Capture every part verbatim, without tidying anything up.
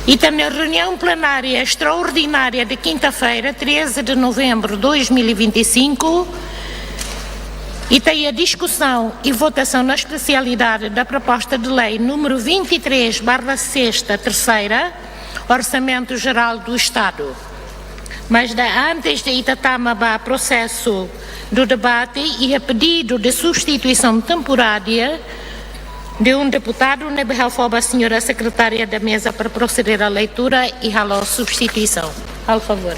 Ita-nia reuniaun plenária extraordinária de quinta-feira, treze de novembro de dois mil e vinte e cinco, ita iha diskusaun i votasaun na espesialidade da proposta de lei número vinte e três barra sexta, terceira, Orçamento Geral do Estado. Mas de, antes de ita tama ba prosesu do debate, iha pedidu de substituisaun temporária de um deputado, ne'ebé ha'u fó ba señora sekretária da meza para proseder à leitura i halo substituisaun. Halo favór.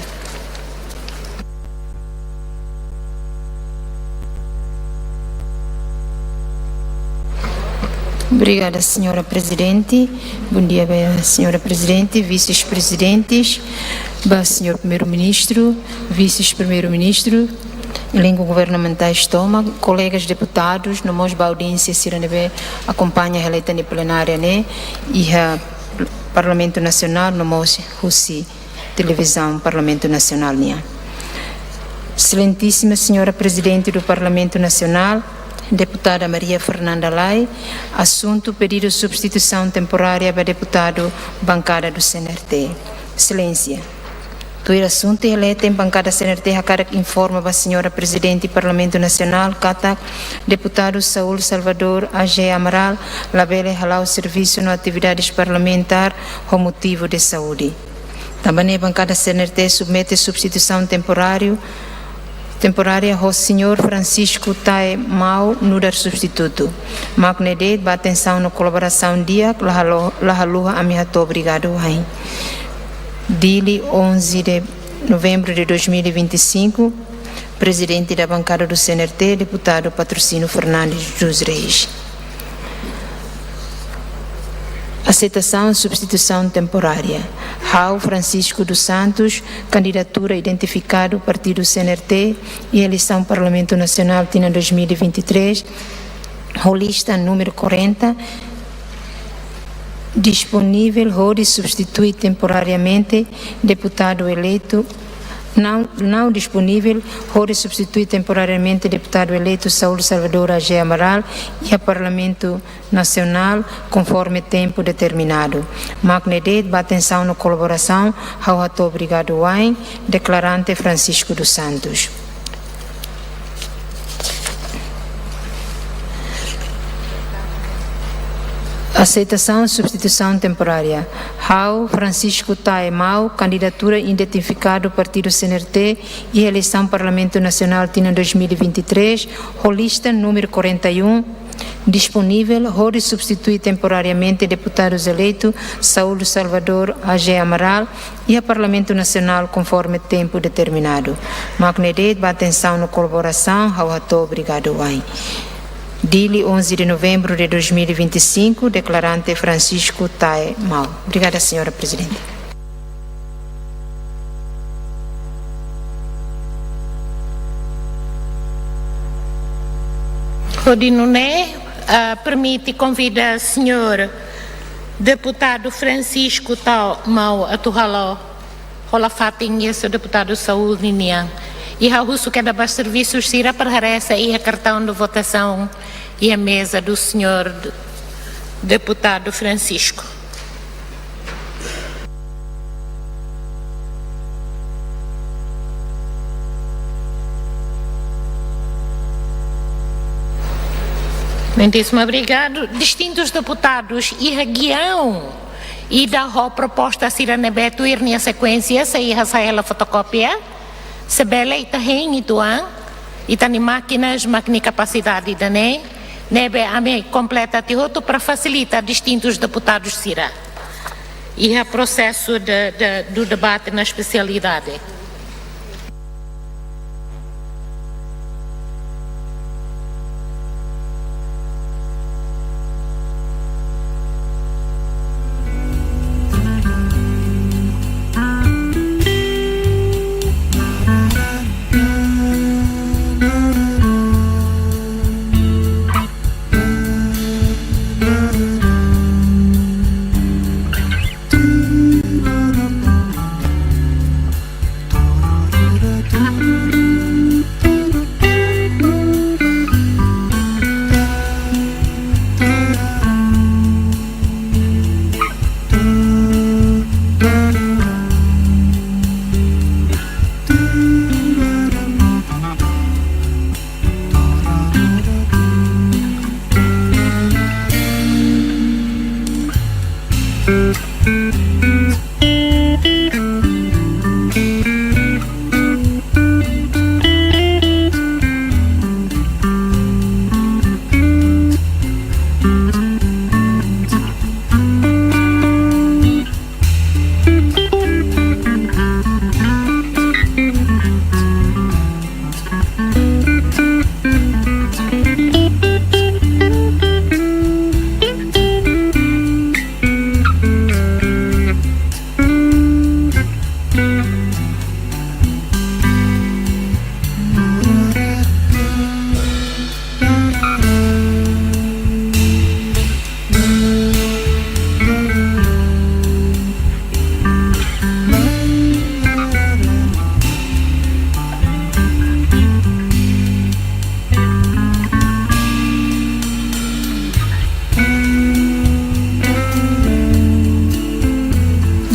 Obrigada, señora Prezidente. Bom dia, ba señora Prezidente, vises-prezidentes, ba señór Primeiru-Ministru, vises-primeiru-ministru, elenku governamentais tomak, kolegas deputadus, no mós ba audiénsia sira ne'ebé akompaña hela ita-nia plenária ne'e iha Parlamentu Nasionál, no mós husi televizaun Parlamentu Nasionál nian. Excelentíssima Senhora Presidente do Parlamento Nacional, Deputada Maria Fernanda Lay, asuntu pedidu substituisaun temporária ba deputadu bankada do C N R T. Exelénsia, tuir asuntu iha leten, bankada C N R T hakarak informa ba Señora Prezidente Parlamentu Nasionál katak Deputadu Saúl Salvador A G Amaral labele hala'o servisu no atividades parlamentár ho motivu de saúde. Tanba ne'e bankada C N R T submete substituisaun temporáriu, temporária ho Señór Francisco Tae Mau nu'udar substitutu. Mak ne'e de'it, ba atensaun no kolaborasaun di'ak, la halo-, la haluha ami hato'o obrigadu wa'in. Dili, onze de novembro de dois mil e vinte e cinco, Presidente da bancada do C N R T, Deputadu Patrocínio Fernandes dos Reis. Aceitasaun substituisaun temporária. Ha'u, Francisco dos Santos, kandidatura identifikadu Partidu C N R T iha eleisaun Parlamentu Nasionál tinan dois mil e vinte e três, ho lista númeru quarenta, disponível hodi substitui temporariamente deputadu eleitu, não, não disponível, hodi substitui temporariamente deputadu eleitu Saúl Salvador A G Amaral iha Parlamentu Nasionál, konforme tempu determinadu. Mak ne'e de'it, ba atensaun no kolaborasaun, ha'u hato'o obrigadu wa'in, deklarante Francisco dos Santos. Aceitasaun substituisaun temporária. Ha'u, Francisco Tae Mau, kandidatura identifikadu Partidu C N R T iha eleisaun Parlamentu Nasionál tinan dois mil e vinte e três, ho lista númeru quarenta e um, disponível, hodi substitui temporariamente deputadu eleitu Saúl Salvador A G Amaral iha Parlamentu Nasionál, konforme tempu determinadu. Mak ne'e de'it, ba atensaun no kolaborasaun, ha'u hato'o obrigadu wa'in. Dili, onze de novembro de dois mil e vinte e cinco, deklarante Francisco Tae Mau. Obrigada, Señora Prezidente. Hodi nune'e, ah, permite konvida señór Deputadu Francisco Tae Mau atu halo, hola fatin iha señór Deputadu Saúl ninian. I ha'u husu kedas ba servisu sira para haree se iha kartaun de votasaun iha meza do señór de-, Deputadu Francisco. Muitíssimo obrigado. Distintus deputadus iha giaun ida ho proposta sira ne'ebé tuir nia sekuénsia, sei hasai hela fotokópia. Se bele ita hein uitoan, ita-nia mákinas, mákina kapasidade ida-ne'e, ne'ebé ami kompleta tiha hotu para fasilita distintus deputadus sira iha prosesu de, de, do debate na especialidade.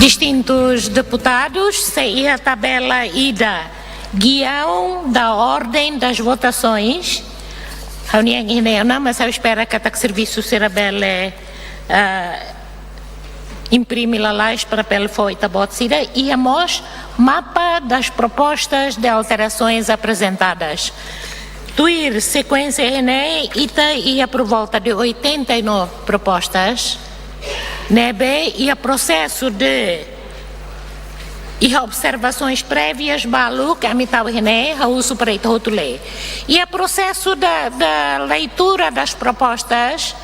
Distintus deputadus, sei iha tabela ida, guião da ordem das votações. Ha'u-nian iha ne'e ona, mas ha'u espera katak servisu sira bele, ah, imprime lalais para bele fó ita-boot sira, iha mós mapa das propostas de alterações apresentadas. Tuir sekuénsia ne'e, ita iha por volta de oitenta e nove propostas, ne'ebé iha prosesu de, iha observações prévias balu ke ami tau iha ne'e, ha'u husu para ita hotu lee. Iha prosesu da, da leitura das propostas,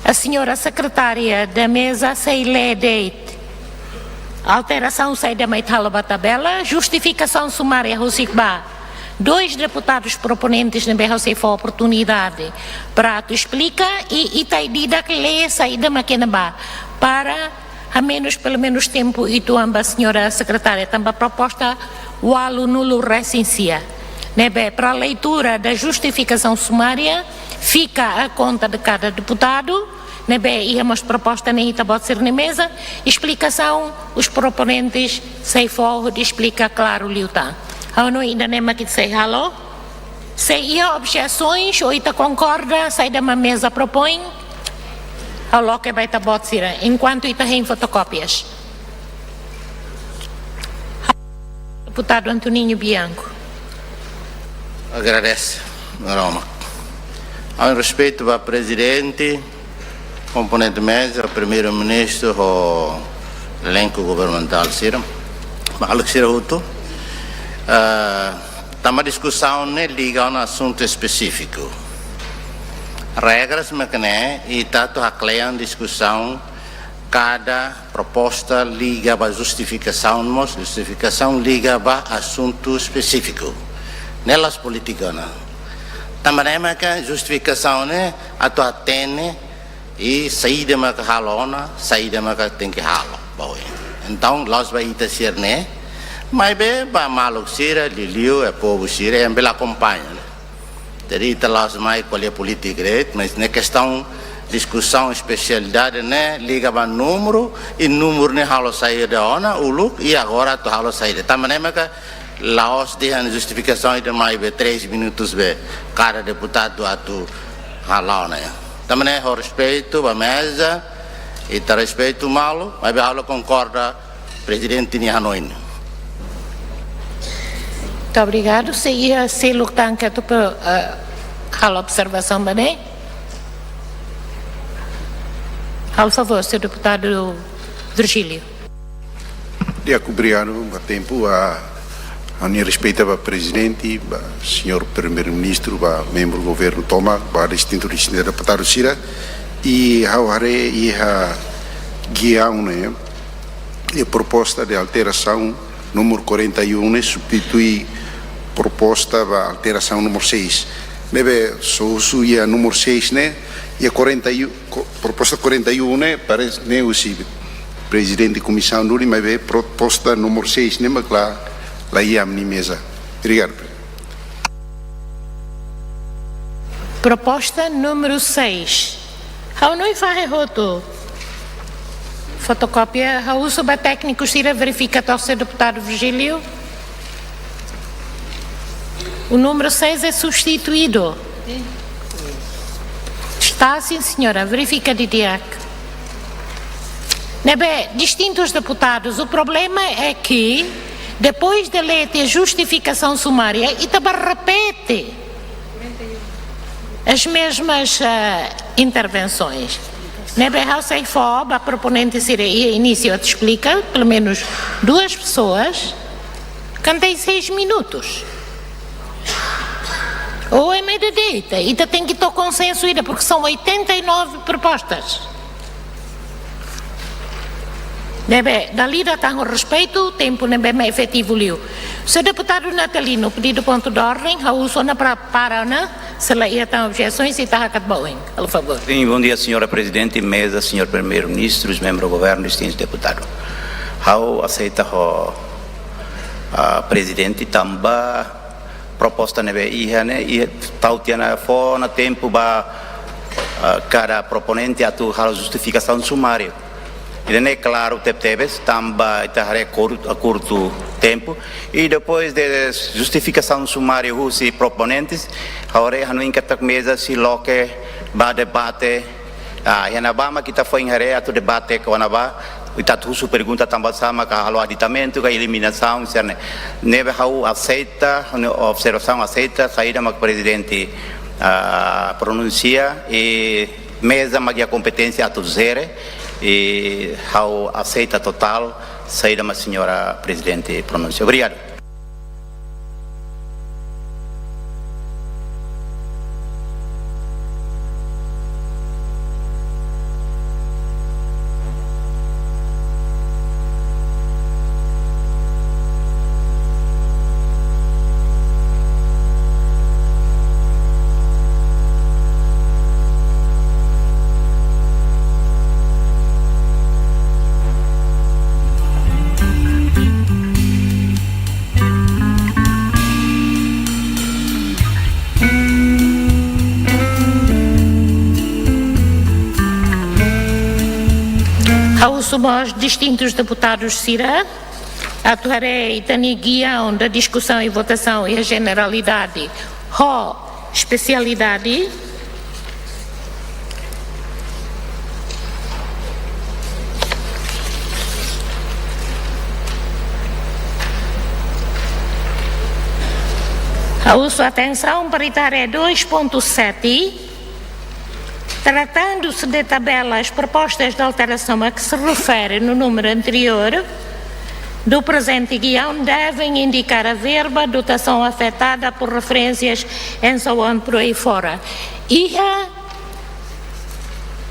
a senhora secretária da meza sei lee de'it alterasaun saida mak ita halo ba tabela, justifikasaun sumária husik ba dois deputadus proponentes ne'ebé ha'u sei fó oportunidade para atu esplika, i ita ida-idak lee saida mak iha ne'ebá, para hamenus pelumenus tempu uitoan ba senhora sekretária, tanba proposta ualunulu-resin-sia. Ne'ebé, para leitura da justifikasaun sumária, fica à conta de cada deputado, ne'ebé iha mós proposta ne'e ita-boot sira-nia meza, esplikasaun, os proponentes sei fó hodi esplika klaru liután. Ha'u hanoin ida-ne'e mak ita sei halo. Se iha objeções ou ita konkorda saida mak meza propoin, ha'u loke ba ita-boot sira, enkuantu ita hein fotokópias. Deputadu Antoninho Bianco. Agradese, Maromak. Ha'u-nia respeitu ba prezidente, komponente meza, primeiru-ministru, ho elenku governamentál sira, maluk sira hotu. Ah, tanba diskusaun ne'e liga ona asuntu espesífiku. Regras mak ne'e, ita atu haklean diskusaun, kada proposta liga ba justifikasaun mós, justifikasaun liga ba asuntu espesífiku. Ne'e la'ós polítika ona. Tanba ne'e maka justifikasaun ne'e atu hatene i saida maka halo ona, saida maka tenke halo ba oin. Entaun, la'ós ba ita sira-ne'e, maibé ba maluk sira, liuliu, eh, povu sira, ne'ebé la akompaña, ne'e. Jadi, ita la'ós mai ko'alia polítika de'it, mas ne'e kestaun diskusaun espesialidade ne'e liga ba númeru, i númeru ne'e halo saida ona uluk, i agora atu halo saida. Tanba ne'e maka la'ós dehan justifikasaun ida mai be três minutos be kada deputadu atu halo ne'e. Tanba ne'e ho respeitu ba meza, ita respeitu malu, maibé ha'u la konkorda prezidente nia hanoin. Muito obrigado. Se iha seluk tan ke atu pe, eh, halo observasaun ba ne'e. Halo favór, señór deputadu Virgílio. Di'ak, obrigadu ba tempu, ah, ha'u-nia respeitu ba prezidente, ba señór primeiru-ministru, ba membru governu tomak, ba distintu, distintu deputadu sira, i ha'u haree iha guiaun ne'e, iha proposta de alterasaun númeru quarenta e um ne'e substitui proposta ba alterasaun númeru seis. Ne'ebé, se husu iha númeru seis ne'e, iha quarenta e um, ko-, proposta quarenta e um ne'e, parese ne'e husi prezidente komisaun duni, maibé proposta númeru seis ne'e mak la, la iha ami-nia meza. Obrigadu. Proposta númeru seis. Ha'u hanoin fahe hotu fotokópia, ha'u husu ba tékniku sira verifika to'ok se deputadu Virgílio. O número seis é substituído. Está, sim, senhora. Verifika didi'ak. Ne'ebé, distintus deputadus, o problema é que, depois de ler a justificação sumária, ita bá repete as mesmas, ah, intervenções. Ne'ebé ha'u sei fó ba proponente sira iha inísiu atu esplika, pelo menos duas pessoas, kandai seis minutos. Ou é meio de deita, ita tenke to'o konsensu ida, porque são oitenta e nove propostas. Ne'ebé, dala ida tan ho respeitu, tempu ne'ebé mak efetivu liu. Señór deputadu Natalino, pedido ponto de ordem, ha'u husu ona para, para ona, se la iha tan objesaun, se ita hakat ba oin, por favor. Sim, bom dia, senhora Presidente, mesa, senhor Primeiro-Ministro, membru governu, distintus deputadu. Ha'u aseita ho, ah, Prezidente tanba proposta ne'ebé iha ne'e, iha tau tiha ona fó ona tempu ba, ah, kada proponente atu halo justifikasaun sumária. Ida-ne'e klaru tebetebes, tanba ita haree kurtu, kurtu tempu. I depois de justifikasaun sumária husi proponentes, ha'u haree hanoin katak meza sei loke ba debate. Ah, iha ne'ebá mak ita foin haree atu debate kona-ba, ita atu husu pergunta tanba sá maka halo aditamentu ka eliminasaun, sira-ne'e. Ne'ebé ha'u aseita, observasaun aseita, saida mak Prezidente, ah, pronunsia, i meza mak iha kompeténsia atu jere, i ha'u aseita totál saida mak señora Prezidente pronunsia. Obrigadu. Ha'u husu mós distintus deputadus sira atu haree ita-nia giaun diskusaun i votasaun iha jeneralidade ho espesialidade. Ha'u husu atensaun para ita haree dois ponto sete. Tratando-se de tabelas, propostas de alteração a que se refere no número anterior do presente guião devem indicar a verba, dotação afetada por referências and so on por aí fora. Iha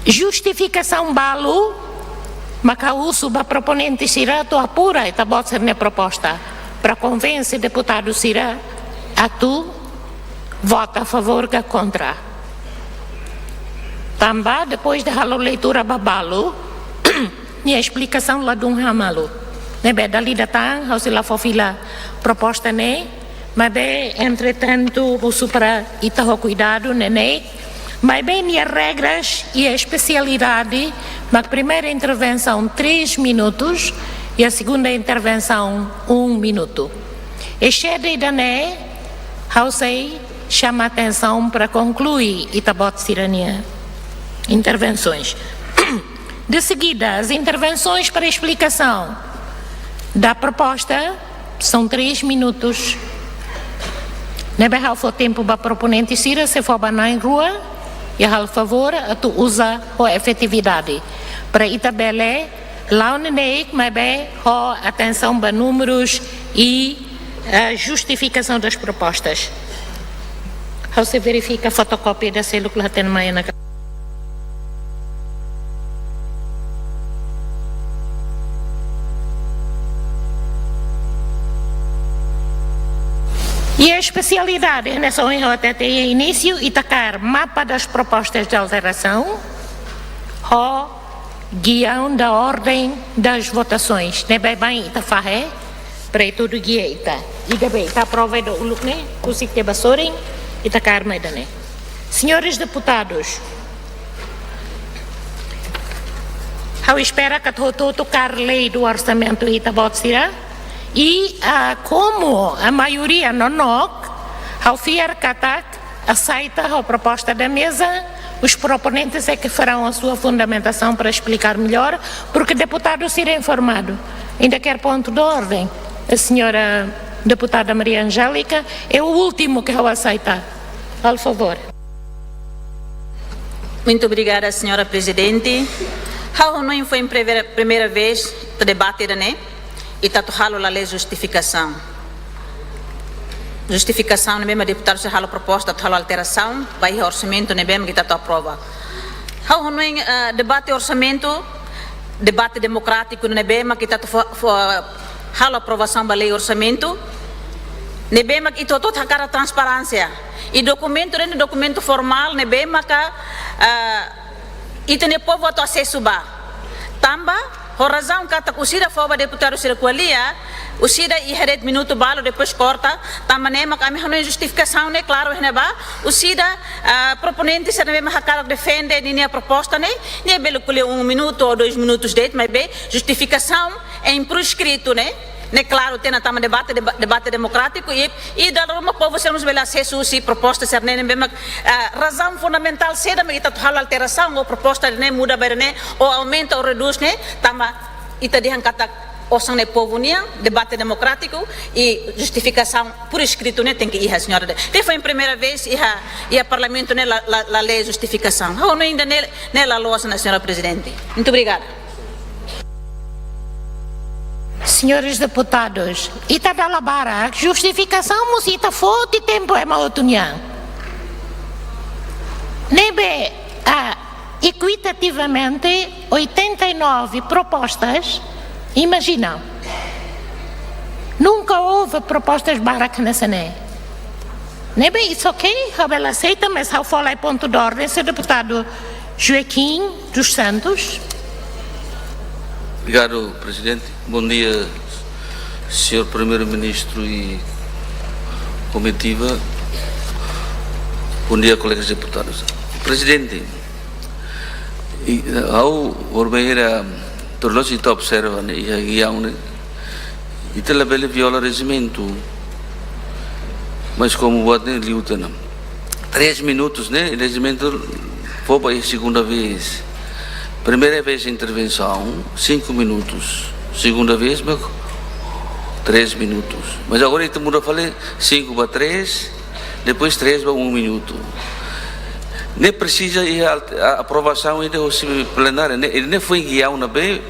justifikasaun balu maka husu ba proponente sira atu apura ita-boot sira-nia proposta, para konvense deputadu sira atu vota a favor ka kontra. Tanba, depois de halo leitura ba balu, nia esplikasaun ladún han malu. Ne'ebé dala ida tan, ha'u sei la fó fila proposta ne'e, maibé, entretantu, husu para ita ho kuidadu, ne'e ne'e, maibé nia regras i espesialidade, mak primeira intervensaun três minutos i a segunda intervensaun um minuto. Excede ida-ne'e, ha'u sei xama atensaun para konklui ita-boot sira-nia intervensoens. De seguida, as intervenções para explicação da proposta são três minutos. Ne'ebé ha'u fó tempu ba proponente sira, se fó ba na'in-rua, i halo favór atu uza ho efetividade. Para ita bele la'o neineik, maibé ho atensaun ba númerus i, eh, justificação das propostas. Ha'u sei verifika fotokópia ida seluk la hatene mai ona ka. I espesialidade, ne'e só em H T T início e tacar mapa das propostas de alteração, ho guião da ordem das votações. Ne'ebé baibain ita fahe, para ita tudu guia ita. Ida-ne'ebé ita aprova ida uluk ne'e, husik tiha ba sorin, ita kaer mai ida-ne'e. Senhores deputados, ha'u espera katak hotu-hotu kaer lei do orçamento ita-boot sira. E, ah, como a maioria nonook, ha'u fiar katak aseita ho proposta da mesa, Os proponentes é que farão a sua fundamentação para explicar melhor, porque deputado será informado. Ainda quer ponto de ordem? A senhora deputada Maria Angélica é o último que eu aceito. Por favor. Muito obrigada, senhora Presidente. Ha'u hanoin foin primeira, primeira vez ita debate ida-ne'e, ita atu halo lalais justifikasaun. Justifikasaun ne'ebé mak deputadu sira halo proposta atu halo alterasaun ba iha orsamentu ne'ebé mak ita atu aprova. Ha'u hanoin, eh, debate orsamentu, debate demokrátiku ne'ebé mak ita atu fo-, fo-, halo aprovasaun ba lei orsamentu, ne'ebé mak ita hotu hakarak transparénsia. I dokumentu ne'e dokumentu formál ne'ebé maka, eh, ita-nia povu atu asesu ba. Tanba, ho razaun katak orsida fó ba deputadu sira ko'alia, orsida iha de'it minutu balu, depois korta, tanba ne'e mak ami hanoin justifikasaun ne'e klaru iha ne'ebá, orsida, ah, proponente sira ne'ebé mak hakarak defende ninia proposta ne'e, nia bele ko'alia um minuto ou dois minutos de'it, maibé justifikasaun em por escrito ne'e, ne'e klaru tiha ona tanba debate, deba-, debate demokrátiku i, i dala ruma povu sira mós bele asesu husi proposta sira-ne'e ne'ebé mak, ah, razaun fundamentál saida mak ita atu halo alterasaun ou proposta ne'e muda ba ne'e ou aumenta ou redús ne'e, tanba ita dehan katak osan ne'e povu nian, debate demokrátiku i justifikasaun por escrito ne'e tenke iha, senhora. Ne'e foin primeira vez iha, iha Parlamentu ne'e la, la, la lei justifikasaun. Ha'u hanoin ida-ne'e, ne'e la loos ona, senhora Presidente. Muito obrigada. Senhores deputados, ita dala barak, justifikasaun mós ita foti tempu ema hotu nian. Ne'ebé, ah, equitativamente, oitenta e nove propostas, imagina, nunca houve propostas barak hanesan ne'e. Ne'ebé, it's ok, ha'u bele aseita, mas ha'u fó lai pontu de ordem, senhor deputadu Joaquim dos Santos. Obrigado, Presidente. Bom dia, senhor Primeiro-Ministro e comitiva. Bom dia, colegas deputados. Presidente, i, ha'u, orbehira, todos ita observa ne'e, iha giaun ne'e, ita labele viola rejimentu. Mas komu buat ne'e liu tiha ona. Três minutos, né? Rejimentu fó ba iha segunda vez. Primeira vez intervensaun, cinco minutos. Segunda vez, mas três minutos. Mas agora ita muda fali cinco ba três, depois três ba um minuto. Ne'e presiza iha alt-, a-, aprovasaun ida hosi plenária, ne'e, ne'e foin giaun ne'ebé,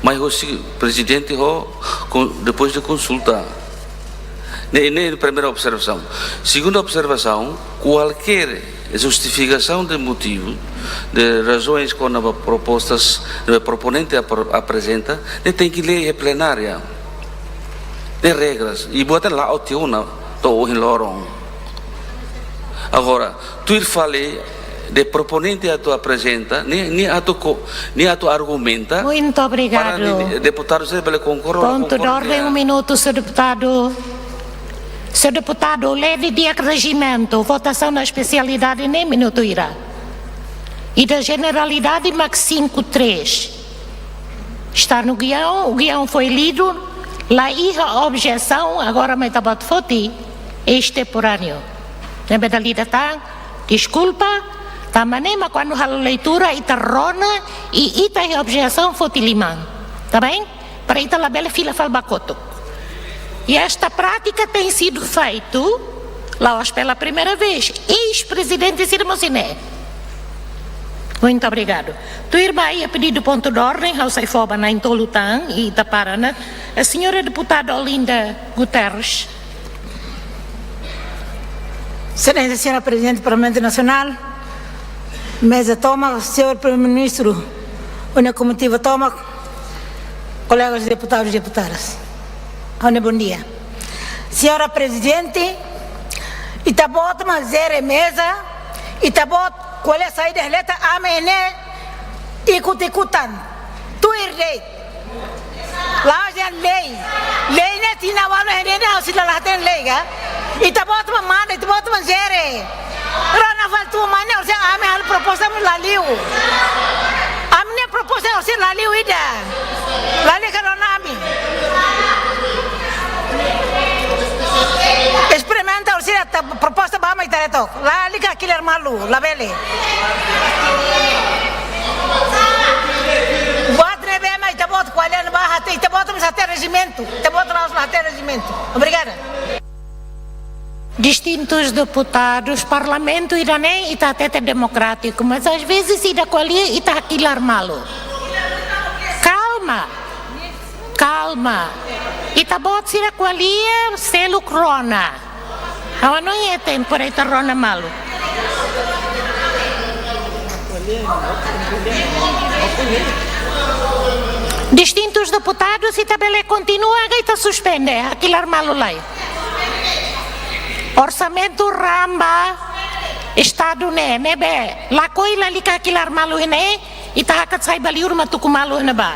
mai hosi Presidente ho, com, depois de consulta. Ne'e, ne'e primeira observasaun. Segunda observasaun, kualkér justifikasaun de motivu, de razoens kona-ba propostas, de proponente apro-, aprezenta, ne'e tenke lee iha plenária. Ne'e regras. I buat ne'e la'o tiha ona to'o ohin loron. Agora, tuir fali de proponente atu aprezenta, nia, nia atu ko-, nia atu argumenta. Muito obrigado. Para nia, deputadu sira bele konkorda ou la konkorda. Ponto de ordem, um minuto, senhor deputado. Senhor deputado, lei de direjimentu, votasaun na espesialidade ne'e minutu ida. I da jeneralidade mak cinco três. Está no guião, o guião foi lido, la iha objesaun, agora mak ita-boot foti, extemporáneo. Ne'ebé dala ida tan, deskulpa, tanba ne'e mak kuandu halo leitura, ita rona, i ita iha objesaun foti liman. Tá bem? Para ita labele fila fali ba kotuk. E esta prática tem sido feito, la'ós pela primeira vez, eis-presidente sira mós ne'e. Muito obrigado. Tuir ba iha pedidu pontu de ordem, ha'u sei fó ba na'in-tolu tan, i ita para ona. A senhora deputada Olinda Guterres. Exelénsia, senhora Presidente do Parlamento Nacional, meza tomak, senhor Primeiro-Ministro, ho nia komitiva tomak, kolegas deputadus i deputadas. Ha'u-nia bom dia. Senhora Presidente, ita-boot mak jere meza, ita-boot ko'alia saida dehan leta ami ne'e ikut-ikutan. Tuir de'it. La'ós dehan lei. Lei ne'e tinan ualu hene ne'e ha'u sei la hatene lei ka. Ita-boot mak manda, ita-boot mak jere. Rona fali tuan mai ne'e orsida ami halo proposta ami la liu. Ami-nia proposta orsida la liu ida. La liu ka rona ami. Esperimenta orsida Ita proposta ba mai tareto. Lalika hakilar malu, labele. Buat ne'ebé mak ita-boot ko'alia ne'ebá, ita-boot mós hatene rejimentu. Ita-boot la'ós la hatene rejimentu. Obrigada. Distintus deputadus, parlamentu ida-ne'e ita hatete demokrátiku, mas às vezes ida ko'alia ita hakilar malu. Kalma. Kalma. Ita-boot sira ko'alia seluk rona. Ha'u hanoin iha tempu ida ita rona malu. Distintus deputadus, ita bele kontinua ka ita suspende hakilar malu lai? Orsamentu raan ba Estadu ne'e, ne'ebé lakohi lalika hakilar malu ne'e, ita hakat sai ba liur mak tuku malu ne'ebá.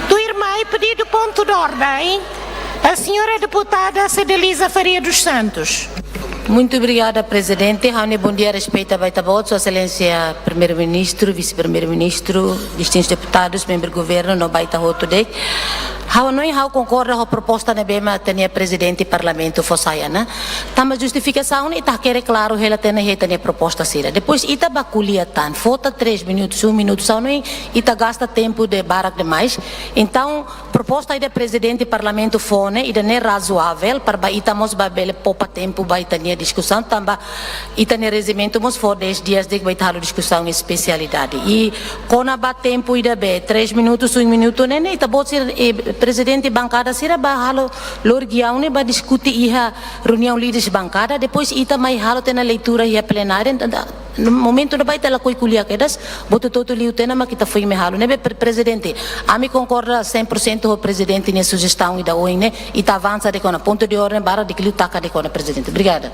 Tuirmai, pedidu pontu de ordem, a senhora deputada Cedeliza Faria dos Santos. Muito obrigada, Prezidente. Ha'u-nia bondia respeita ba ita-boot, Sua Exelénsia Primeiru-Ministru, Vise-Primeiru-Ministru, distintus deputadus, membru governu, no ba ita hotu de'it. Ha'u hanoin ha'u konkorda ho proposta ne'ebé mak ita-nia Prezidente Parlamentu fó sai ona. Tanba justifikasaun ne'e ita hakerek klaru hela tiha ona iha ita-nia proposta sira. Depois ita bá ko'alia tan, fó tan três minutus, um minuto, só não ita gasta tempu de barak demais. Entaun, proposta ida Prezidente Parlamentu fó ne'e, ida-ne'e razoável, para ba ita mós ba bele poupa tempu ba ita-nia diskusaun, tanba ita-nia rejimentu mós fó dez dias de'it ba ita halo diskusaun espesialidade. I kona-ba tempu ida be, três minutus, um minuto, ne'e, ne'e, ita-boot sira, eh, prezidente bankada sira ba halo lori giaun ne'e ba diskute iha reuniaun líderes bankada, depois ita mai halo tiha ona leitura iha plenária, entaun, entaun, momentu ne'ebá ita lakohi ko'alia kedas, buat hotu-hotu liu tiha ona mak ita foin mai halo. Ne'ebé pre-, Prezidente, ami konkorda cem por cento ho Prezidente nia sujestaun ida ohin ne'e, ita avansa de'it ona, pontu de ordem barak di'ak liu taka de'it ona, Prezidente. Obrigada.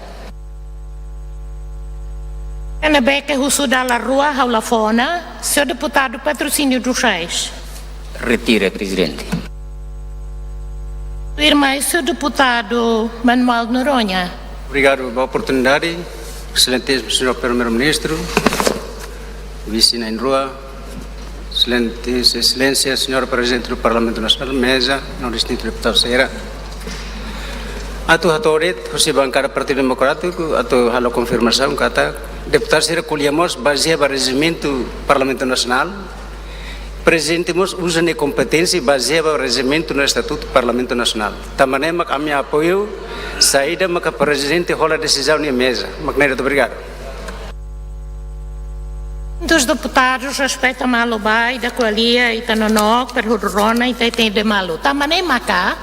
Ne'ebé ke husu dala rua, ha'u la fó ona, señór deputadu Patrocínio dos Reis. Retira, Prezidente. Tuirmai, señór deputadu Manuel Noronha. Obrigadu ba oportunidade, Exelentíssimo Senhor Primeiro-Ministro, Vise na'in-rua, Exelentíssima Exelénsia, Señora Prezidente do Parlamentu Nasionál, meza, no distintu deputadu sira. Atu hato'o de'it, husi bankada Partidu Demokrátiku, atu halo konfirmasaun katak deputadu sira ko'alia mós bazeia ba rejimentu Parlamentu Nasionál, Prezidente mós uza nia kompeténsia bazeia ba rejimentu no estatutu Parlamentu Nasionál. Tanba ne'e mak ami apoiu saida maka Prezidente hola desizaun iha meza. Mak ne'e de'it, obrigadu. Distintus deputadus, respeita malu ba ida ko'alia, ita nonook, para hodi rona, ita entende malu. Tanba ne'e maka,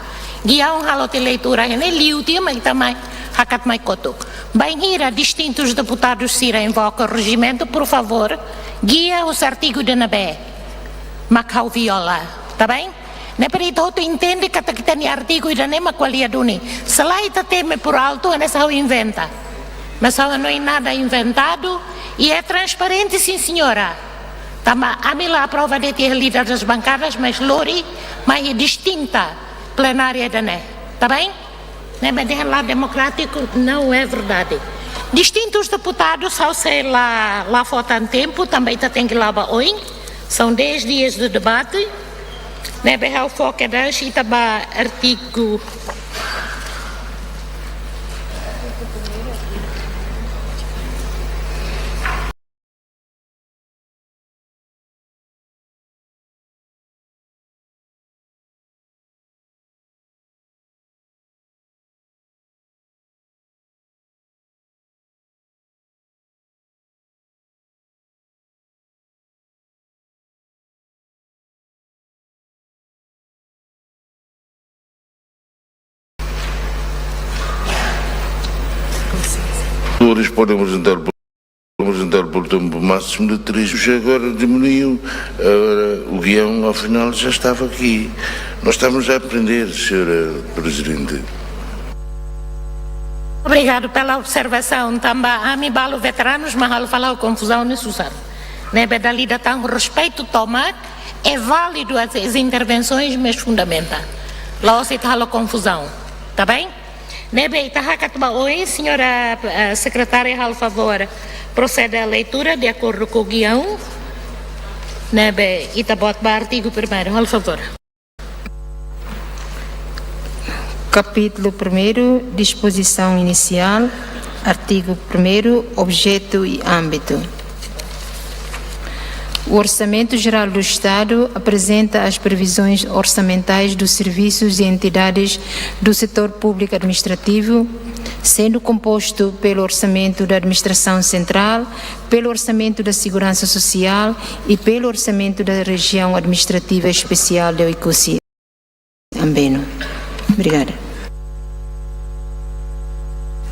giaun halo tiha leitura, ne'e liu tiha mak ita mai, hakat mai kotuk. Bainhira distintus deputadus sira invoka rejimentu, por favór, gia husi artigu ida ne'ebé mak ha'u viola, tá bem? Ne'e para ita hotu entende katak ita-nia artigu ida-ne'e mak ko'alia duni. Se lae ita temi por altu, hanesan ha'u inventa. Mas ha'u hanoin nada inventadu, i é transparente, sim, senhora. Tanba ami la aprova de'it iha líder das bancadas, mas lori mai iha distinta plenária ida-ne'e, tá bem? Ne'ebé dehan la demokrátiku, não é verdade. Distintus deputadus, ha'u sei la, la fó tan tempu, tanba ita tenke la'o ba oin. São dez dias de debate. Ne'ebé ha'u fó kedas ita ba artigu. Podemos entrar por, podemos entrar por tempo máximo de três, já agora diminuiu. Agora, o guião, afinal, já estava aqui. Nós estamos a aprender, senhora Presidente. Obrigado pela observação. Tanba ami balu veteranus mak halo fali ha'u konfuzaun ne'e susar. Ne'ebé dala ida tan, respeitu tomak, é válido as, as intervenções, mas fundamenta. La'ós ita halo konfuzaun. Tá bem? Ne'ebé ita hakat ba oin, senhora, eh, secretária, halo favór, proceda à leitura de acordo com o guião. Ne'ebé ita boot ba artigu primeiru, halo favór. Capítulo primeiro, disposição inicial. Artigo primeiro, objeto e âmbito. O Orçamento Geral do Estado apresenta as previsões orçamentais dos serviços e entidades do setor público administrativo, sendo composto pelo orçamento da administração central, pelo orçamento da segurança social e pelo orçamento da região administrativa especial de Oekusi Ambeno. Obrigada.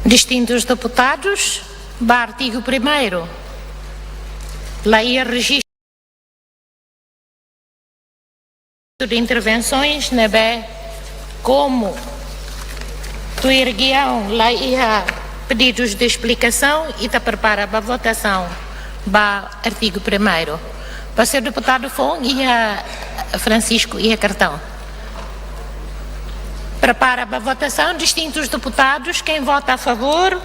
Distintos deputados, ba artigo primeiro. La iha registro de intervenções, ne'ebé komu tuir guiaun la iha pedidos de explicação, ita prepara ba votasaun ba artigo primeiro. Ba señór deputadu foun iha, Francisco iha kartaun. Prepara ba votasaun, distintos deputados, quem vota a favor,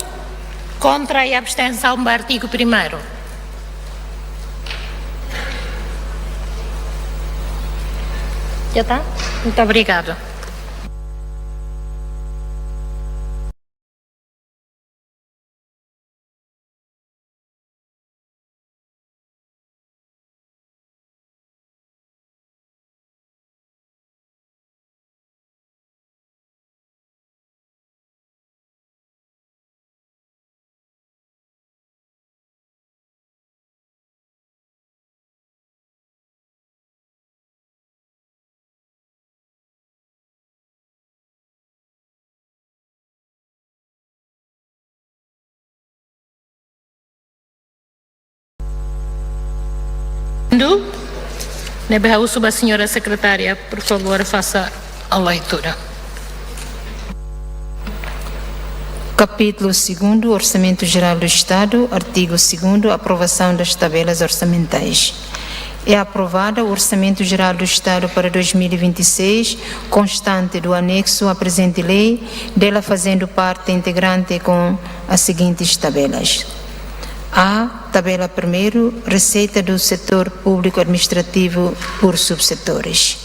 contra e abstenção ba artigo primeiro. Já está? Muito obrigado. Ne'ebé ha'u husu ba señora sekretária, por favor, faça a leitura. Capítulo segundo, Orçamento Geral do Estado, artigo segundo, aprovação das tabelas orçamentais. É aprovada o Orçamento Geral do Estado para dois mil e vinte e seis, constante do anexo à presente lei, dela fazendo parte integrante com as seguintes tabelas. A, tabela primeiro, receita do setor público administrativo por subsetores.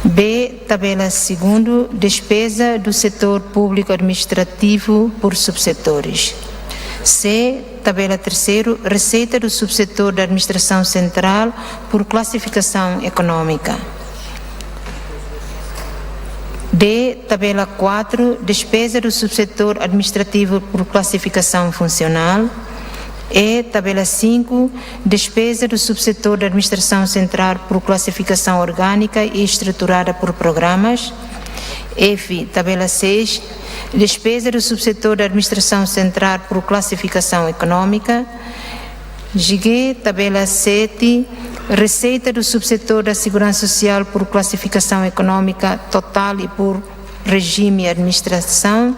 B, tabela segundo, despesa do setor público administrativo por subsetores. C, tabela terceiro, receita do subsetor da administração central por classificação económica. D, tabela quatro, despesa do subsetor administrativo por classificação funcional. E, tabela cinco, despesa do subsetor da administração central por classificação orgânica e estruturada por programas. F, tabela seis, despesa do subsetor da administração central por classificação económica. G, tabela sete, receita do subsetor da segurança social por classificação económica total e por regime e administração.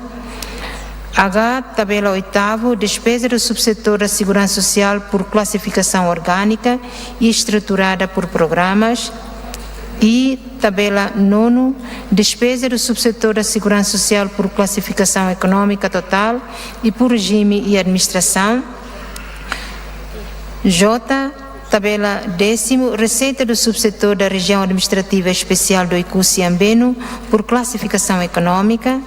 H, tabela oitavo, despesa do subsetor da segurança social por classificação orgânica e estruturada por programas. I, tabela nono, despesa do subsetor da segurança social por classificação económica total e por regime e administração. J, tabela décimo, receita do subsetor da região administrativa especial de Oekusi Ambeno por classificação económica.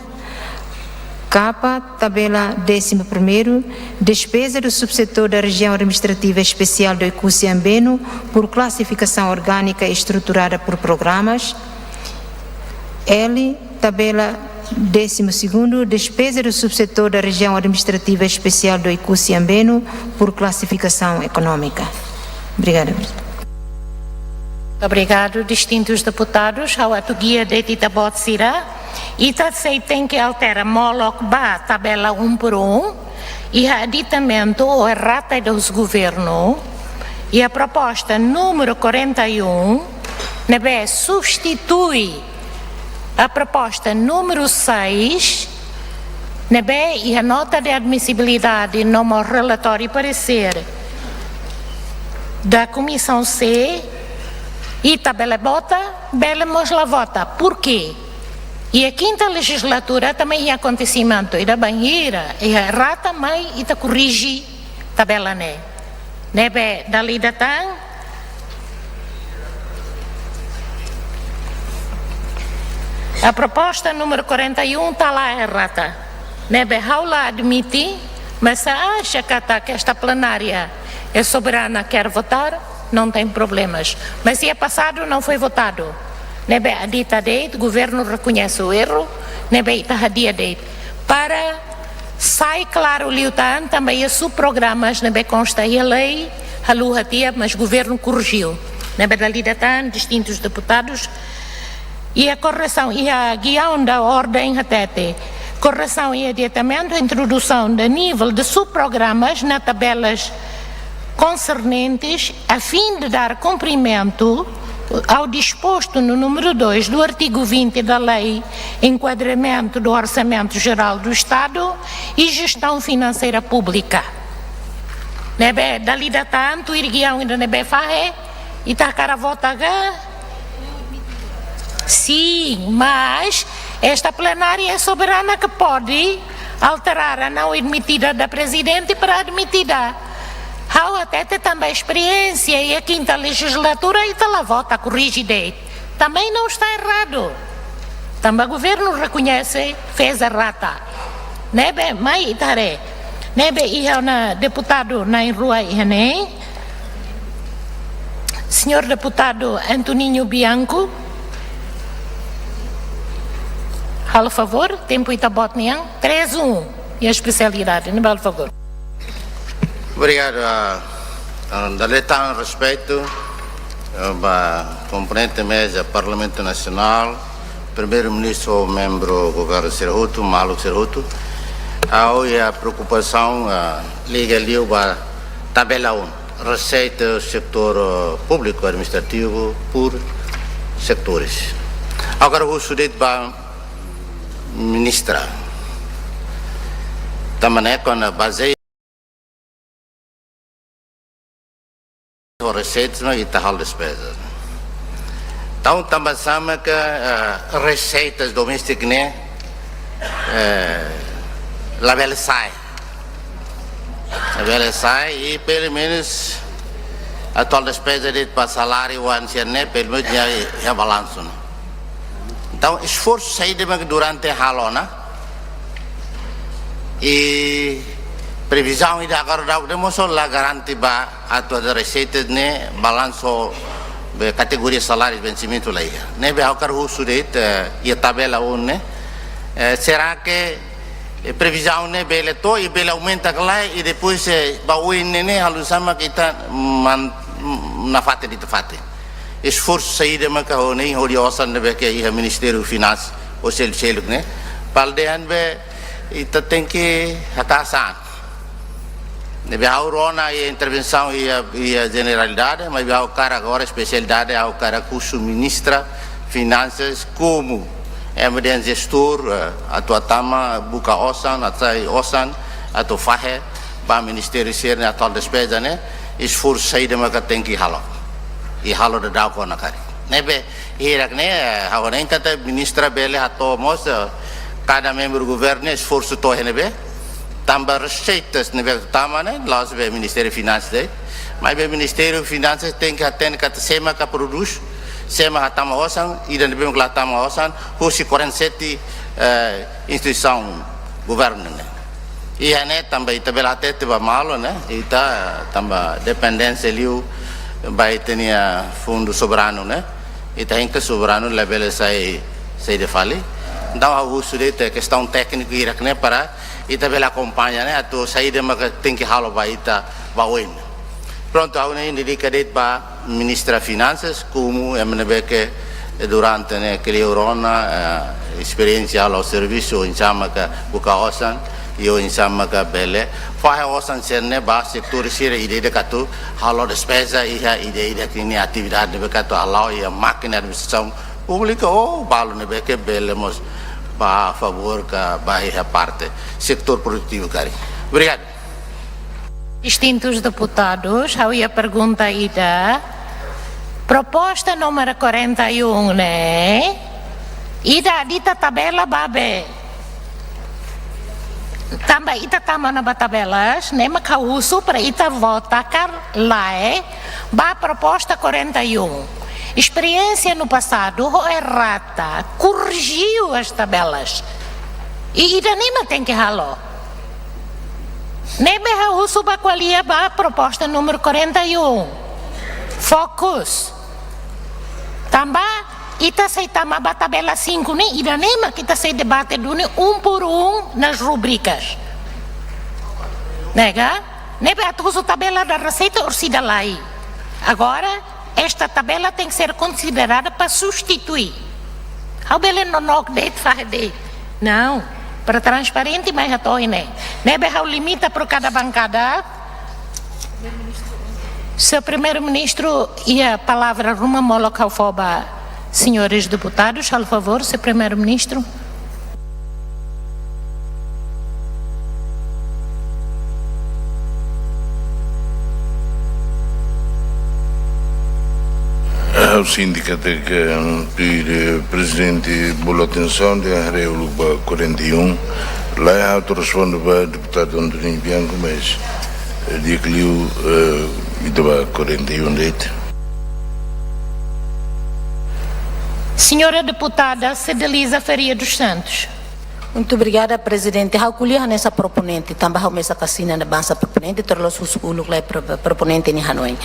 K, tabela décimo primeiro, despesa do subsetor da região administrativa especial de Oekusi Ambeno por classificação orgânica estruturada por programas. L, tabela décimo segundo, despesa do subsetor da região administrativa especial de Oekusi Ambeno por classificação económica. Obrigada, Presidente. Obrigado, distintos deputados. Ha'u atu guia de'it ita-boot sira. Ita sei tenke altera molok ba tabela um por um. Iha aditamentu ou errata dos governo, iha proposta número quarenta e um, ne'ebé substitui a proposta número seis, ne'ebé iha nota de admissibilidade no mós relatóriu parecer da Comissão C, ita bele vota, bele mós la vota. Por quê? Iha kinta lejizlatura também iha akontesimentu, ida bainhira iha errata mai ita korrije tabela ne'e. Ne'ebé dala ida tan, A proposta número quarenta e um está lá errada. Ne'ebé ha'u la admite, mas se acha que esta plenária é soberana, quer votar, não tem problemas. Mas se é passado, não foi votado. Ne'ebé adita de'it, governo rekoñese erru, ne'ebé ita hadi'a de'it. Para sai klaru liután, tanba iha subprogramas ne'ebé konsta iha lei, haluha tiha, mas governo korrije. Ne'ebé dala ida tan, distintus deputadus, iha korresaun, iha guião da ordem hatete. Korresaun iha adiantamentu, introdução de nível de subprogramas na tabelas concernentes, a fim de dar cumprimento ao disposto no número dois do artigo vinte da Lei Enquadramento do Orçamento Geral do Estado e Gestão Financeira Pública. Ne'ebé dala ida tan, tuir guião ida ne'ebé fahe, ita hakarak vota ka? Sim, mas esta plenária é soberana que pode alterar a não admitida da presidente para admitida. Ha'u hatete tanba esperiénsia, iha kinta lejizlatura ita la vota, korrije de'it. Também não está errado. Tanba governo rekoñese, fez errata. Ne'ebé, mai ita haree. Ne'ebé iha ona deputadu na'in-rua iha ne'e. Senhor deputado Antoninho Bianco, halo favór, tempu ita-boot nian, três um, e a especialidade, ne'ebé halo favór. Obrigadu, ah, ah, dala ida tan respeitu, ah, ba komponente meza Parlamentu Nasionál, Primeiru-Ministru, membru governu sira hotu, maluk sira hotu. Ha'u iha preokupasaun, ah, liga liu ba tabela um, reseita setór, ah, públiku administrativu por setores. Agora, husu de'it ba ministra. Tanba ne'e kuandu bazeia reseitas, no ita halo despeza. Entaun, tanba sá mak, eh, reseitas doméstika ne'e, eh, labele sai. Labele sai, i pelumenus atuál despeza de'it ba saláriu oan sira ne'e, pelumenus iha, iha balansu ne'e. Entaun, esforsu saida mak durante halo ona. I previzaun ida agora daudaun ne'e mós la garante ba atu reseitas ne'e balansu ba kategoria saláriu vensimentu la iha. Ne'ebé ha'u hakarak husu de'it, eh, iha tabela um ne'e. Eh, será que, eh, previzaun ne'e bele to'o i bele aumenta ka lae i depois, eh, ba oin ne'e ne'e halo hanesan mak ita man-, nafatin de'it fatin. Esforsu saida maka ho ne'e, hodi osan ne'ebé ke iha Ministériu Finansas, ou seluk-seluk ne'e. Para dehan be, ita tenke hakaas an. Ne'ebé ha'u rona iha intervensaun iha, iha jeneralidade, maibé ha'u hakarak agora espesialidade, ha'u hakarak husu ministra Finansas komu ema dehan jestór, eh, atu hatama buka osan, atu sai osan, atu fahe ba ministériu sira-ne'e atuál despeza ne'e, esforsu saida maka tenke halo. I halo daudauk ona karik. Ne'ebé, hirak ne'e, eh, ha'u hanoin katak ministra bele hato'o mós, eh, kada membru governu ne'e esforsu to'o iha ne'ebé. Tanba reseitas ne'ebé tama ne'e, la'ós be Ministériu Finansas de'it. Maibé Ministériu Finansas tenke hatene katak sé maka prodús, sé mak hatama osan, ida ne'ebé mak la hatama osan, husi quarenta e sete, eh, instituisaun governu ne'e. Iha ne'e tanba ita bele hatete ba malu ne'e, ita tanba dependénsia liu ba ita-nia fundu soberanu ne'e, ita hein ke soberanu labele sai, sai de fali. Entaun, ha'u husu de'it kestaun tékniku hirak ne'e para ita bele akompaña ne'e, atu saida maka tenke halo ba ita ba oin. Prontu, ha'u ne'e dedika de'it ba ministra Finansas, komu ema ne'ebé ke durante ne'e kleur ona, eh, esperiénsia halo servisu, oinsá maka buka osan, i oinsá maka bele fahe osan sira-ne'e ba setór sira ida-idak atu halo despeza iha ida-idak ninia atividade ne'ebé ke atu hala'o iha mákina administrasaun públika ou balu ne'ebé ke bele mós ba favór ka ba iha parte setór produtivu karik. Obrigadu. Distintus deputadus, ha'u iha pergunta ida. Proposta número quarenta e um ne'e, ida adita tabela ba be. Tanba ita tama ona ba tabelas, ne'e mak ha'u husu para ita vota ka lae ba proposta quarenta e um. Esperiénsia no pasadu ho errata, korrije as tabelas. I ida-ne'e mak tenke halo. Ne'ebé ha'u husu ba ko'alia ba proposta númeru quarenta e um. Fokus. Tanba ita sei tama ba tabela cinco ne'e, ida-ne'e mak ita sei debate duni um por um nas rubricas. Ne'e ka? Ne'ebé atu husu tabela da reseita orsida lai. Agora, esta tabela tem que ser considerada para substituir. Ha'u bele nonook de'it, fahe de'it. Não. Para transparente, mas hato'o ne'e. Ne'ebé ha'u limita por cada bancada. Señór Primeiru-Ministru, iha palavra ruma molok ha'u fó ba señores deputadus, por favór, señór Primeiru-Ministru. Ha'u sente katak, hum, tuir, eh, prezidente bolu atensaun dehan haree uluk ba quarenta e um. La'ós ha'u atu responde ba deputadu António Bianco, mas, eh, di'ak liu, eh, ita ba quarenta e um de'it. Señora deputada Cedeliza Faria dos Santos. Muito obrigada, prezidente. Ha'u ko'alia hanesan proponente, tanba ha'u mesak asina ne'ebá hanesan proponente, tuir loloos husu uluk lai pro-, proponente nia hanoin.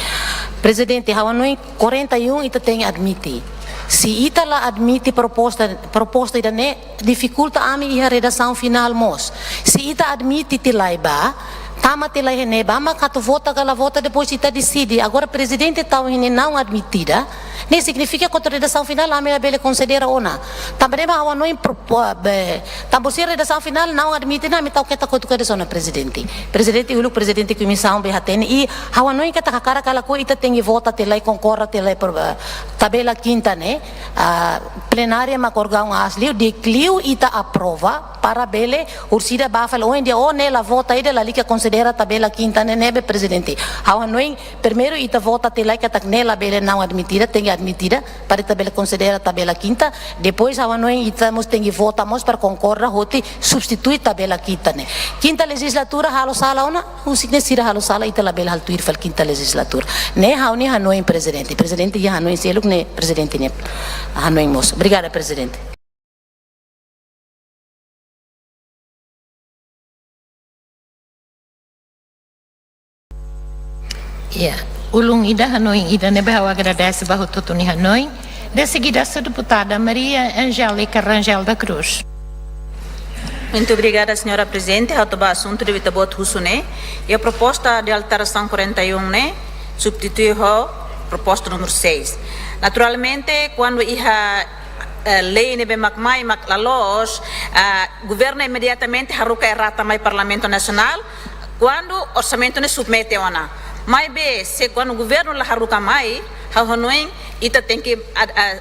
Prezidente, ha'u hanoin quarenta e um ita tenke admite. Se ita la admite proposta, proposta ida-ne'e, difikulta ami iha redasaun finál mós. Se ita admite tiha lai ba, tama tiha lai iha ne'ebá, mak atu vota ka la vota, depois ita deside. Agora prezidente tau iha ne'e não admitida, ne'e signifika katak redasaun finál ami labele konsidera ona. Tanba ne'e mak ha'u hanoin propo-, be, tanba se redasaun finál não admite, ne'e ami tau ketak kotuk kedas ona prezidente. Prezidente uluk, prezidente komisaun be hatene, i ha'u hanoin katak hakarak ka lakohi ita tenke vota tiha lai, konkorda tiha lai, pro-, eh, tabela kinta ne'e, ah, plenária mak órgaun aas liu, di'ak liu ita aprova para bele orsida bá fali oin dehan, oh, ne'e la vota ida, lalika konsidera tabela kinta ne'e, ne'ebé prezidente. Ha'u hanoin primeiru ita vota tiha lai katak ne'e labele não admitida, tenke admitida, para ita bele konsidera tabela kinta. Depois ha'u hanoin ita mós tenke vota mós para konkorda hodi substitui tabela kinta ne'e. Kinta lejizlatura halo sala ona, husik ne'e sira halo sala, ita labele halo tuir fali kinta lejizlatura. Ne'e ha'u-nia hanoin prezidente. Prezidente iha hanoin seluk ne'e, prezidente nia hanoin mós. Obrigada, prezidente. Ya, ulun ida hanoin ida ne'ebé ha'u agradese ba hotu-hotu nia hanoin. De seguida, señora deputada Maria Angélica Rangel da Cruz. Muito obrigada, señora prezidente. Ha'u atu ba asuntu ne'ebé ita-boot husu ne'e. Iha proposta de alterasaun quarenta e um ne'e, substitui ho proposta númeru seis. Naturalmente, kuandu iha, eh, lei ne'ebé mak mai mak la loos, ah, governu imediatamente haruka errata mai Parlamentu Nasionál, kuandu orsamentu ne'e submete ona. Maibé, se kuandu governu la haruka mai, ha'u hanoin ita tenke ad-, ah,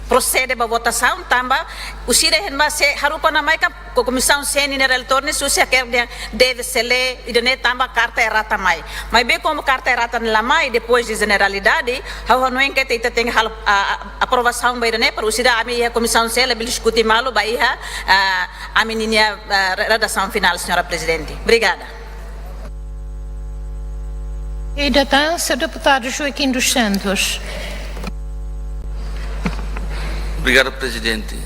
prosede ba votasaun, tanba orsida hein ba se haruka ona mai ka ko-, Komisaun C N ne'e relatóriu ne'e susar ke dehan deve ser lei, ida-ne'e tanba karta errata mai. Maibé komu karta errata ne'e la mai, depois de jeneralidade, ha'u hanoin katak ita tenke halo, a, a, aprovasaun ba ida-ne'e, para orsida ami iha Komisaun C labele diskute malu ba iha, a, ami-nia, a, re-, redasaun finál, señora prezidente. Obrigada. Ida tan, señór deputadu Joaquim dos Santos. Obrigadu, prezidente.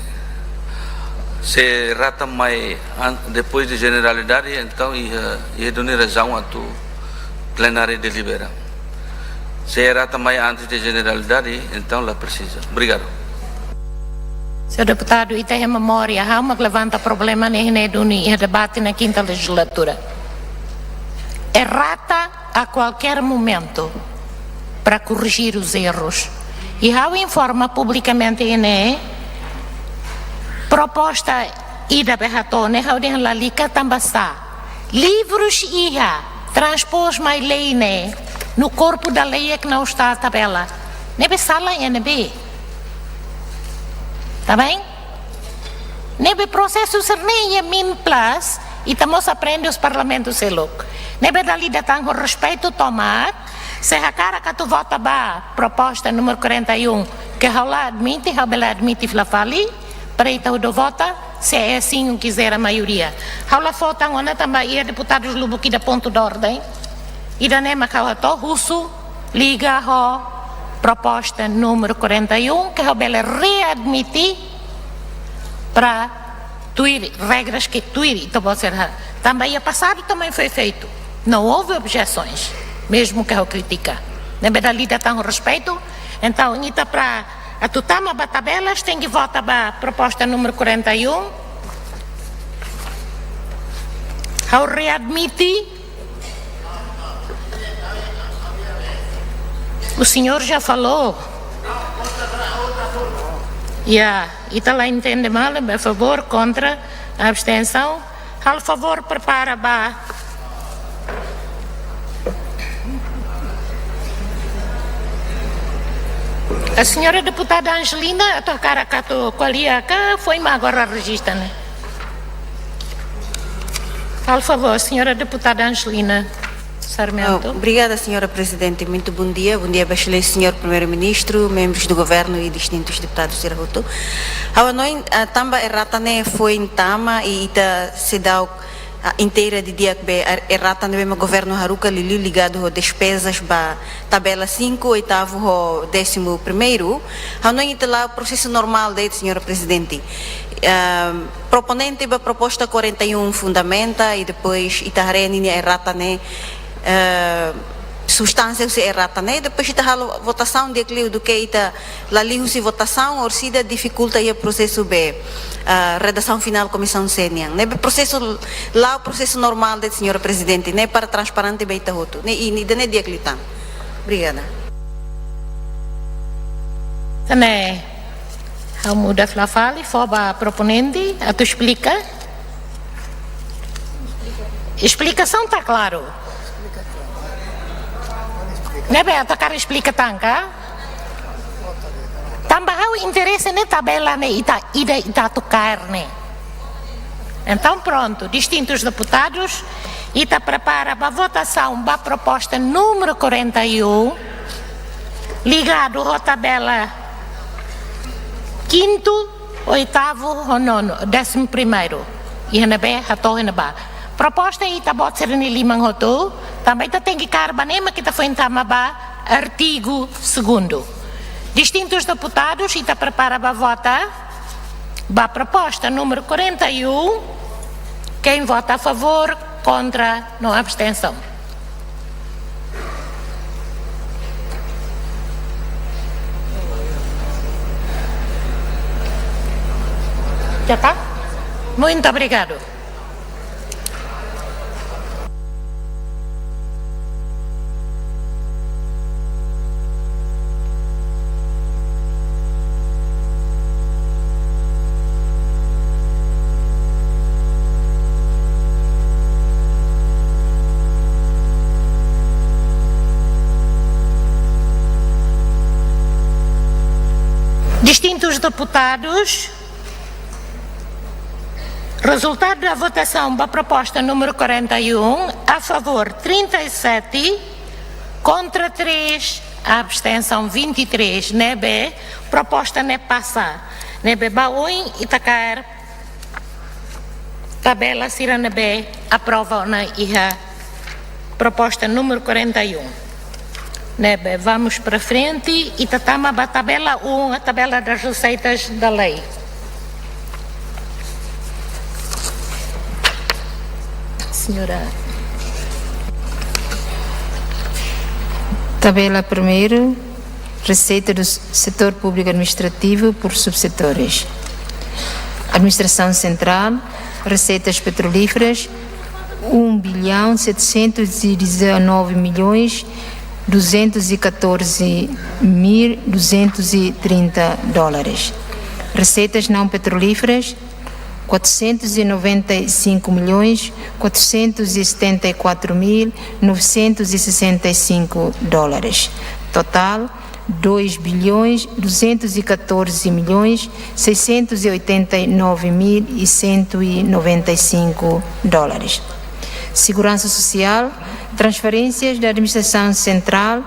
Se errata mai an-, depois de jeneralidade, entaun iha, iha duni razaun atu plenária delibera. Se errata mai antes de jeneralidade, entaun la presiza. Obrigadu. Señór deputadu, ita iha memória, ha'u mak levanta problema ne'e, ne'e duni iha debate na kinta lejizlatura. Errata a qualquer momento para corrigir os erros. I ha'u informa publikamente ne'e, proposta ida be hato'o ne'e, ha'u dehan lalika tanba sá. Livrus iha, transpôs mai lei ne'e, no corpo da lei é que não está a tabela. Ne'ebé sala iha ne'ebé. Tá bem? Ne'ebé prosesu sira-ne'e iha MIM Plus, ita mós aprende husi parlamentu seluk. Ne'ebé dala ida tan ho respeitu tomak, se hakarak atu vota ba proposta númeru quarenta e um, ke ha'u la admite, ha'u bele admite fila fali, para ita hotu vota, se é assim o quiser a maioria. Ha'u la fó tan ona tanba iha deputadus lubuk ida pontu de ordem. Ida-ne'e mak ha'u hato'o husu, liga ho proposta número quarenta e um, ke ha'u bele readmite para tuir regras ke tuir ita-boot sira. Tanba iha pasadu também foi feito. Não houve objeções, mesmo ke ha'u kritika. Ne'ebé dala ida tan ho respeitu. Entaun, ita para atu tama ba tabelas, tenke vota ba proposta número quarenta e um. Ha'u readmite. O senhor já falou. Ya, ita la entende mal, a favor, kontra, abstensaun. Halo favór, prepara ba. A senhora deputada Angelina, atu hakarak atu ko'alia ka foin mak agora rejista, ne'e? Halo favór, senhora deputada Angelina Sarmento. Oh, obrigada, senhora Presidente. Muito bom dia. Bom dia ba Exelénsia, senhor Primeiro-Ministro, membros do Governo e distintos deputados sira hotu. Ha'u hanoin, ah, tanba errata ne'e foin tama i ita seidauk, ah, inteira didi'ak be er-, errata ne'ebé mak governu haruka liuliu ligadu ho despezas ba tabela cinco, oitavo ho décimo primeiro. Ha'u hanoin ita la'o prosesu normál de'it, senhora Presidente. Ehm, proponente ba proposta quarenta e um fundamenta i depois ita haree ninia errata ne'e, eh, substánsia husi errata ne'e, depois ita halo votasaun di'ak liu duké ita lalika husi votasaun, orsida difikulta iha prosesu be, eh, redasaun finál Komisaun C nian. Ne'ebé prosesu, la'o prosesu normál de'it, senhora Presidente, ne'e para transparente ba ita hotu. Ne'e, i ida-ne'e di'ak liután. Obrigada. Ne'e, ha'u muda fila fali, fó ba proponente atu esplika. Esplikasaun ta klaru. Ne'ebé atu hakarak esplika tan ka? Tanba ha'u interese ne'e tabela ne'e ita, ida ita atu kaer ne'e. Entaun prontu, distintus deputadus, ita prepara ba votasaun ba proposta número quarenta e um, ligadu ho tabela quinto, oitavo ho nono, décimo primeiro. Iha ne'ebé hato'o iha ne'ebá. Proposta ita-boot sira-nia liman hotu, tanba ita tenke kaer ba ne'e mak ita foin tama ba artigu segundu. Distintus deputadus, ita prepara ba vota ba proposta número quarenta e um. Quem vota a favor, contra, não, abstenção. Já está? Muito obrigado. Distintus deputadus, rezultadu da votasaun ba proposta número quarenta e um, a favor trinta e sete, contra três, abstensaun vinte e três, ne'ebé proposta ne'e pasa, ne'ebé ba oin ita kaer tabela sira ne'ebé aprova ona iha proposta número quarenta e um. Ne'ebé, vamos para frente, ita tama ba tabela um, a tabela das receitas da lei. Senhora. Tabela primeiro, receita do s-, setor público administrativo por subsetores. Administração central, receitas petrolíferas, um bilhão setecentos e dezanove milhões duzentos e catorze mil duzentos e trinta dólares. Receitas não petrolíferas, quatrocentos e noventa e cinco milhões quatrocentos e setenta e quatro mil novecentos e sessenta e cinco dólares. Total, dois bilhões duzentos e catorze milhões seiscentos e oitenta e nove mil e cento e noventa e cinco dólares. Segurança Social, transferências da Administração Central,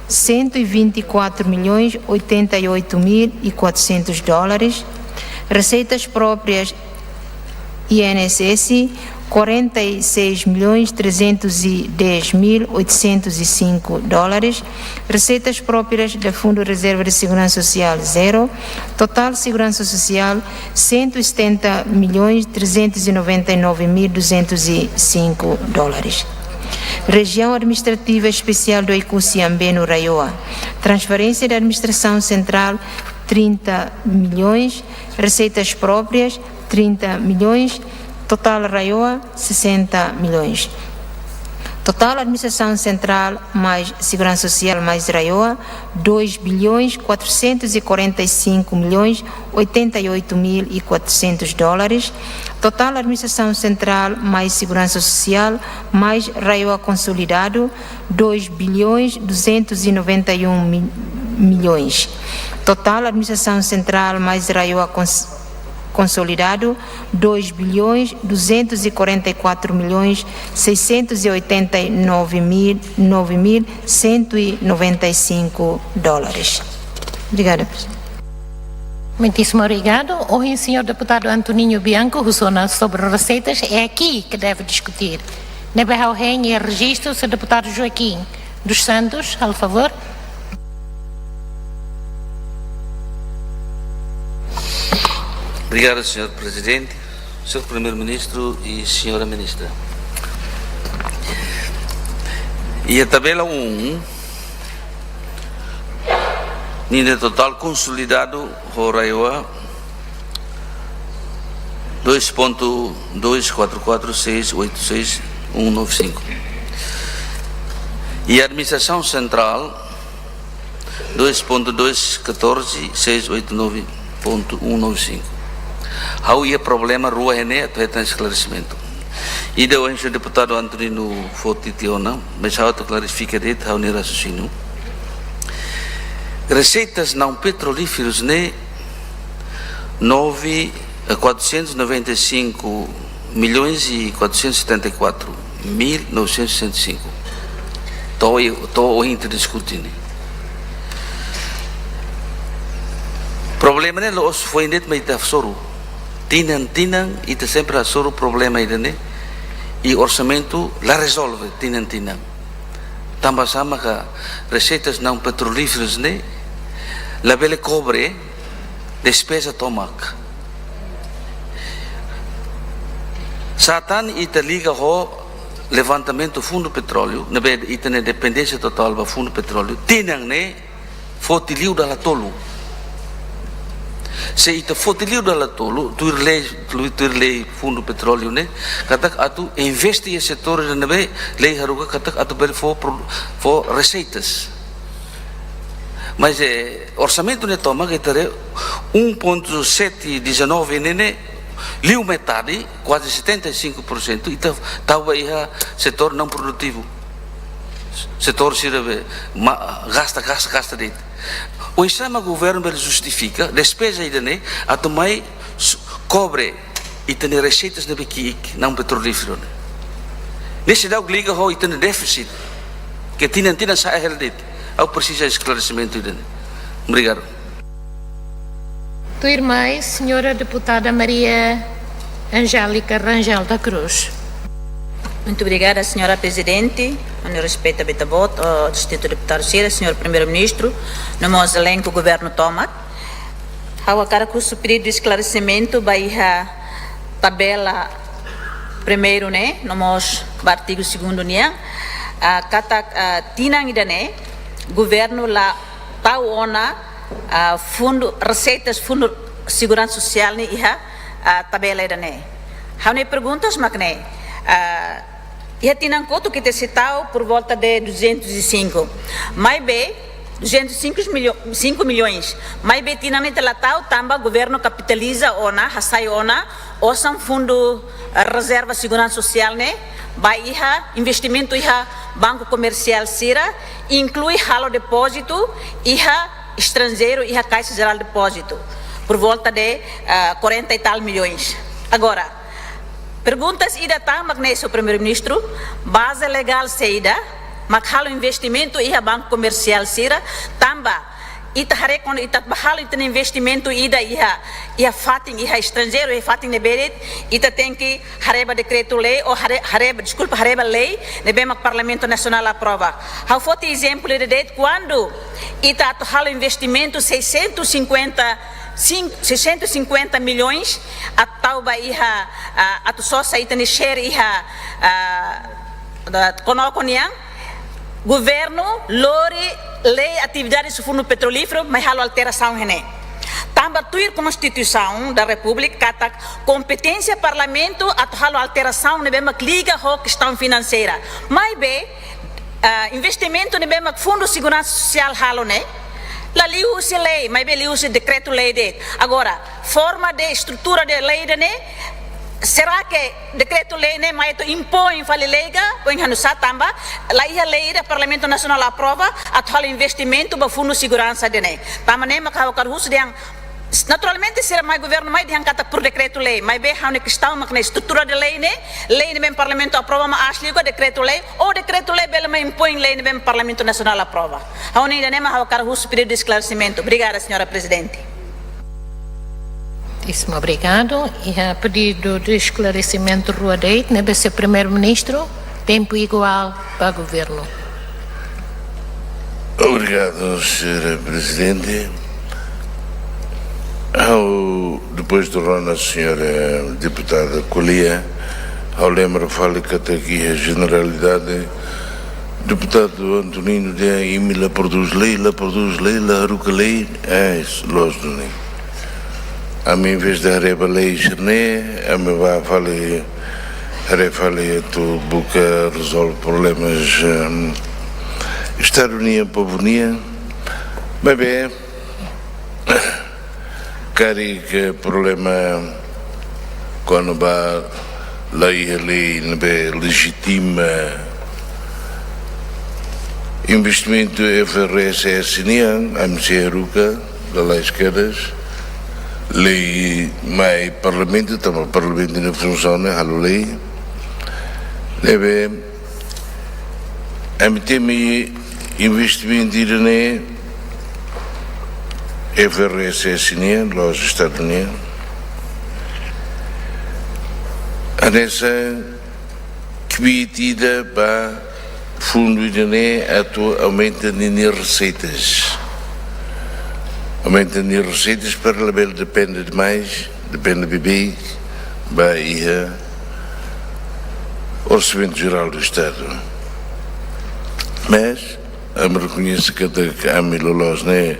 cento e vinte e quatro milhões oitenta e oito mil e quatrocentos dólares. Receitas próprias, I N S S, quarenta e seis milhões trezentos e dez mil oitocentos e cinco dólares, receitas próprias do Fundo Reserva de Segurança Social, zero, total segurança social, cento e setenta milhões trezentos e noventa e nove mil duzentos e cinco dólares. Região Administrativa Especial do Oekusi Ambeno, RAEOA, transferência da administração central, trinta milhões, receitas próprias, trinta milhões, total RAEOA, sessenta milhões. Total administração central mais segurança social mais RAEOA, dois bilhões quatrocentos e quarenta e cinco milhões oitenta e oito mil e quatrocentos dólares. Total administração central mais segurança social mais RAEOA consolidado, dois bilhões duzentos e noventa e um mi-, milhões. Total administração central mais RAEOA cons-, consolidado, dois bilhões duzentos e quarenta e quatro milhões seiscentos e oitenta e nove mil, nove mil cento e noventa e cinco dólares. Obrigada, Presidente. Muitíssimo obrigado. Ohin, senhor deputado Antoninho Bianco, husu ona sobre receitas, é aqui que deve discutir. Ne'ebé ha'u hein iha rejistu, senhor deputado Joaquim dos Santos, por favor. Obrigado, senhor Presidente, senhor Primeiro-Ministro e senhora Ministra. Iha tabela um, ninia total konsolidadu ho RAEOA, dois ponto dois quatro quatro seis oito seis um nove cinco. E a administração central, dois ponto dois catorze seis oito nove ponto um nove cinco. Ha'u iha problema rua iha ne'e, atu hetan esklaresimentu. Ida ohin señór deputadu Antonino foti tiha ona, mas ha'u atu klarifika de'it ha'u-nia raciocínio. Receitas não petrolíferas ne'e nove, eh, quatrocentos e noventa e cinco milhões e quatrocentos e setenta e quatro mil novecentos e sessenta e cinco. To'o, to'o ohin ita diskute ne'e. Problema ne'e la'ós foin de'it mak ita hasoru. Tinan-tinan ita sempre hasoru problema ida-ne'e. I orsamentu la rezolve tinan-tinan. Tanba sá maka receitas não petrolíferas ne'e labele kobre despeza tomak. Sá tan ita liga ho levantamentu Fundu Petróleu, ne'ebé ita-nia dependénsia totál ba Fundu Petróleu, tinan ne'e foti liu dala tolu. Se ita foti liu dala tolu, tuir lei, tuir lei Fundu Petróleu ne'e, katak atu investe iha setór ne'ebé lei haruka katak atu bele fó pro-, fó reseitas. Mas, eh, orsamentu ne'e tomak ita haree um ponto sete dezanove ne'e, ne'e liu metade, kuaze setenta e cinco por cento, ita tau ba iha setór não produtivo. Setór sira be, ma-, gasta, gasta, gasta de'it. Oinsá mak governu bele justifika despeza ida-ne'e atu mai s-, kobre ita-nia reseitas ne'ebé ki'ik, não petrolíferu ne'e. Ne'e seidauk liga ho ita-nia défisit, ke tinan-tinan sa'e hela de'it. Ha'u presiza esklaresimentu ida-ne'e. Obrigadu. Tuirmai, senhora deputada Maria Angélica Rangel da Cruz. Muito obrigada, senhora Presidente. Ha'u-nia respeitu ba Ita-Boot, ó distintu deputadu sira, senhor Primeiro-Ministro, no mós elenku governu tomak. Ha'u hakarak husu pedidu esklaresimentu ba iha tabela primeiru ne'e, no mós ba artigu segundu nian, ah, katak, ah, tinan ida-ne'e, governu la tau ona, ah, fundu, reseitas Fundu Seguransa Sosiál ne'e iha, ah, tabela ida-ne'e. Ha'u-nia perguntas mak ne'e, ah, iha tinan kotuk ita sei tau por volta de duzentos e cinco. Maibé, duzentos e cinco milho-, cinco milhões. Maibé tinan ne'e ita la tau tanba governu kapitaliza ona, hasai ona, osan fundu, eh, rezerva seguransa sosiál ne'e, ba iha investimentu iha banku komersiál sira, inklui halo depózitu iha estranjeiru, iha Caixa Geral de Depósito, por volta de, eh, quarenta e tal milhões. Agora, perguntas ida tan mak ne'e, senhor Primeiro-Ministro, baze legál saida mak halo investimentu iha banku komersiál sira, tanba Ita haree kuandu ita bá halo ita-nia investimentu ida iha, iha fatin, iha estranjeiru, iha fatin ne'ebé de'it, ita tenke haree ba dekretu-lei, ou haree, haree ba, deskulpa, haree ba lei ne'ebé mak Parlamentu Nasionál aprova. Ha'u foti ezemplu ida de'it, kuandu ita atu halo investimentu seiscentos e cinquenta, cin-, seiscentos e cinquenta milhões, atu tau ba iha, ah, atu sosa ita-nia share iha, ah, da, KONOKO nian, governu lori lei atividade Fundu Petrolíferu, mai halo alterasaun iha ne'e. Tanba tuir Konstituisaun da Repúblika katak kompeténsia Parlamentu atu halo alterasaun ne'ebé mak liga ho kestaun finanseira. Maibé, ah, investimentu ne'ebé mak Fundu Seguransa Sosiál halo ne'e, la liuhusi lei, maibé liuhusi dekretu-lei de'it. Agora, forma de estrutura de lei ida-ne'e, será que dekretu-lei ne'e mai atu impoin fali lei ka, oinsá, tanba la iha lei ida Parlamentu Nasionál aprova atu halo investimentu ba Fundu Seguransa ida-ne'e. Tanba ne'e mak ha'u hakarak husu dehan, naturalmente, sira mai governu mai dehan katak por dekretu-lei, maibé ha'u-nia kestaun mak ne'e estrutura de lei ne'e, lei ne'ebé Parlamentu aprova mak aas liu ka dekretu-lei, ou dekretu-lei bele mai impoin lei ne'ebé Parlamentu Nasionál aprova. Ha'u-nia ida-ne'e mak ha'u hakarak husu pedidu de esklaresimentu. Obrigada, Señora Prezidente. Muitíssimo obrigado. Iha pedidu de esklaresimentu rua de'it, ne'ebé Señór Primeiru-Ministru, tempu iguál ba governu. Obrigadu, Señora Prezidente. Ha'u, depois de rona Señora Deputada Kolia, ha'u lembra fali katak iha jeneralidade, Deputadu Antonino dehan imi la prodús lei, la prodús lei, la haruka lei, eh, loos duni. Ami, em vez de haree ba lei sira-ne'e, ami bá fali, haree fali atu buka rezolve problemas, ehm, Estadu nian, povu nian. Maibé, karik problema kona-ba la iha lei ne'ebé lejitima investimentu F R S S nian, ami sei haruka, lalais kedas, lei mai Parlamentu, tanba Parlamentu nia funsaun ne'e halo lei. Ne'ebé, ami temi investimentu ida-ne'e F R S S nian, loos Estadu nian, hanesan kbiit ida ba fundu ida-ne'e atu aumenta ninia reseitas. Aumenta ninia reseitas para labele depende demais, depende beibeik ba iha Orsamentu Jerál do Estadu. Mas, ami rekoñese katak ami loloos ne'e,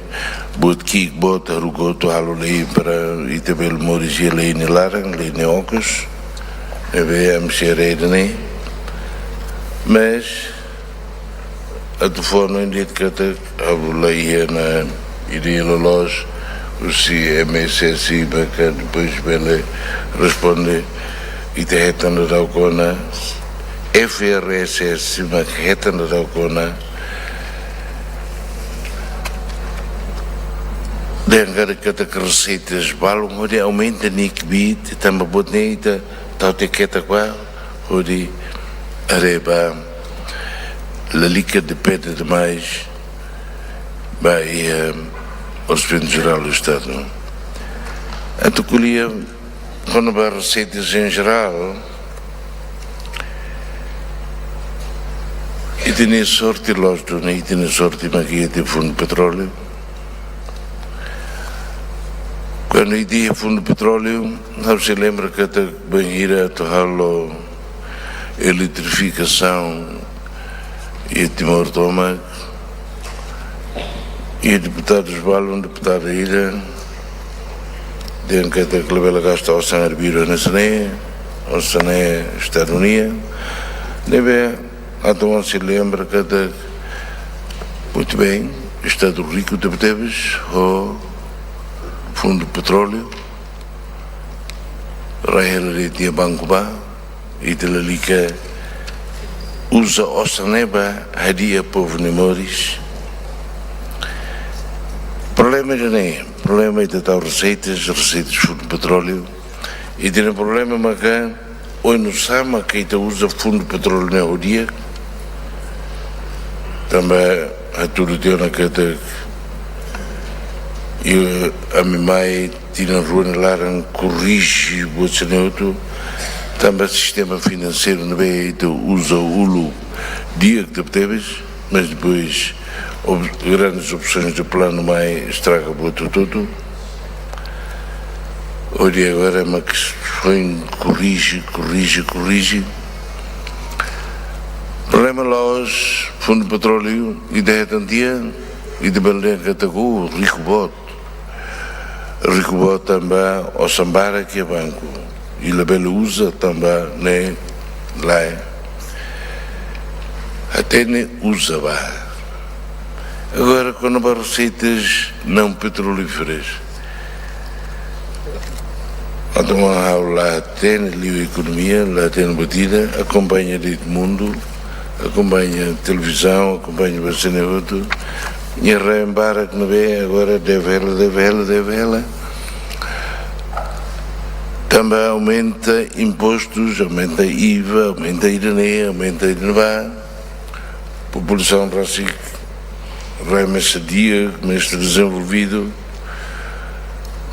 buat ki'ik boot haruka atu halo lei para ita bele moris iha lei nia laran, lei nia okos, ne'ebé ami sei haree ida-ne'e. Mas, atu fó hanoin de'it katak ha'u la iha ona ideia loloos husi M S S I, maka depois bele responde, ita hetan daudauk ona, F R S S maka hetan daudauk ona dehan katak reseitas balun hodi aumenta nia kbiit, tanba buat ne'e ita tau tiha ketak ba hodi haree ba lalika depende demais ba iha Orsamentu Jerál do Estadu. Atu ko'alia kona-ba reseitas em geral, ita-nia sorte, loos duni, ita-nia sorte mak iha tiha Fundu Petróleu. Kuandu iha Fundu Petróleu, ha'u sei lembra katak bainhira atu halo eletrifikasaun iha Timor tomak, iha deputadus balun, deputada ida dehan katak labele gasta osan arbiru hanesan ne'e, osan ne'e Estadu nian. Ne'ebé, entaun sei lembra katak, muito bem, Estadu riku tebetebes ho Fundu Petróleu, rai hela de'it iha banku ba, ita lalika uza osan ne'e ba hadi'a povu nia moris. Problema ida-ne'e, problema ita tau reseitas, reseitas Fundu Petróleu, ita-nia problema maka oinsá maka ita uza Fundu Petróleu ne'e ho di'ak. Tanba hatudu tiha ona katak I ami mai tinan rua nia laran korrije buat sira-ne'e hotu, tanba sistema finanseiru ne'ebé ita uza uluk di'ak tebetebes, mas depois op-, grandes opções de plano mai estraga buat hotu-hotu. Hodi agora mak foin korrije, korrije, korrije. Problema la'ós Fundu Petróleu, ita hetan tiha, ita bele dehan katak riku boot. Riku boot tanba osan barak iha banku. I labele uza tanba ne'e lae. Hatene uza ba. Agora, kona-ba reseitas não petrolíferas. Entaun ha'u la hatene liu ekonomia, la hatene buat ida, akompaña de'it mundu, akompaña televizaun, akompaña buat sira-ne'e hotu. Nia rai barak ne'ebé agora deve hela, deve hela, deve hela. Tanba aumenta impostus, aumenta IVA, aumenta ida-ne'e, aumenta ida-ne'ebá. Populasaun rasik rai mesak di'ak, mesak dezenvolvidu,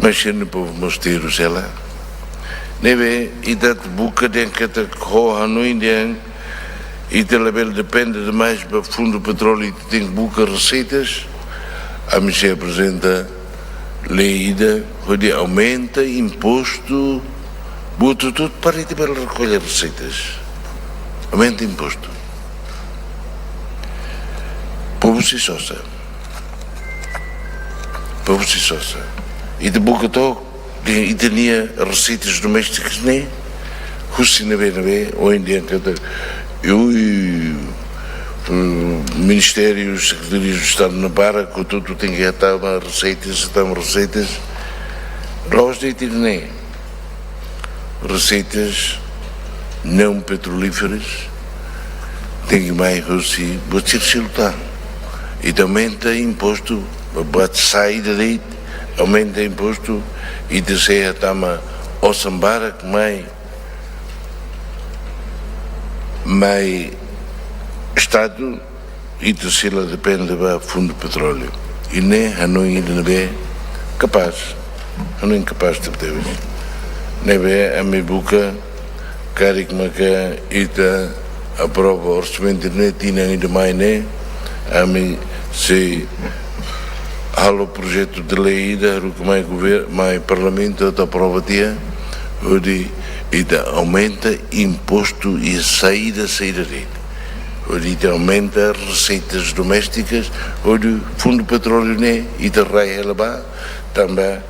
mas sira-nia povu mós terus hela. Ne'ebé, ita buka dehan katak ho hanoin dehan ita labele depende demais ba Fundu Petróleu, ita tenke buka reseitas. Ami sei aprezenta lei ida hodi aumenta impostu, buat hotu-hotu para ita bele rekolla reseitas. Aumenta impostu. Povu sei sosa. Povu sei sosa. Ita buka to'ok, ita-nia reseitas domésticas ne'e, husi ne'ebé, ne'ebé, ohin dehan katak, ui, eh, ministériu, sekretariadu de Estadu ne'e barak, hotu-hotu tenke hatama reseitas, hatama reseitas. La'ós de'it ida-ne'e. Reseitas não petrolíferas tenke mai husi buat sira seluk tan. Ita aumenta impostu, ba buat saida de'it, aumenta impostu, ita sei hatama osan barak mai, mai Estadu, ita sei la depende ba Fundu Petróleu. I ne'e hanoin ida ne'ebé kapás, hanoin kapás tebetebes. Ne'ebé ami buka karik maka ita aprova orsamentu ne'e tinan ida mai ne'e, ami sei halo projetu de lei ida haruka mai gover-, mai parlamentu atu aprova tiha, hodi ita aumenta impostu iha saida, saida de'it. Hodi ita aumenta reseitas domésticas, hodi Fundu Petróleu ne'e ita rai hela ba, tanba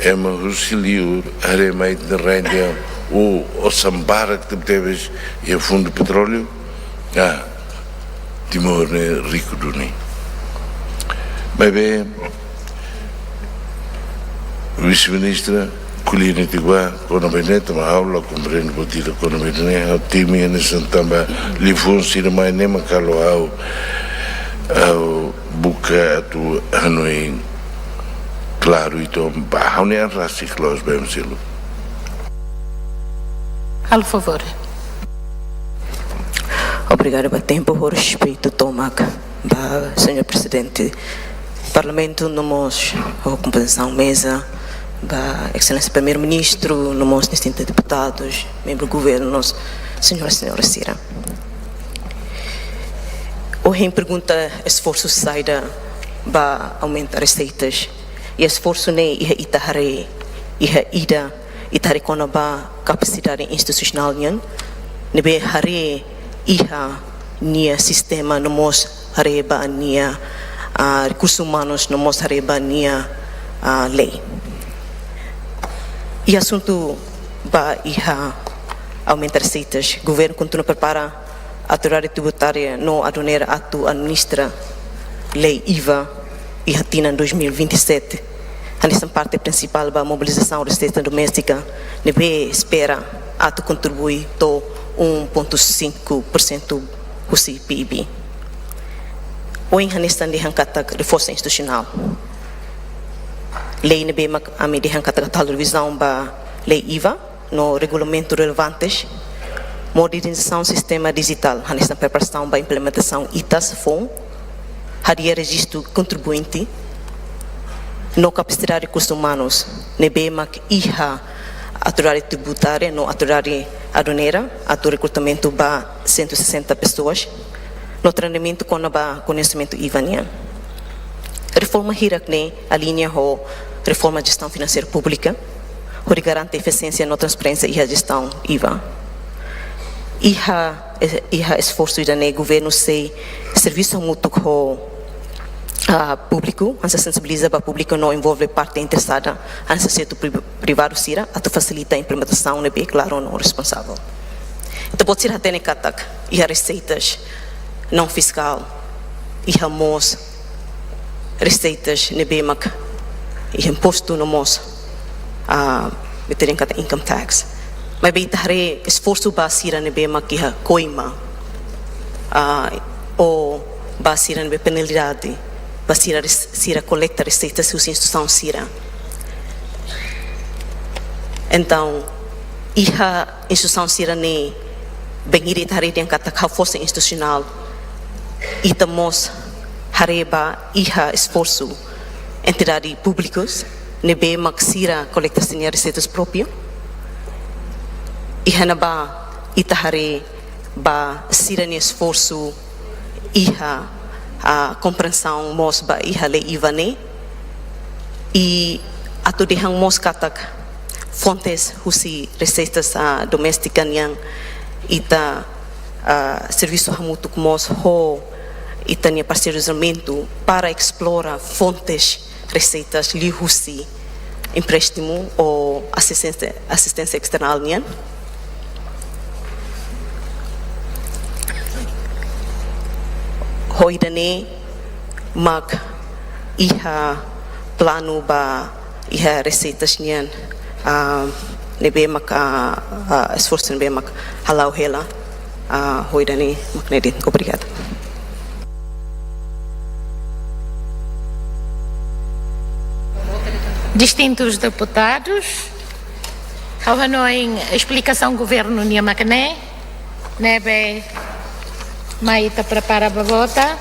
ema husi liur haree mai ita rai dehan, o, osan barak tebetebes iha Fundu Petróleu. Ah, Timor ne'e riku duni. Maibé, Vise-Ministra, ko'alia netik ba, kona-ba ne'e, tanba ha'u la komprende buat ida kona-ba ne'e, ha'u temi hanesan tanba liafuan sira mai ne'e mak halo ha'u, ha'u buka atu hanoin klaru uitoan ba ha'u-nia an rasik, la'ós ba ema seluk. Halo favór. Obrigada ba tempu ho respeitu tomak ba Señór Prezidente Parlamentu, no mós ho kompozisaun meza, ba Exelénsia Primeiru-Ministru, no mós distintus deputadus, membru governu, señora, señora sira. Ohin pergunta esforsu saida ba aumenta reseitas, i esforsu ne'e iha ita haree, iha ida, ita haree kona-ba kapasidade institusionál nian, ne'ebé haree iha nia sistema no mós haree ba nia, ah, rekursus umanus no mós haree ba nia, ah, lei. I asuntu ba iha aumenta reseitas, governu kontinua prepara autoridade tributária no aduaneira atu administra lei IVA iha tinan dois mil e vinte e sete, hanesan parte prinsipál ba mobilizasaun reseita doméstika, ne'ebé espera atu kontribui to'o um ponto cinco por cento husi PIB. Ohin hanesan dehan katak reforsu institusionál. Lei ne'ebé mak ami dehan katak atu halo revizaun ba lei IVA, no regulamentu relevantes, modernizasaun sistema dijitál, hanesan preparasaun ba implementasaun ITAS foun, hadi'a rejistu kontribuinte, no kapasidade rekursus umanus ne'ebé mak iha autoridade tributária no autoridade aduaneira atu rekrutamentu ba cento e sessenta pessoas, no treinamentu kona-ba koñesimentu IVA nian. Reforma hirak-ne'e aliña ho reforma jestaun finanseira públika, hodi garante efisiénsia no transparénsia iha jestaun IVA. Iha, iha esforsu ida-ne'e governu sei servisu hamutuk ho, ah, públiku, hanesan sensibiliza ba públiku no envolve parte interesada, hanesan setór pri-, privadu sira, atu fasilita implementasaun ne'ebé klaru no responsavel. Ita-boot sira hatene katak iha reseitas naun fiskál, iha mós reseitas ne'ebé mak iha impostu no mós, ah, ita dehan katak income tax. Maibé ita haree esforsu ba sira ne'ebé mak iha koima, ah, ou ba sira ne'ebé penalidade, ba sira res-, sira kolekta reseitas husi instituisaun sira. Entaun, iha instituisaun sira-ne'e, bainhira ita haree dehan katak ha'u fó sai institusionál, ita mós haree ba iha esforsu entidade públikus ne'ebé mak sira kolekta sira-nia reseitas própriu. Iha ne'ebá ita haree ba sira-nia esforsu iha, ah, komprensaun mós ba iha lei IVA ne'e. I atu dehan mós katak fontes husi reseitas, ah, doméstika nian ita, ah, servisu hamutuk mós ho ita-nia parseiru dezenvolvimentu para esplora fontes reseitas liuhusi empréstimu ou asisténsia, asisténsia esternál nian. Ho ida-ne'e mak iha planu ba iha reseitas nian, ah, ne'ebé mak, ah, ah, esforsu ne'ebé mak hala'o hela, ah, ho ida-ne'e mak ne'e de'it. Obrigada. Distintus deputadus, ha'u hanoin esplikasaun governu nian mak ne'e, ne'ebé mai ita prepara ba vota.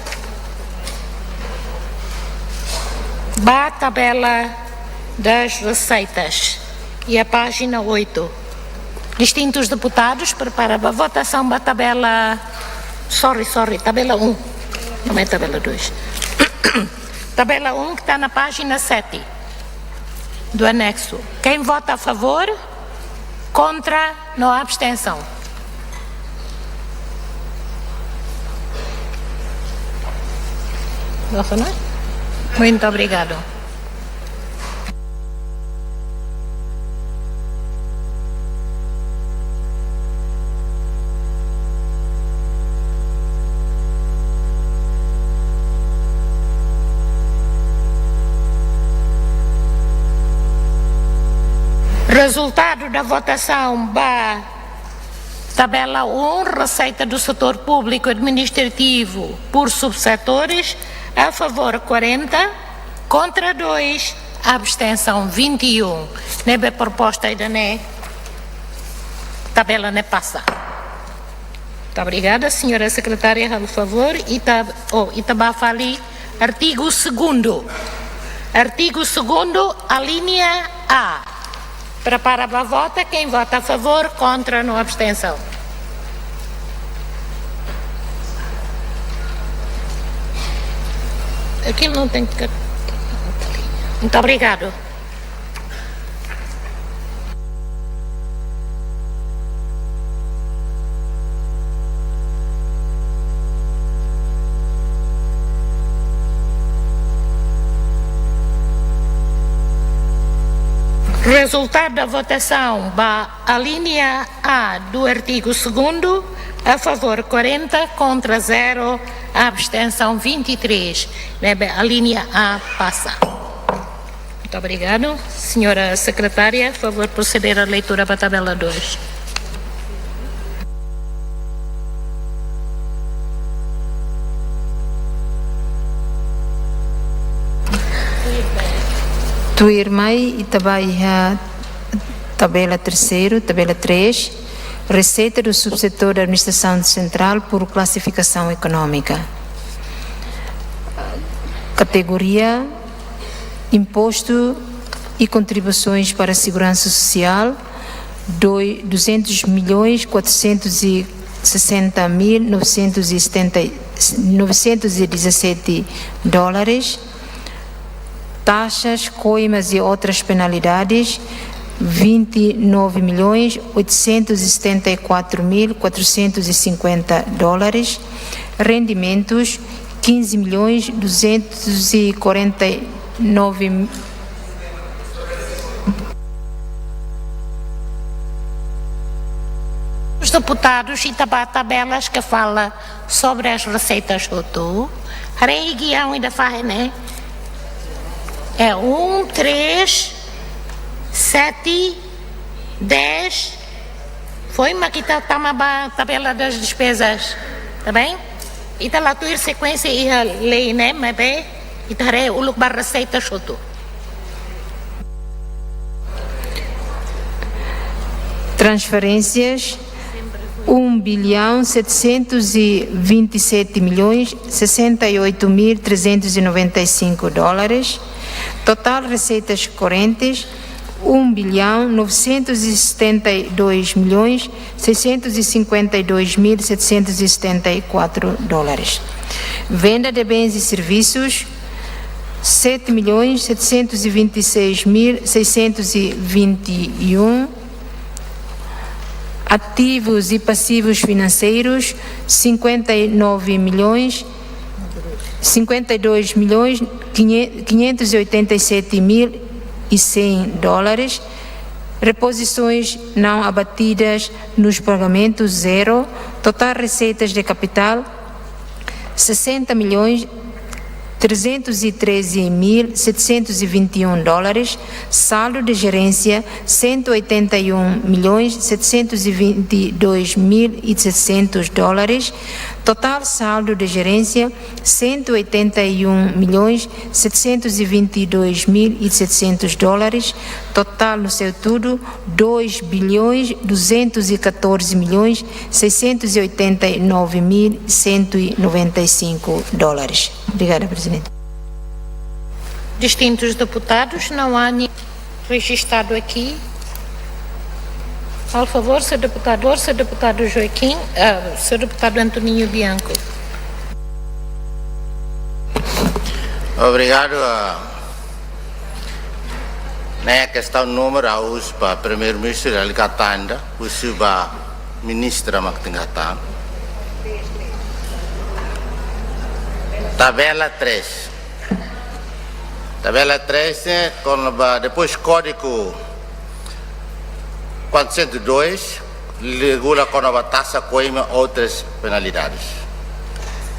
Ba tabela das receitas, iha pájina oito. Distintus deputadus, prepara ba votasaun ba tabela, sorry, sorry, tabela um, não é tabela dois. Tabela um que está na página sete do anexo. Quem vota a favor? Contra? No abstensaun? Não, não é? Muito obrigado. Rezultadu da votasaun ba tabela um, receita do setor público administrativo por subsetores, a favor quarenta, contra dois, abstensaun vinte e um. Ne'ebé proposta ida-ne'e, tabela ne'e pasa. Muito obrigada, senhora secretária, halo favor. Ita, oh, ita bá fali artigu segundo. Artigu segundo, alínea A. Prepara ba vota, quem vota a favor, contra, no abstensaun. Aquilo não tem que. Muito obrigado. Resultado da votação ba alínea A do artigo segundo, a favor quarenta, contra zero, abstenção vinte e três. Ne'ebé alínea A pasa. Muito obrigado. Senhora secretária, favor proceder à leitura ba tabela dois. Tuirmai, ita bá iha tabela terceiro, tabela três, receita do subsetor da administração central por classificação económica. Categoria Imposto e contribuições para a segurança social, doi-, duzentos milhões quatrocentos e sessenta mil novecentos e setenta, novecentos e dezassete dólares. Taxas, coimas e outras penalidades, vinte e nove milhões oitocentos e setenta e quatro mil quatrocentos e cinquenta dólares. Rendimentos, quinze milhões duzentos e quarenta e nove. Os deputados, ita bá tabelas que fala sobre as receitas hotu. Haree iha guiaun ida fahe ne'e. É um, três, sete, dez. Foin mak ita tama ba tabela das despesas, tá bem? Ita la tuir sekuénsia iha lei ne'e, maibé ita haree uluk ba reseitas hotu. Transferências, um bilhão setecentos e vinte e sete milhões sessenta e oito mil trezentos e noventa e cinco dólares. Total receitas correntes, um bilhão novecentos e setenta e dois milhões seiscentos e cinquenta e dois mil setecentos e setenta e quatro dólares. Venda de bens e serviços, sete milhões setecentos e vinte e seis mil seiscentos e vinte e um. Ativos e passivos financeiros, cinquenta e nove milhões, cinquenta e dois milhões quinhentos e oitenta e sete mil e cem dólares. Reposições não abatidas nos pagamentos, zero. Total receitas de capital, sessenta milhões trezentos e treze mil setecentos e vinte e um dólares. Saldo de gerência, cento e oitenta e um milhões setecentos e vinte e dois mil e seiscentos dólares. Total saldo de gerência, cento e oitenta e um milhões setecentos e vinte e dois mil e seiscentos dólares. Total no seu todo, dois bilhões duzentos e catorze milhões seiscentos e oitenta e nove mil cento e noventa e cinco dólares. Obrigada, Presidente. Distintos deputados, não há nenhum registado aqui. Por favor, senhor deputado, senhor deputado Joaquim, ah, senhor deputado Antoninho Bianco. Obrigadu. Ah, ne'e kestaun númeru, ha'u husu ba Primeiru-Ministru, ita liga tan ida, husu ba ministra mak tenke hatán. Tabela três. Tabela três ne'e, kona-ba, depois kódigu quatrocentos e dois, regula kona-ba taxa, coima, outras penalidades.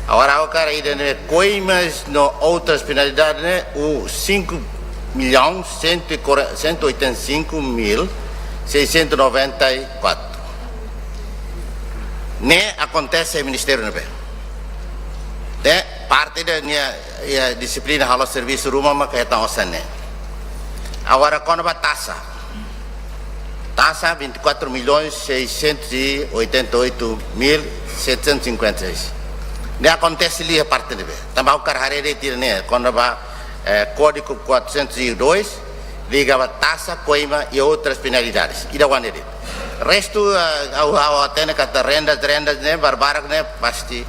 Agora, agora ida-ne'e coimas no outras penalidades ne'e, o cinco milhões cento e quarenta, cento e oitenta e cinco mil seiscentos e noventa e quatro. Ne'e akontese iha ministériu ne'ebé. Ne'e parte ida nia, iha dixiplina halo servisu ruma mak hetan osan ne'e. Agora, kona-ba taxa. Taxa vinte e quatro milhões seiscentos e oitenta e oito mil setecentos e cinquenta e seis. Ne'e akontese liu iha parte ne'ebé. Tanba ha'u hakarak haree de'it ida-ne'e, kona-ba, eh, kódigu quatrocentos e dois, liga ba taxa, coima e outras penalidades. Ida-ne'e de'it. Restu, eh, ha'u, ha'u hatene katak rendas, rendas ne'e, barak-barak ne'e, pasti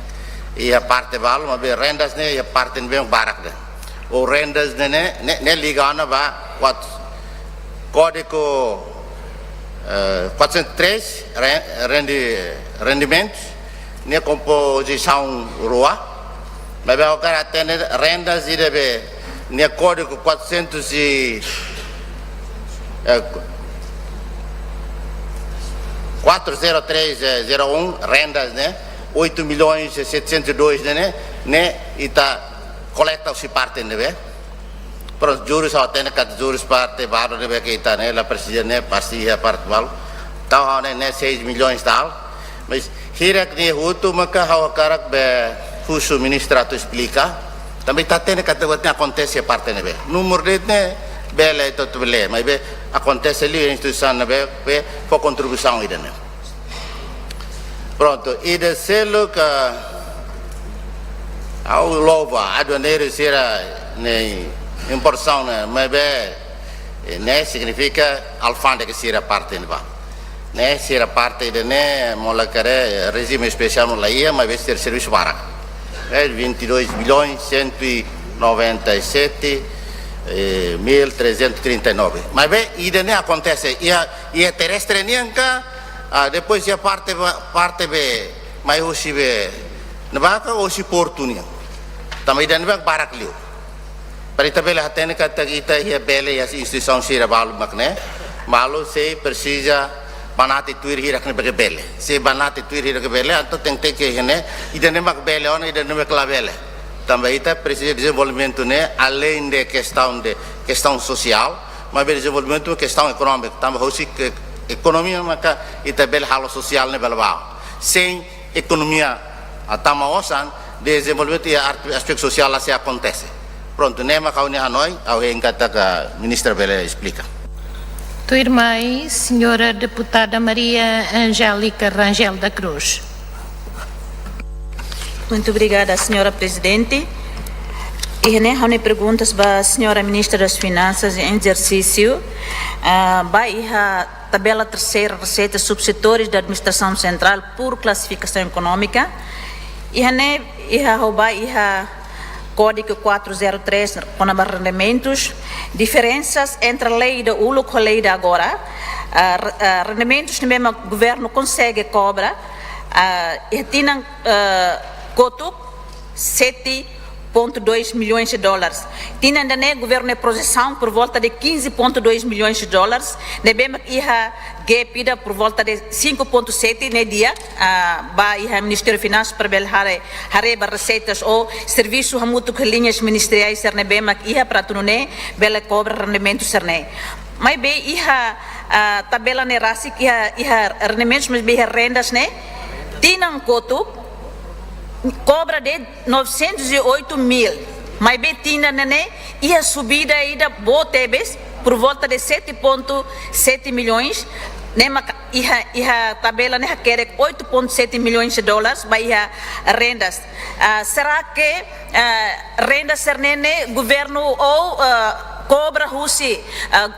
iha parte balu, maibé rendas ne'e, iha parte ne'ebé barak ne'e. Ou rendas ne'e, ne'e, ne'e, ne'e liga ona ba quatro, kódigu, eh, quatrocentos e três, re-, rendi-, rendimentus, ne'e kompozisaun rua, maibé ha'u hakarak hatene rendas ida-ne'ebé, ne'e kódigu quatrocentos e, eh, quatro zero três, eh, zero um, rendas ne'e, oito milhões e setecentos e dois ne'e, ne'e, ne'e ita koleta husi parte ne'ebé. Prontu, juros ha'u hatene katak juros parte balu ne'ebé ke ita ne'e, la presiza ne'e, pasti iha parte balu. Entaun ha'u ne'e, ne'e seis milhões tal. Mas hirak-ne'e hotu maka ha'u hakarak be husu ministra atu esplika. Tanba ita hatene katak buat ne'e akontese iha parte ne'ebé. Númeru de'it ne'e bele, ita atu bele, maibé akontese liu iha instituisaun ne'ebé, be fó kontribuisaun ida-ne'e. Prontu, ida seluk, ha'u louva aduaneiru sira-nia Importasaun ne'e, maibé, eh, ne'e signifika alfándega sira parte ne'ebá. Ne'e sira parte ida-ne'e, molok karik, eh, rejime espesiál mak la iha, maibé sira servisu barak. É vinte e dois bilhões cento e noventa e sete, eh, mil trezentos e trinta e nove. Maibé ida-ne'e akontese, iha, iha terrestre nian ka, ah, depois iha parte ba-, parte be, mai husi be, ne'ebá ka husi portu nian. Tanba ida-ne'e barak liu. Para ita bele hatene katak ita iha bele iha instituisaun sira balu mak ne'e, balu sei presiza banati tuir hirak ne'ebé ke bele. Se banati tuir hirak ke bele, entaun tenke iha ne'e, ida-ne'e mak bele ona, ida-ne'e mak la bele. Tanba ita presiza dezenvolvimentu ne'e, além de kestaun de, kestaun sosiál, maibé dezenvolvimentu kestaun ekonómiku, tanba husi ke ekonomia maka ita bele halo sosiál ne'e bele bá. Sein ekonomia, ah, tama osan, dezenvolvimentu iha art-, aspetu sosiál la sei akontese. Prontu, ne'e mak ha'u-nia hanoin, ha'u hein katak ministra bele esplika. Tuirmai, señora deputada Maria Angélica Rangel da Cruz. Muito obrigada, señora Prezidente. Iha ne'e ha'u-nia perguntas ba señora Ministra das Finanças em exercício, ah, ba iha tabela terseira, receita subsetores da administração central por classificação económica. Iha ne'e, iha ha'u bá iha Código quatro zero três, kona-ba rendimentus, diferensas entre lei ida uluk ho lei ida agora. Ah, re-, ah, rendimentus ne'ebé mak governu konsege kobra, ah, iha tinan, ah, kotuk, sete ponto dois milhões de dólares. Tinan ida-ne'e governu iha projesaun por volta de quinze ponto dois milhões de dólares. Ne'ebé mak iha gap ida por volta de cinco ponto sete ne'e di'ak, ah, ba iha Ministériu Finansas para bele haree, haree ba reseitas ou servisu hamutuk ho liñas ministeriais sira ne'ebé mak iha para atu nune'e bele kobra rendimentu sira-ne'e. Maibé iha, ah, tabela ne'e rasik iha, iha rendimentus, maibé iha rendas ne'e tinan kotuk kobra de'it novecentos e oito mil. Maibé tinan ne'e iha subida ida boot tebes, por volta de sete ponto sete milhões, ne'e mak iha, iha tabela ne'e hakerek oito ponto sete milhões de dólares ba iha rendas. Ah, será que, ah, rendas sira-ne'e ne'e governu ou, ah, kobra husi, ah,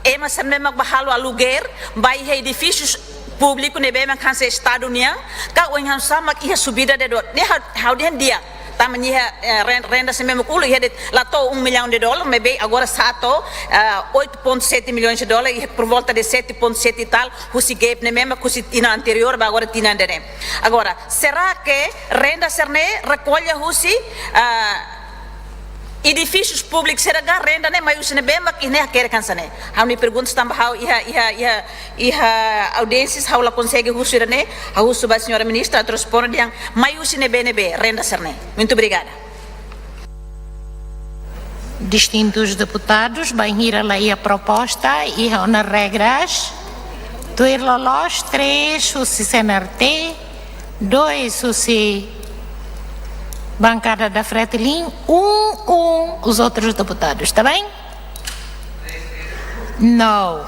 ema sira ne'ebé mak bá halo aluguér ba iha edifísius públiku ne'ebé mak hanesan Estadu nian, ka oinsá mak iha subida de'it? Ne'e ha'u, ha'u dehan di'ak. Tanba iha, eh, ren-, rendas ne'ebé mak uluk iha de'it la to'o um milhão de dólar, maibé agora sa'e to'o, eh, oito ponto sete milhões de dólar, iha por volta de sete ponto sete e tal, husi gap ne'ebé mak husi tinan anteriór ba agora tinan ida-ne'e. Agora, será que rendas sira-ne'e rekolla husi, ah, edifísius públikus sira ka renda ne'e mai husi ne'ebé mak iha ne'e hakerek hanesan ne'e? Ha'u-nia perguntas tanba ha'u iha, iha, iha, iha audiénsias ha'u la konsege husu ida-ne'e, ha'u husu ba señora ministra atu responde dehan mai husi ne'ebé-ne'ebé renda sira-ne'e. Muito obrigada. Distintus deputadus, bainhira la iha proposta, iha ona regras, tuir loloos, três husi C N R T, dois husi bancada da Fretilin, um, um os outros deputados, tá bem? Não.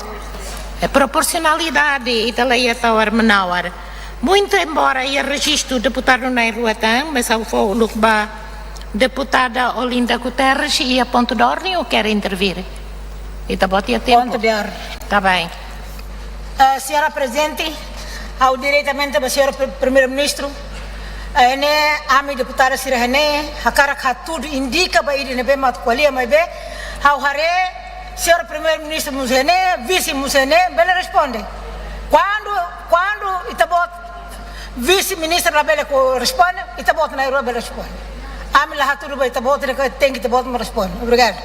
É proporcionalidade, ita la iha tawar-menawar. Muito embora iha rejistu deputadu na'in-rua tan, mas ha'u fó uluk ba deputada Olinda Guterres, iha ponto de ordem ou quer intervir? Ita-boot iha tempu. Ponto de ordem. Tá bem. Ah, señora Prezidente, ha'u diretamente ba señor Pri-, Primeiru-Ministru, ah, ne'e ami deputada sira ne'e, hakarak hatudu indika ba ida ne'ebé mak ko'alia, maibé ha'u haree señor Primeiru-Ministru mós iha ne'e, Vise mós iha ne'e, bele responde. Kuandu, kuandu ita-boot Vise-Ministru labele ko responde, ita-boot na'in-rua bele responde. Ami la hatudu ba ita-boot, ne'e ke tenke ita-boot mak responde. Obrigadu.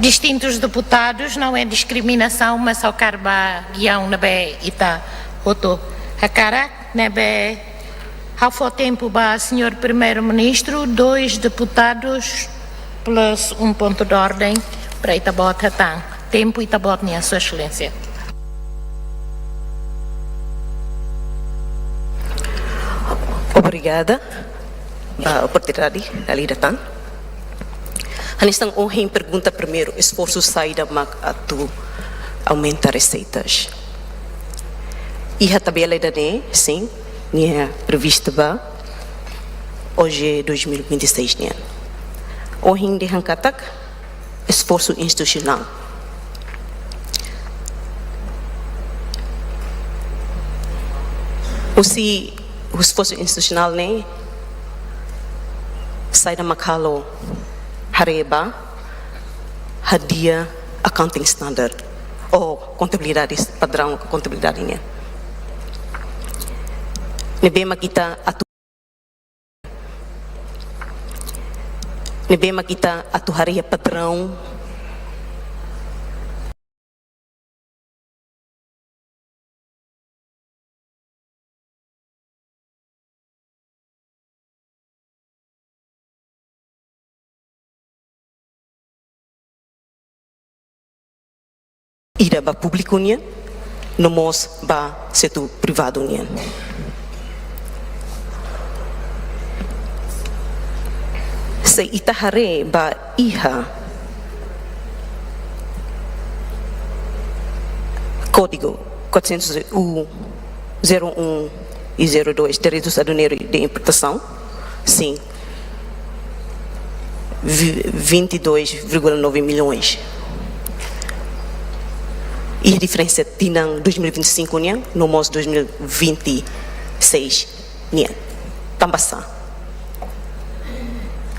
Distintus deputadus, não é discriminação, mas ha'u hakarak ba giaun ne'ebé ita hotu hakarak, ne'ebé ha'u fó tempu ba señor Primeiru-Ministru, dois deputados plus um ponto de ordem para ita-boot hetan. Tempu ita-boot nian, Sua Exelénsia. Obrigada ba oportunidade dala ida tan. Hanesan ohin pergunta primeiru, esforsu saida mak atu aumenta reseitas. Iha tabela ida-ne'e, sin, nia previstu ba O G dois mil e vinte e seis nian. Ohin dehan katak esforsu institusionál. Husi esforsu institusionál ne'e, saida mak halo haree ba hadi'a accounting standard ou kontabilidade, padraun kontabilidade nian. Ne'ebé mak ita atu Ne'ebé mak ita atu haree padraun. Ida ba públiku nian, no mós ba setór privadu nian. Se ita haree ba iha Kódigu quatrocentos e um, zero um e zero dois, direitus aduaneiru de importasaun, sin, vi-, vinte e dois vírgula nove milhões. I diferensa tinan dois mil e vinte e cinco nian, no mós dois mil e vinte e seis nian. Tanba sá?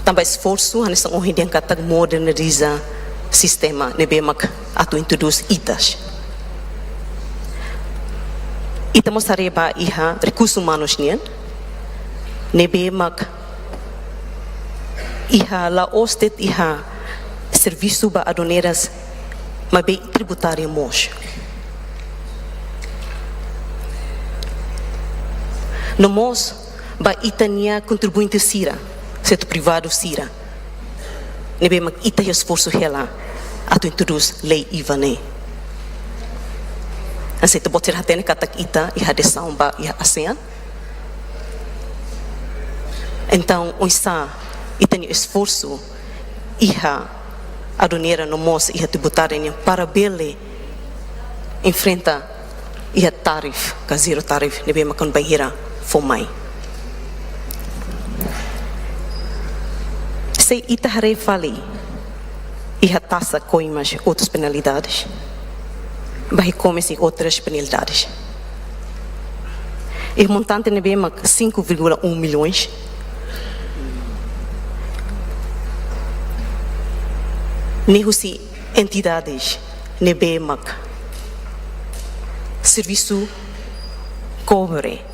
Tanba esforsu hanesan ohin dehan katak moderniza sistema ne'ebé mak atu introdús itas. Ita mós haree ba iha rekursus umanus nian, ne'ebé mak iha la'ós de'it iha servisu ba aduaneiras, maibé tributária mós. No mós ba ita-nia kontribuinte sira, setór privadu sira, ne'ebé mak ita esforsu hela atu introdús lei IVA ne'e. Hanesan ita-boot sira hatene katak ita iha adesaun ba iha ASEAN. Entaun, oinsá ita-nia esforsu iha aduaneira no mós iha tributária nian para bele enfrenta iha tarifu ka zero tarifu ne'ebé mak bainhira fó mai. Se ita haree fali iha taxa koimas, outras penalidades, ba e-commerce e outras penalidades. E montante ne'ebé mak cinco vírgula um milhões. Ne'e husi entidades ne'ebé mak servisu kobre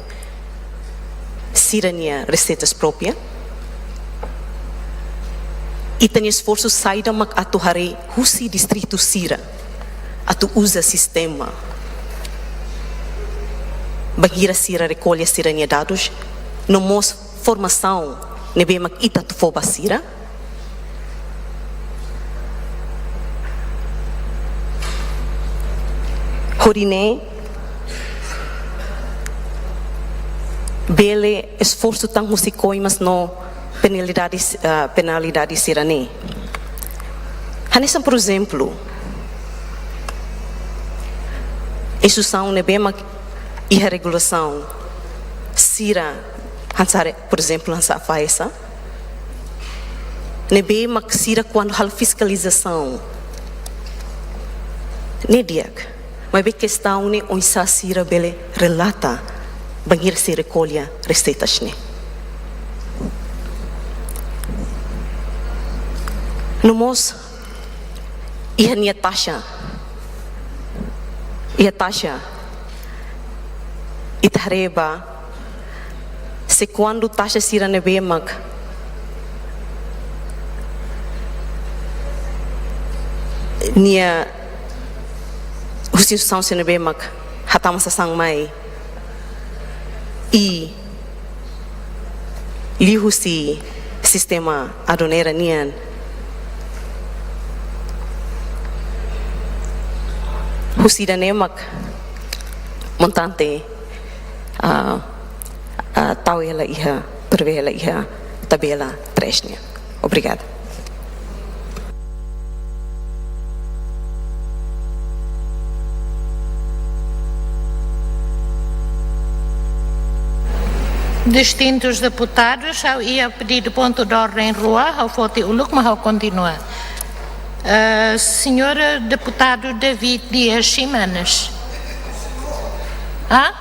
sira-nia reseitas própria. Ita-nia esforsu saida mak atu haree husi distritu sira atu uza sistema bainhira sira rekolla sira-nia dadus, no mós formasaun ne'ebé mak ita atu fó ba sira. Hodi nune'e bele esforsu tan husi koimas no penalidades, ah, penalidades sira-ne'e. Hanesan, por ezemplu, instituisaun ne'ebé mak iha regulasaun sira hanesan, por ezemplu, hanesan AFAESA, ne'ebé mak sira kuandu halo fiskalizasaun ne'e di'ak, maibé kestaun ne'e oinsá sira bele relata bainhira sira rekolla reseitas ne'e. No mós iha nia taxa, iha taxa, ita haree ba se kuandu taxa sira ne'ebé mak nia husi instituisaun sira ne'ebé mak hatama sasán mai, i liuhusi sistema aduaneira nian, husi ida-ne'e mak montante, ah, ah, tau hela iha, prevee hela iha tabela três nian. Obrigada. Distintus deputadus, ha'u iha pedidu pontu de ordem rua, ha'u foti uluk, mas ha'u kontinua. Eh, señora deputadu David Dias Ximenes. Hã?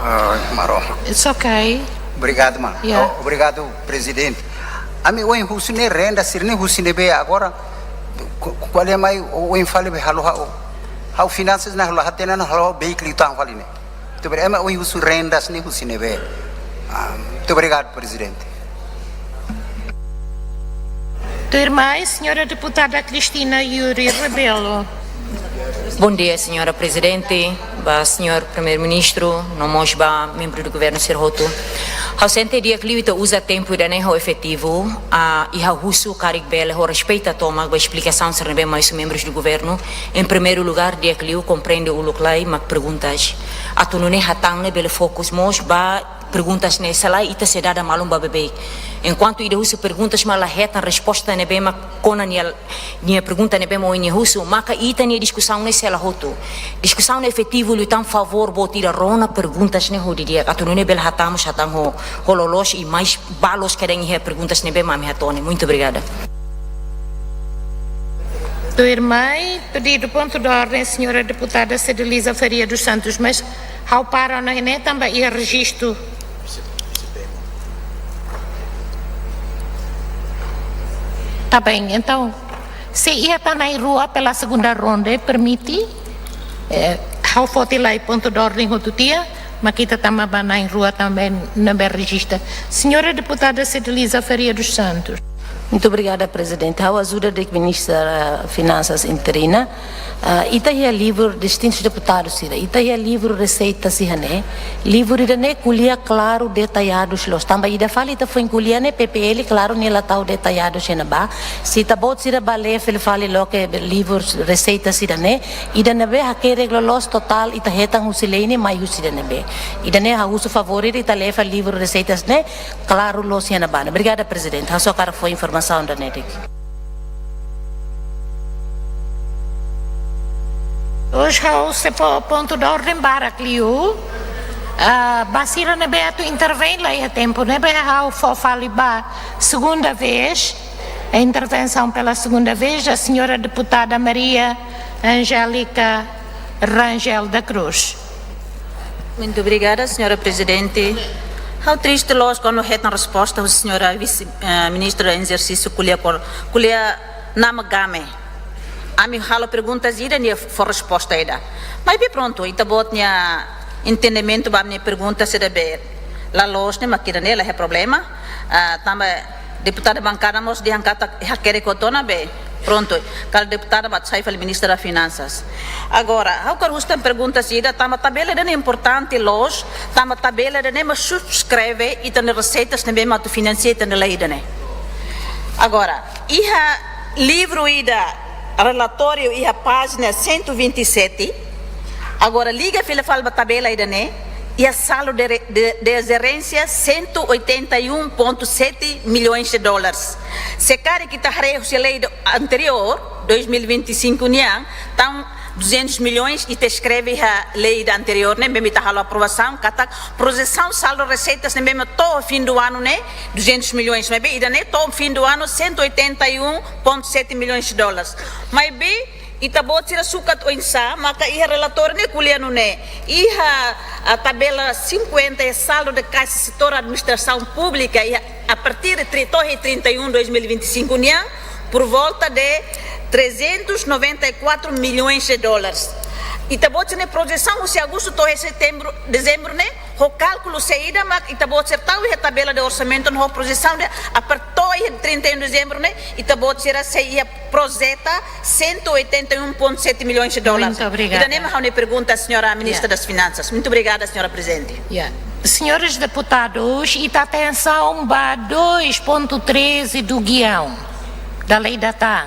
Ah, Maro. It's okay. Obrigadu, ma. Yeah. O-, obrigadu, prezidente. Ami ohin husu ne'e renda sira-ne'e husi ne'ebé agora. Ku-, ku-, kual é mai o-, ohin fali be halo ha'u. Ha'u finansas ne'e halo hatene ne'e halo beik liután fali ne'e. Muito obrigado. Ami ohin husu rendas ne'e husi ne'ebé. Ah, muito obrigado, prezidente. Tuirmai, señora deputada Cristina Yuri Rebelo. Bom dia, señora prezidente, ba señór primeiru-ministru, no mós ba membru do governu sira hotu. Ha'u sente di'ak liu ita uza tempu ida-ne'e ho efetivu, ah, i ha'u husu karik bele ho respeita tomak ba esplikasaun sira ne'ebé mai husi membrus do governu. Em primeiro lugar, di'ak liu komprende uluk lai mak perguntas. Atu nune'e hatán ne'e bele fokus mós ba perguntas ne'e, se lae ita sei dada malu ba beibeik. Enkuantu ida husi perguntas mak la hetan resposta ne'ebé mak kona nia, nia pergunta ne'ebé mak nia husu, maka ita-nia diskusaun ne'e sei la hotu. Diskusaun ne'e efetivu liután, favór boot ida rona perguntas ne'e ho didi'ak. Atu nune'e bele hatán mós hatán ho, ho loloos i mais ba loos kedan iha perguntas ne'ebé mak ami hato'o ne'e. Muito obrigada. Tuirmai, pedidu pontu de ordem, señora deputada Cedeliza Faria dos Santos, mas ha'u para ona iha ne'e tanba iha rejistu. Tá bem, então, se iha tan na'in-rua pela segunda ronda, permite? Eh, ha'u foti lai pontu de ordem hotu tiha, mak ita tama ba na'in-rua tanba ne'ebé rejista. Señora deputada Cedeliza Faria dos Santos. Muito obrigada, prezidente. Ha'u ajuda de ministra, eh, finansas interina. Ah, ita iha livru, distintus deputadus sira, ita iha livru reseita sira-ne'e. Livru ida-ne'e ko'alia klaru, detalladu loos. Tanba ida fali ita foin ko'alia ne'e P P L, klaru, nia la tau detalladu iha ne'ebá. Se ita-boot sira bá lee fila fali loke livru reseita sira-ne'e, ida ne'ebé hakerek loloos totál ita hetan husi lei ne'e mai husi ida ne'ebé. Ida-ne'e ha'u husu favór ita lee fali livru reseitas ne'e klaru loos iha ne'ebá. Obrigada, prezidente. Ha'u só hakarak fó informasaun ida-ne'e de'it. Ohin ha'u sei fó pontu de ordem barak liu. Ah, ba sira ne'ebé atu intervém la iha tempu, ne'ebé ha'u fó fali ba segunda vez. A intervenção pela segunda vez, a senhora deputada Maria Angélica Rangel da Cruz. Muito obrigada, señora prezidente. Ha'u triste loos kuandu hetan resposta husi señora vise, eh, ministra em exercício ko'alia kor-, ko'alia nama game. Ami halo perguntas ida, nia fó resposta ida. Maibé prontu, ita-boot nia entendimentu ba ami-nia pergunta sira be la loos ne'e, mak ida-ne'e la iha problema. Ah, tanba deputada bankada mós dehan katak hakerek hotu ona be. Prontu, karik deputada mak sai fali ministra das Finansas. Agora, ha'u hakarak husu tan pergunta ida, tanba tabela ida-ne'e importante loos, tanba tabela ida-ne'e mak subskreve ita-nia reseitas ne'ebé mak atu finansia ita-nia lei ida-ne'e. Agora, iha livru ida, relatóriu iha pájina cento e vinte e sete, agora liga fila fali ba tabela ida-ne'e, iha saldo de re-, de, de gerência cento e oitenta e um ponto sete milhões de dólares. Se karik ita haree husi lei do, anteriór, dois mil e vinte e cinco nian, tan duzentos milhões, ita eskreve iha lei ida anteriór ne'e, ne'ebé ita halo aprovasaun, katak projesaun saldo reseitas ne'ebé to'o fim do ano ne'e, duzentos milhões, maibé ida-ne'e to'o fim do ano cento e oitenta e um ponto sete milhões de dólares. Maibé, ita-boot sira sukat oinsá, maka iha relatóriu ne'e ko'alia nune'e. Iha, ah, tabela cinquenta, iha saldo de caixa setor administração pública, iha, a partir de tri-, to'o iha trinta e um dois mil e vinte e cinco nian, por volta de trezentos noventa e quatro milhões de dólares. Ita-boot sira-nia projesaun husi agostu to'o iha setembru, dezembru ne'e, ho kálkulu saida mak ita-boot sira tau iha tabela de orsamentu, ho projesaun de a par-, to'o iha trinta e um de dezembro ne'e, ita-boot sira sei iha projeta cento e oitenta e um ponto sete milhões de dólares. Muito obrigada. Ida-ne'e mak ha'u-nia pergunta, señora ministra das Finanças. Muito obrigada, señora prezidente. Ya. Senhores deputados, ita atensaun ba dois ponto treze do guião da lei da tan.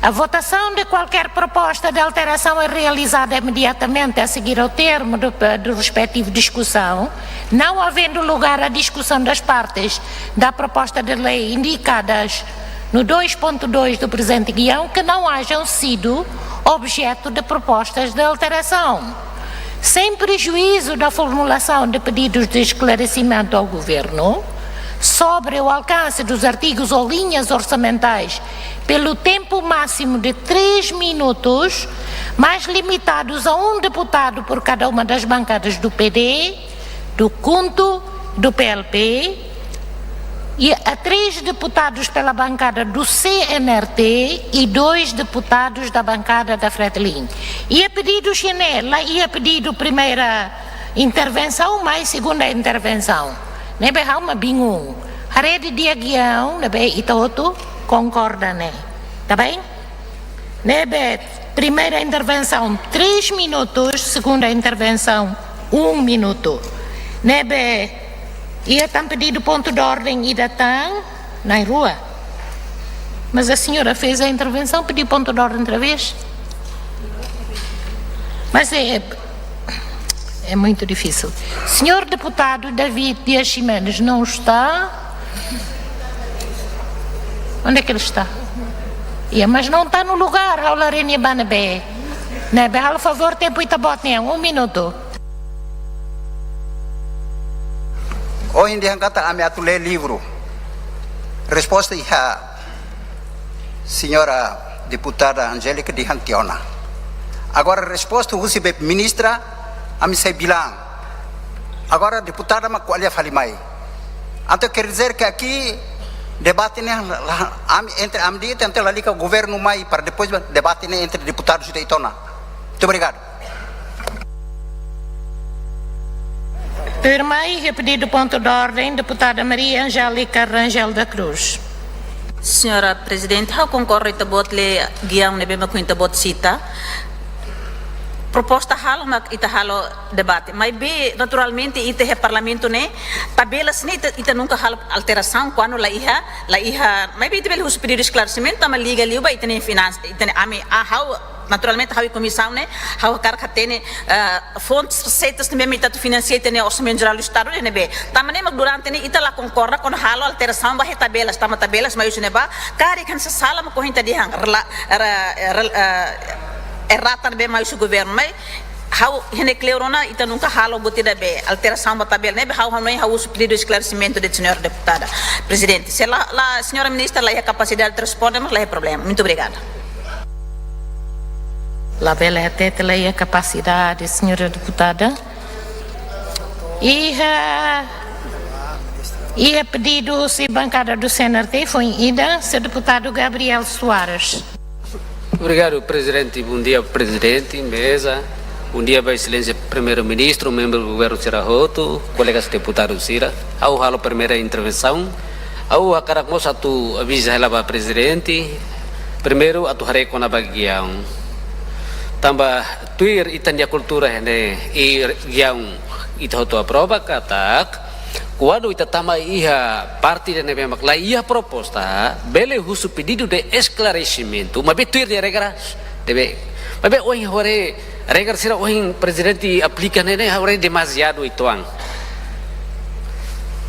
A votação de qualquer proposta de alteração é realizada imediatamente a seguir ao termo do, do respectivo discussão, não havendo lugar à discussão das partes da proposta de lei indicadas no dois ponto dois do presente guião que não hajam sido objeto de propostas de alteração. Sem prejuízo da formulação de pedidos de esclarecimento ao Governo sobre o alcance dos artigos ou linhas orçamentais pelo tempo máximo de três minutos, mais limitados a um deputado por cada uma das bancadas do P D, do KHUNTO, do P L P, e a três deputados pela bancada do C N R T e dois deputados da bancada da Fretilin. Iha pedidu sira-ne'e, la iha pedidu primeira intervensaun, mais segunda intervensaun. Ne'ebé ha'u mak bingung. Haree didi'ak giaun, ne'ebé ita hotu konkorda ne'e. Tá bem? Ne'ebé primeira intervensaun três minutos, segunda intervensaun um minuto. Ne'ebé iha tan pedidu ponto de ordem ida tan, na'in-rua. Mas a senhora fez a intervenção, pediu ponto de ordem outra vez? Mas é, é, é muito difícil. Senhor deputado David Dias Ximenes não está. Onde é que ele está? Ia, mas não está no lugar, ha'u la haree nia bá ne'ebé. Ne'ebé halo favór, tempu ita-boot nian, um minuto. Ohin dehan katak ami atu lee livru. Resposta iha señora deputada Angélica dehan tiha ona. Agora resposta husi be ministra, ami sei bilang. Agora deputada mak ko'alia fali mai. Entaun quer dizer que aqui debate ne'e la, la, ami, entre ami de'it, entaun lalika governu mai para depois debate ne'e entre deputadus de'it ona. Muito obrigado. Tuirmai, iha pedidu ponto de ordem, deputada Maria Angélica Rangel da Cruz. Señora Prezidente, ha'u konkorda ita-boot lee giaun ne'ebé mak ita-boot sita. Proposta halo mak ita halo debate. Maibé naturalmente ita iha Parlamentu ne'e, tabelas ne'e ita, ita nunka halo alterasaun kuandu la iha, la iha. Maibé ita bele husu pedidu esklaresimentu, tanba liga liu ba ita-nia finansa, ita-nia, ami, ah, ha'u naturalmente ha'u iha komisaun ne'e, ha'u hakarak hatene, eh, fontes, reseitas ne'ebé mak ita atu finansia ita-nia orsamentu jerál do Estadu ne'ebé. Tanba ne'e mak durante ne'e ita la konkorda kona-ba halo alterasaun ba iha tabelas, tanba tabelas mai husi ne'ebá, karik hanesan sala mak ohin ita dehan, rela-, re-, re-, eh, errata ne'ebé mai husi governu, mai ha'u hatene kleur ona, ita nunka halo buat ida be alterasaun ba tabela ne'ebé. Ha'u, ha'u hanoin ha'u husu pedidu esklaresimentu de'it señora deputada. Prezidente, se la, la, señora ministra la iha kapasidade de responde, mas la iha problema. Muito obrigada. Labele hatete la iha kapasidade, señora deputada. Iha, iha pedidu husi bankada do C N R T, foin ida, señór deputadu Gabriel Soares. Obrigadu, Prezidente. Bondia, Prezidente, meza. Bondia ba Exelénsia Primeiru-Ministru, membru governu sira hotu, kolegas deputadu sira. Ha'u halo primeira intervensaun. Ha'u hakarak mós atu aviza hela ba Prezidente. Primeiru, atu haree kona-ba giaun. Tanba tuir ita-nia kultura ne'e, i giaun ita hotu aprova katak, kuandu ita tama iha parte ida ne'ebé mak la iha proposta, bele husu pedidu de esklaresimentu, maibé tuir nia regra, ne'ebé. Maibé ohin ha'u haree regra sira ohin Prezidente aplika ne'e, ne'e ha'u haree demasiadu uitoan.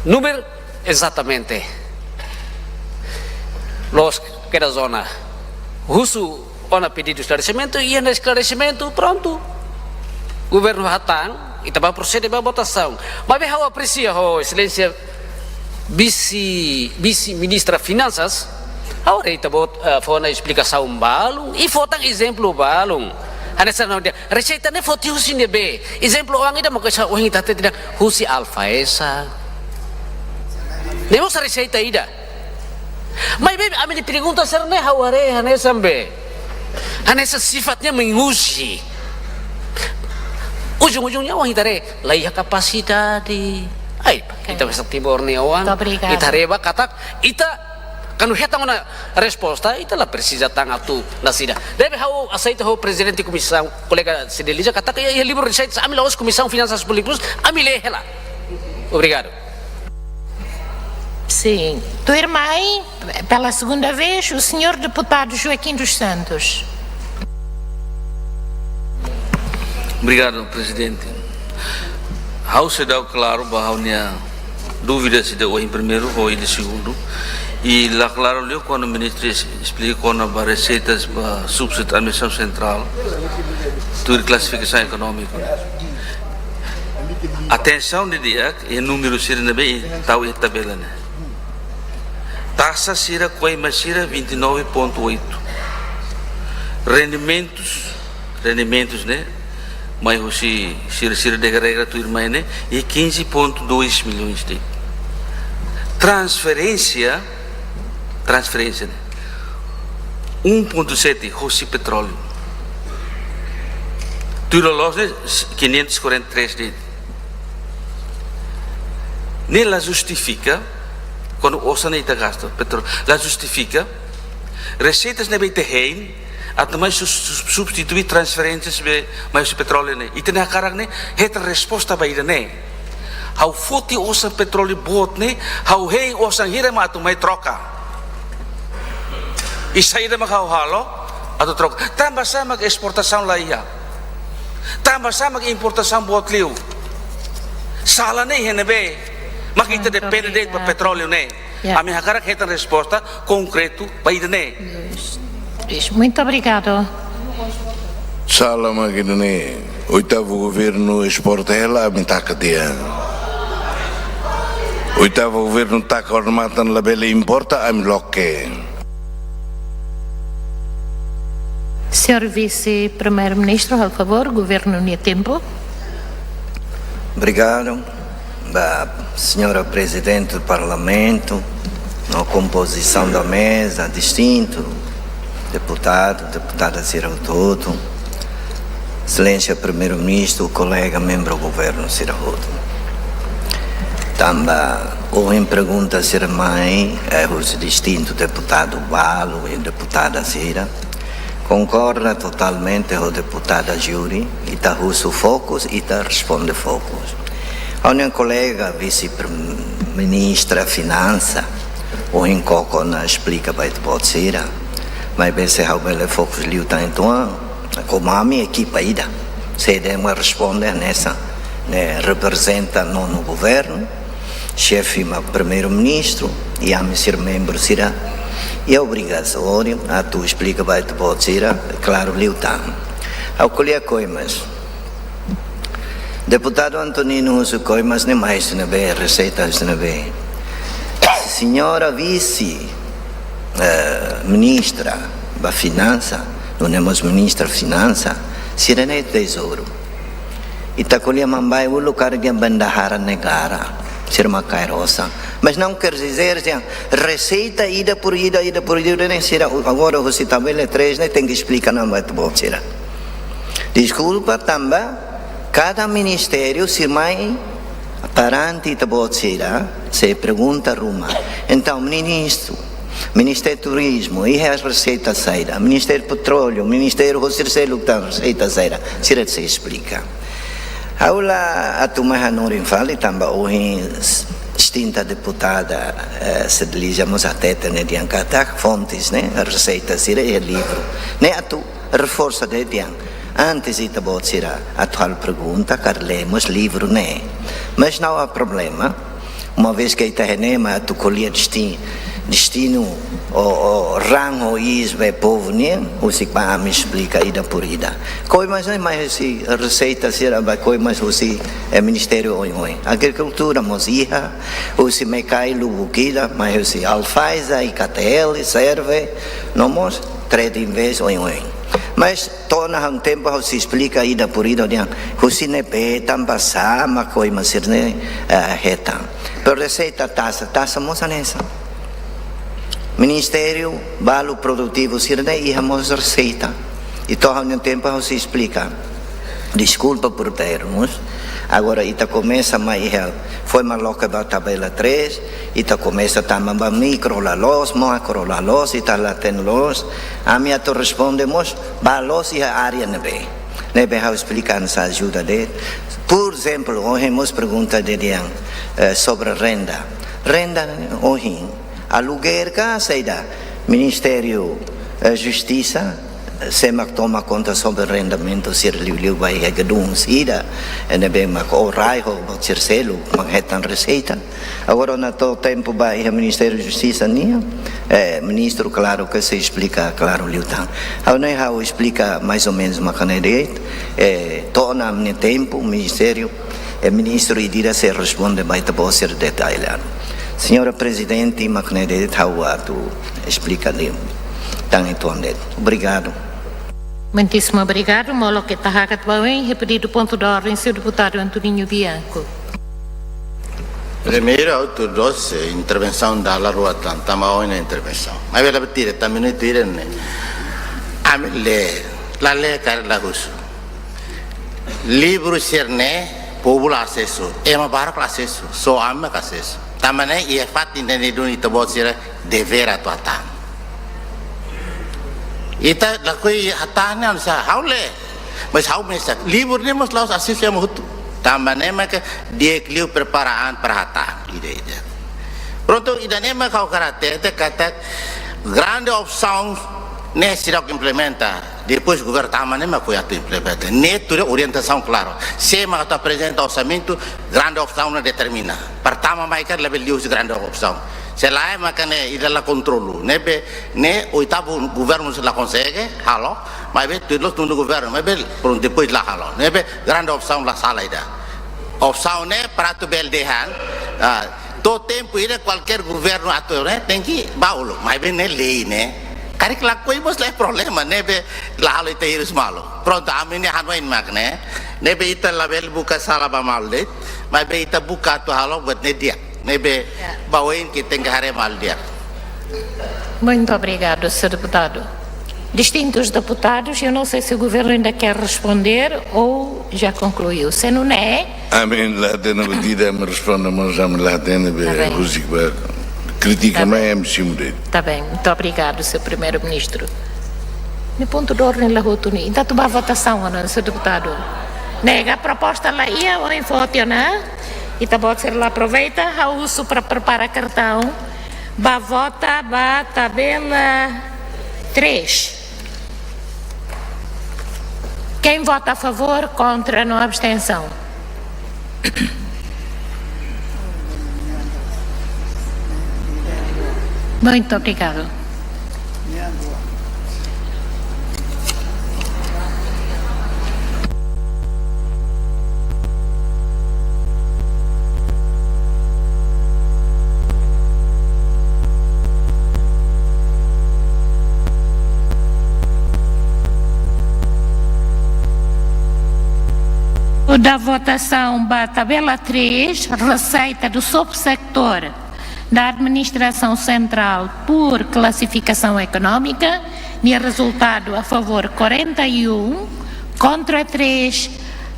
Númeru ezatamente. Loos, kedas ona. Husu ona pedidu esklaresimentu, iha ona esklaresimentu, prontu. Governu hatán, ita bá prosede ba votasaun. Maibé ha'u apresia ho Exelénsia Vise, Vise-Ministra Finansas, ha'u haree ita-boot, eh, fó ona esplikasaun balun, i fó tan ezemplu balun. Hanesan ha'u dehan, reseita ne'e foti husi ne'ebé. Ezemplu oan ida mak ohin ita hatete dehan husi ALFAESA. Ne'e mós reseita ida. Maibé ami-nia pergunta sira-ne'e ha'u haree hanesan be, hanesan sifatnya menguji. Ujung-ujungnya ohin ita haree la iha kapasidade. Ai, oke, ita basa Timor nia oan. Muito obrigada. Ita haree ba katak, ita kuandu hetan ona resposta, ita la presiza tan atu nasida. Ne'ebé ha'u aseita ho Prezidente Komisaun, kolega Cid Elisa, katak iha, iha livru reseitas, ami la'ós Komisaun Finansas Públikas, ami lee hela. Obrigadu. Sim. Tuirmai, pela segunda vez, o senhor deputado Joaquim dos Santos. Obrigadu, Prezidente. Ha'u seidauk klaru ba ha'u-nia dúvida sira ohin primeiru, ho ida segundu. I la klaru liu kuandu Ministra es-, esplika kona-ba reseitas ba subsídiu administrasaun sentrál, tuir klasifikasaun ekonómika. Atensaun didi'ak iha númeru sira ne'ebé tau iha tabela ne'e. Taxa sira, koimas sira vinte e nove ponto oito. Rendimentus, rendimentus ne'e mai husi sira, sira de regra tuir mai ne'e, iha quinze ponto dois milhões de. Transferénsia, transferénsia ne'e um ponto sete husi petróleu. Tuir loloos ne'e quinhentos e quarenta e três de. Ne'e la justifika, kuandu osan ne'e ita gasta petróleu, la justifika reseitas ne'ebé ita hein atu mai sus-, sus-, substitui transferénsias ne'ebé mai husi petróleu ne'e. Ita-nia hakarak ne'e hetan resposta ba ida-ne'e. Ha'u foti osan petróleu boot ne'e, ha'u hein osan hira mak atu mai troka. I saida mak ha'u halo atu troka? Tanbasá mak esportasaun la iha? Tanbasá mak importasaun boot liu? Sala ne'e iha ne'ebé mak ita depende de'it ba petróleu ne'e? Ya. Ami hakarak hetan resposta konkretu ba ida-ne'e. Isso. Muito obrigado. Sala mak ida-ne'e. Oitavu governu esporta hela, ami taka tiha. Oitavu governu taka odamatan labele importa, ami loke. Senhor Vice-Primeiro-Ministro, por favor, governu nia tempu. Obrigadu ba Señora Prezidente do Parlamentu, no kompozisaun da meza, distintu deputadu, deputada sira hotu-hotu, Exelénsia Primeiru-Ministru, kolega membru governu sira hotu. Tanba ohin pergunta sira mai, eh, husi distintu deputadu balu i deputada sira. Konkorda totalmente ho deputada Judy, ita husu fokus, ita responde fokus. Ha'u-nia kolega vise-prim-, ministra finansa, ohin koko ona esplika ba ita-boot sira, maibé se ha'u bele fokus liután uitoan, komu ami ekipa ida, sé de'it mak responde hanesan, ne'e reprezenta nonu governu, xefe mak primeiru-ministru, i ami sira membru sira, i obrigatóriu atu esplika ba ita-boot sira klaru liután. Ha'u ko'alia koimas. Deputadu Antonino husu koimas ne'e mai husi ne'ebé, reseita husi ne'ebé. Señora vise, eh, ministra ba finansa, nune'e mós ministra finansa, sira-ne'e tezouru. Ita ko'alia mambai uluk karik bendahara negara, sira mak kaer osan. Mas não quer dizer, reseita ida por ida, ida por ida, ne'e sira agora husi tabela três ne'e tenke esplika ona ba ita-boot sira. Deskulpa, tanba kada ministériu sei mai perante ita-boot sira, sei pergunta ruma. Entaun, ministru, Ministériu Turizmu, iha reseita saida? Ministériu Petróleu, ministériu hosi seluk tan reseita saida? Sira sei esplika. Ha'u la atu mai hanorin fali tanba ohin s-, distinta deputada, eh, Cedelija mós hatete ne'e dehan katak fontes ne'e, reseita sira iha livru. Ne'e atu reforsa de'it dehan. Antes ita-boot sira atu halo pergunta, karik lee mós livru ne'e. Mas não há problema. Uma vez que ita hein ne'e mak atu ko'alia desti-, destinu ou, ou rango is be povu nian, husik ba ami esplika ida por ida. Koimas ne'e mai husi reseita sira ba koimas husi, eh, ministériu oioin. Agrikultura mós iha, husi Mekai lubuk ida, mai husi Alfaiza, I K T L, Serve, no mós Trading Vez oioin. Mas to'o ona ha'u tempu ha'u sei esplika ida por ida dehan husi ne'ebé, tanbasá mak koimas sira-ne'e, eh, hetan. Pero reseita taxa, taxa mós hanesan. Ministériu balu produtivu sira-ne'e iha mós reseita. I to'o ha'u-nia tempu ha'u sei esplika. Deskulpa por termos. Agora ita komesa mai iha, foin mak loke ba tabela três, ita komesa tama ba mikro la loos, makro la loos, ita la hatene loos. Ami atu responde mós ba loos iha área ne'ebé. Ne'ebé ha'u esplika hanesan ajuda de'it. Por ezemplu, ohin mós pergunta de'it dehan, eh, sobre renda. Renda ohin, aluguér ka saida? Ministériu, eh, Justisa, sé mak toma konta sobre rendamentu sira liuliu ba iha gedung sira, ne'ebé mak orai ho boot sira seluk mak hetan reseita. Agora ona to'o tempu ba iha Ministériu Justisa nian, eh, ministru klaru ke sei esplika klaru liután. Ha'u ne'e ha'u esplika mais ou menus mak ne'e de'it, eh, to'o ona ami-nia tempu, ministériu, E ministru ida-idak sei responde ba ita-boot sira detalhadu. Señora Prezidente, mak ne'e de'it ha'u atu esplika liu tan uitoan de'it. Obrigadu. Muitíssimo obrigado. Molok ita hakat ba oin, iha pedidu pontu de ordem, señór deputadu Antoninho Bianco. Primeiru, ha'u tuir dook, eh, intervensaun dala rua tan, tanba oin intervensaun. Maibé la betire, tan minutu ida ne'e. Ami lee, la lee karik la husu. Livru sira-ne'e, povu la asesu, ema barak la asesu, só ami mak asesu. Tanba ne'e, iha fatin ne'e duni ita-boot sira devér atu hatán. Ita lakohi hatán ne'e oinsá, ha'u lee. Mas ha'u mesak, livru ne'e mós la'ós asesu ema hotu. Tanba ne'e mak di'ak liu prepara an para hatán, ida-idak. Prontu, ida-ne'e mak ha'u hakarak hatete katak grande opsaun ne'e seidauk implementa. Depois governu tama ne'e mak foin atu implementa. Ne'e tuir orientasaun klaru. Sé mak atu aprezenta orsamentu, grande opsaun ne'e determina. Pertama mai kan labele liu husi grande opsaun. Se lae maka ne'e ida la kontrolu. Ne'ebé ne'e oitavu governu sei la konsege halo, maibé tuir loos segundu governu, maibé prontu depois la halo. Ne'ebé grande opsaun la sala ida. Opsaun ne'e para atu bele dehan, ah, to'o tempu ida kualkér governu atu ne'e tenke bá uluk, maibé ne'e lei ne'e. Karik lakohi mós la iha problema, ne'ebé la halo ita hirus malu. Prontu, ami-nia hanoin mak ne'e. Ne'ebé ita labele buka sala ba malu de'it, maibé ita buka atu halo buat ne'e di'ak. Ne'ebé, ya, ba oin ita tenke haree malu di'ak. Muito obrigado, senhor deputado. Distintos deputados, eu não sei se o governo ainda quer responder ou já concluiu. Se não é, ami la hatene buat ida, ami responde mós, ami la hatene be, tá bem, husik ba kritika, tá bem, mai ami simu de'it. Tá bem, muito obrigado, senhor primeiro-ministro. Ne'e pontu de ordem la hotu ne'e. Entaun atu bá votasaun, senhor deputado. Ne'e, a proposta la iha, ohin foti ona. Ita-boot sira la aproveita, ha'u husu para prepara kartaun. Bá vota ba tabela três. Quem vota a favor, contra, não, abstenção. Muito obrigado. Da votação ba tabela três, receita do subsetor da Administração Central por classificação económica, nia rezultadu a favor quarenta e um, contra três,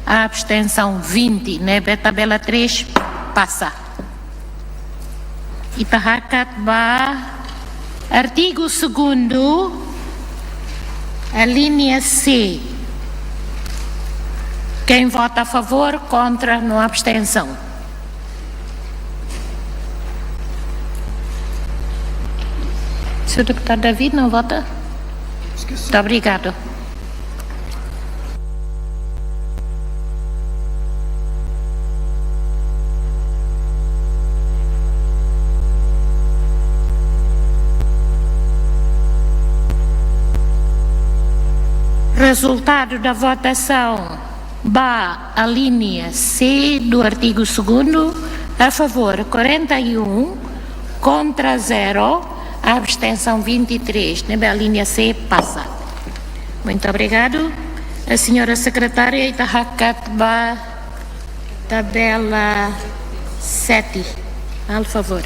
abstensaun vinte, ne'ebé tabela três pasa. Ita hakat ba artigu segundu, alínea C. Quem vota a favor, contra, não, abstenção. Senhor deputado David não vota? Muito obrigado. Resultado da votação ba alínea C do artigo segundo, a favor quarenta e um, contra zero, abstenção vinte e três. Ne'ebé alínea C pasa. Muito obrigado. A senhora secretária, ita hakat ba tabela sete. Al favor.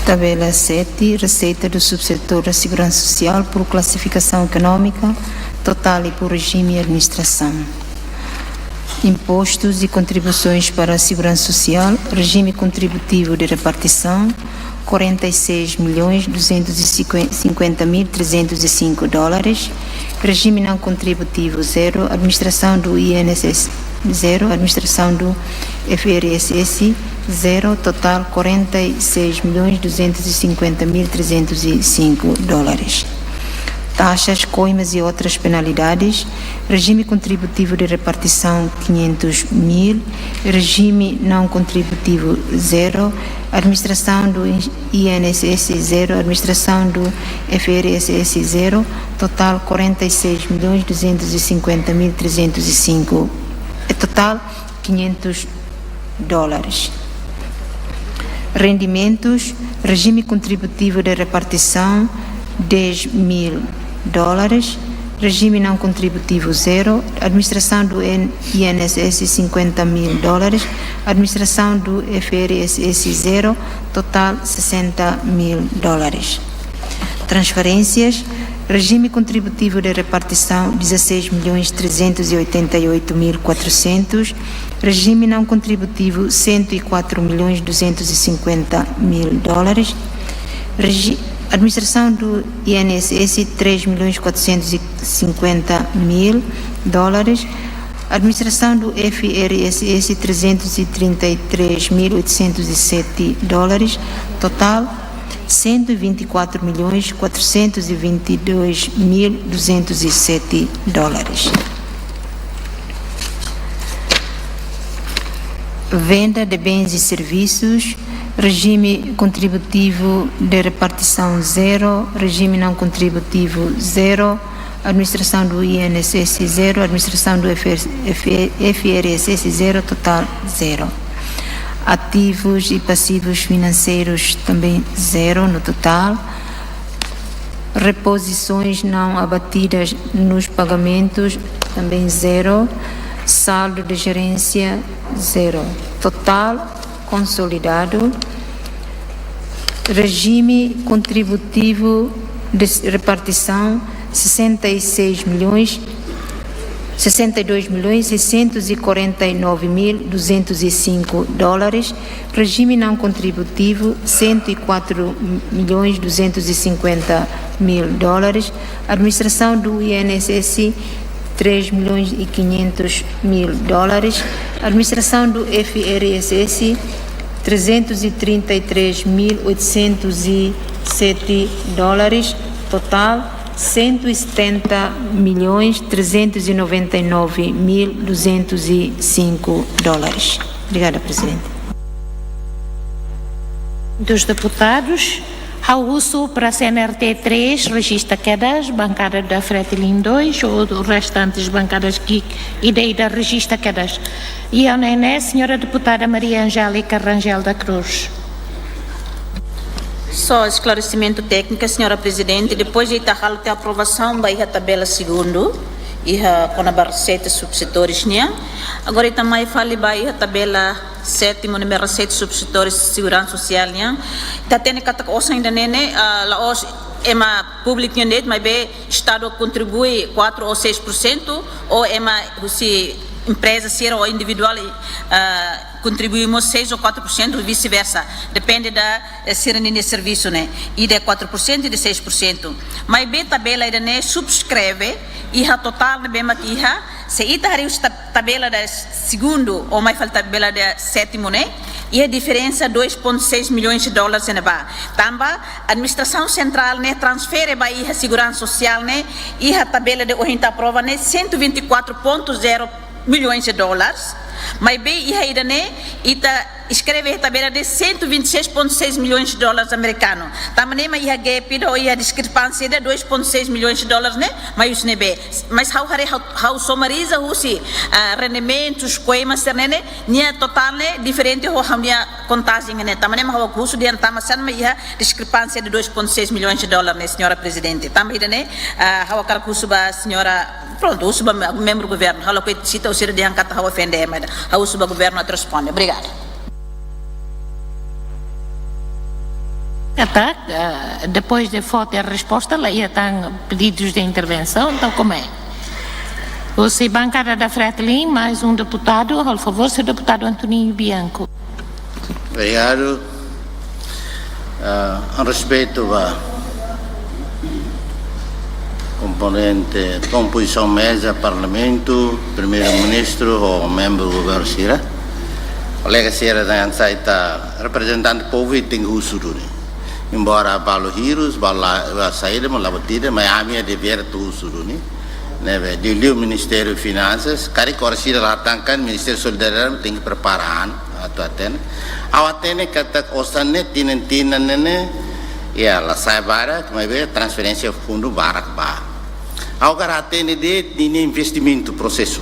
Tabela sete, receita do subsetor da Segurança Social por classificação económica, total e por regime e administração. Impostos e contribuições para a Segurança Social, regime contributivo de repartição, quarenta e seis milhões duzentos e cinquenta mil trezentos e cinco dólares, regime não contributivo, zero, administração do I N S S, zero, administração do F R S S, zero, total quarenta e seis milhões duzentos e cinquenta mil trezentos e cinco dólares. taxas, coimas e outras penalidades. Regime contributivo de repartição, quinhentos mil. Regime não contributivo, zero. Administração do I N S S, zero. Administração do F R S S, zero. Total, quarenta e seis milhões duzentos e cinquenta mil trezentos e cinco. É total, quinhentos dólares. Rendimentos, regime contributivo de repartição, dez mil dólares. Regime não contributivo, zero. Administração do N-, I N S S, cinquenta mil dólares. Administração do F R S S, zero. Total, sessenta mil dólares. Transferências, regime contributivo de repartição, dezasseis milhões trezentos e oitenta e oito mil quatrocentos. Regime não contributivo, cento e quatro milhões duzentos e cinquenta mil dólares. Regi-, administração do I N S S, três milhões quatrocentos e cinquenta mil dólares. Administração do F R S S, trezentos e trinta e três mil oitocentos e sete dólares. Total, cento e vinte e quatro milhões quatrocentos e vinte e dois mil duzentos e sete dólares. Venda de bens e serviços, regime contributivo de repartição, zero. Regime não contributivo, zero. Administração do I N S S, zero. Administração do F R, F R S S, zero. Total, zero. Ativos e passivos financeiros, também zero no total. Reposições não abatidas nos pagamentos, também zero. Saldo de gerência, zero. Total consolidado. Regime contributivo de repartição, sessenta e seis milhões, sessenta e dois milhões seiscentos e quarenta e nove mil duzentos e cinco dólares. Regime não contributivo, cento e quatro milhões duzentos e cinquenta mil dólares. Administração do I N S S, três milhões e quinhentos mil dólares. Administração do F R S S, trezentos e trinta e três mil oitocentos e sete dólares. Total, cento e setenta milhões trezentos e noventa e nove mil duzentos e cinco dólares. Obrigada, Presidente. Dos deputados, ha'u husu para C N R T três, rejista kedas, bankada da Fretilin dois, ou restantes bankadas ki'ik ida-idak rejista kedas. Iha ne'e, señora deputada Maria Angélica Rangel da Cruz. Só esklaresimentu tékniku, señora Prezidente, depois de ita halo tiha aprovasaun ba iha tabela segundu, iha kona-ba sete subsetores nian. Agora ita mai fali ba iha tabela sétimu, númeru sete, subsetores seguransa sosiál nian. Ita hatene katak osan ida-ne'e ne'e, ah, la'ós ema públiku nian de'it, maibé Estadu kontribui quatro ou seis por cento, ou ema husi empreza sira ou individuál, ah, kontribui mós seis ou quatro por cento, vice-versa. Depende da, eh, sira-nia servisu ne'e. Ida quatro por cento, ida seis por cento. Maibé tabela ida-ne'e subskreve iha totál ne'ebé mak iha, se ita haree husi ta-, tabela da segundu, ou mai fali tabela da sétimu ne'e, iha diferensa dois ponto seis milhões de dólares ne'ebá. Tanba administrasaun sentrál ne'e transfere ba iha seguransa sosiál ne'e, iha tabela de ohin ita aprova ne'e, cento e vinte e quatro ponto zero milhões de dólares. Maibé iha ida-ne'e, ita eskreve iha tabela de cento e vinte e seis ponto seis milhões de dólares americano. Tanba ne'e mak iha gap ida ou iha diskrepánsia de dois ponto seis milhões de dólares ne'e, mai husi ne'ebé. Mas ha'u haree, ha'u, ha'u sumariza husi, ah, rendimentus, coimas sira-ne'e ne'e, nia totál ne'e diferente ho ha'u-nia kontajen ne'e. Tanba ne'e mak ha'u husu dehan tanba sá mak iha diskrepánsia de dois ponto seis milhões de dólares ne'e, señora Prezidente. Tanba ida-ne'e, ah, ha'u hakarak husu ba señora, prontu, husu ba me-, membru governu, halo ke sita usira dehan katak ha'u ofende ema ida. Ha'u husu ba governu atu responde. Obrigada. Katak, eh, depois de fó tiha resposta, la iha tan pedidos de intervenção, entaun, como é? Husi bankada da Fretilin, mais um deputado, por favor, señór deputadu Antoninho Bianco. Obrigadu. Ah, ho respeitu ba komponente, kompozisaun meza, Parlamentu, Primeiru-Ministru, ho membru governu sira. Kolega sira, hanesan ita reprezentante povu, ita tenke husu duni. Embora balu hirus, balu la, la saida, mas la buat ida, mas ami-nia devér atu husu duni. Ne'ebé, liuliu Ministériu Finansas, karik oras ida la hatán katak Ministériu Solidariedade tenke prepara an, atu hatene. Ha'u hatene katak osan ne'e tinan-tinan ne'e, ne'e, iha la sa'e barak, maibé transferénsia fundu barak ba. Ha'u hakarak hatene de'it ninia investimentu prosesu.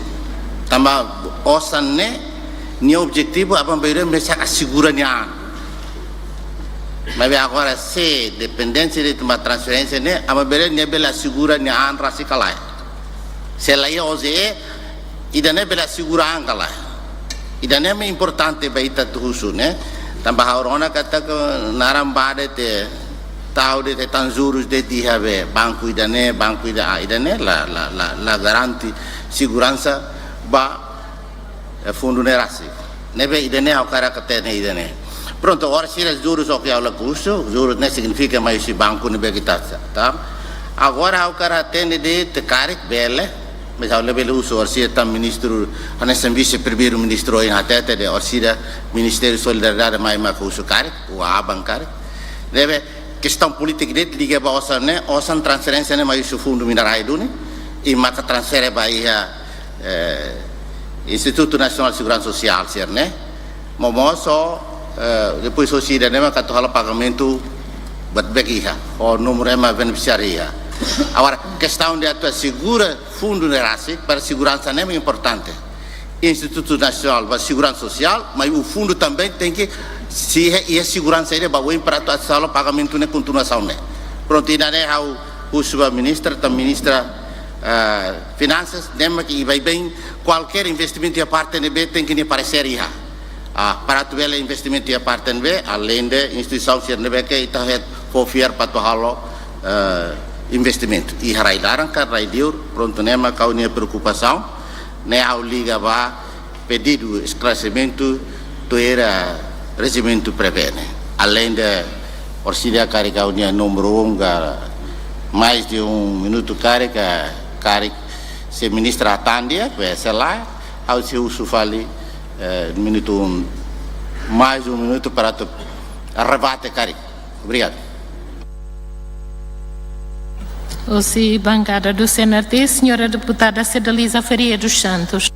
Tanba osan ne'e, nia objetivu aban-bainrua mesak asegura nia an. Maibé agora se dependénsia de'it ba transferénsia ne'e, aban-bainrua nia bele asegura nia an rasik ka lae. Se la iha O Z E, ida-ne'e bele asegura an ka lae. Ida-ne'e mak importante ba ita atu husu ne'e. Tanba ha'u rona katak naran ba de'it, tau de'it, hetan jurus de'it iha be banku ida-ne'e, banku ida, ah, ida-ne'e la, la, la, la garante seguransa ba, eh, fundu ne'e rasik. Ne'ebé ida-ne'e ha'u hakarak hatene ida-ne'e. Prontu, oras sira jurus oke ha'u lakohi husu, jurus ne'e signifika mai husi banku ne'ebé ke ita sa-, ta. Agora ha'u hakarak hatene de'it karik bele, mas ha'u labele husu oras sira tan ministru, hanesan vise-primeiru-ministru ohin hatete de'it oras sira Ministériu Solidariedade mai mak husu karik, ou aban karik. Ne'ebé kestaun polítika de'it liga ba osan ne'e, osan transferénsia ne'e mai husi fundu mina-rai duni, i maka transfere ba iha, eh, Institutu Nasionál Seguransa Sosiál sira-ne'e. Momoso, eh, depois oras ida-ne'e maka atu halo pagamentu buat balu iha, ho númeru ema benefisiáriu iha. Agora, kestaun de atu asegura fundu ne'e rasik para seguransa ne'e importante. Institutu Nasionál ba Seguransa Sosiál, mas o fundo também tem que se, iha seguransa ida ba oin para atu halo pagamentu ne'e kontinuasaun ne'e. Prontu, ida-ne'e ha'u husu ba ministra, tan ministra, ah, Finansas, ne'e mak iha baibain kualkér investimentu iha parte ne'ebé tenke nia paresér iha. Ah, para atu bele investimentu iha parte ne'ebé, aleinde instituisaun sira ne'ebé ke ita hetan fó fiar para atu halo, eh, investimentu. Iha rai laran ka rai liur, prontu, ne'e mak ha'u-nia preokupasaun, ne'e ha'u liga ba pedidu esklaresimentu tuir rejimentu prevene. Aleinde oras ida karik ha'u-nia númeru um ka mais de um minutu karik, karik se ministra hatán di'ak, be se lae, ha'u sei husu fali, eh, minutu um, mais um minutu para atu rebate karik. Obrigadu. Husi bankada do C N R T, señora deputada Cedaliza Faria dos Santos.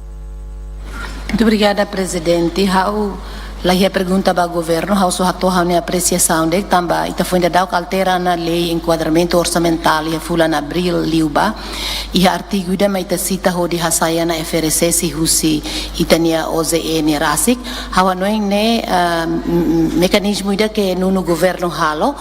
Muito obrigada, Prezidente. Ha'u la iha pergunta ba governu, ha'u só hato'o ha'u-nia apresiasaun de'it tanba ita foin daudauk altera ona lei enkuadramentu orsamentál iha fulan abríl liubá. Iha artigu ida mak ita sita hodi hasai ona F R S S husi ita-nia O Z E nia rasik. Ha'u hanoin ne'e, ah, m-, m-, mekanizmu ida ke nonu governu halo.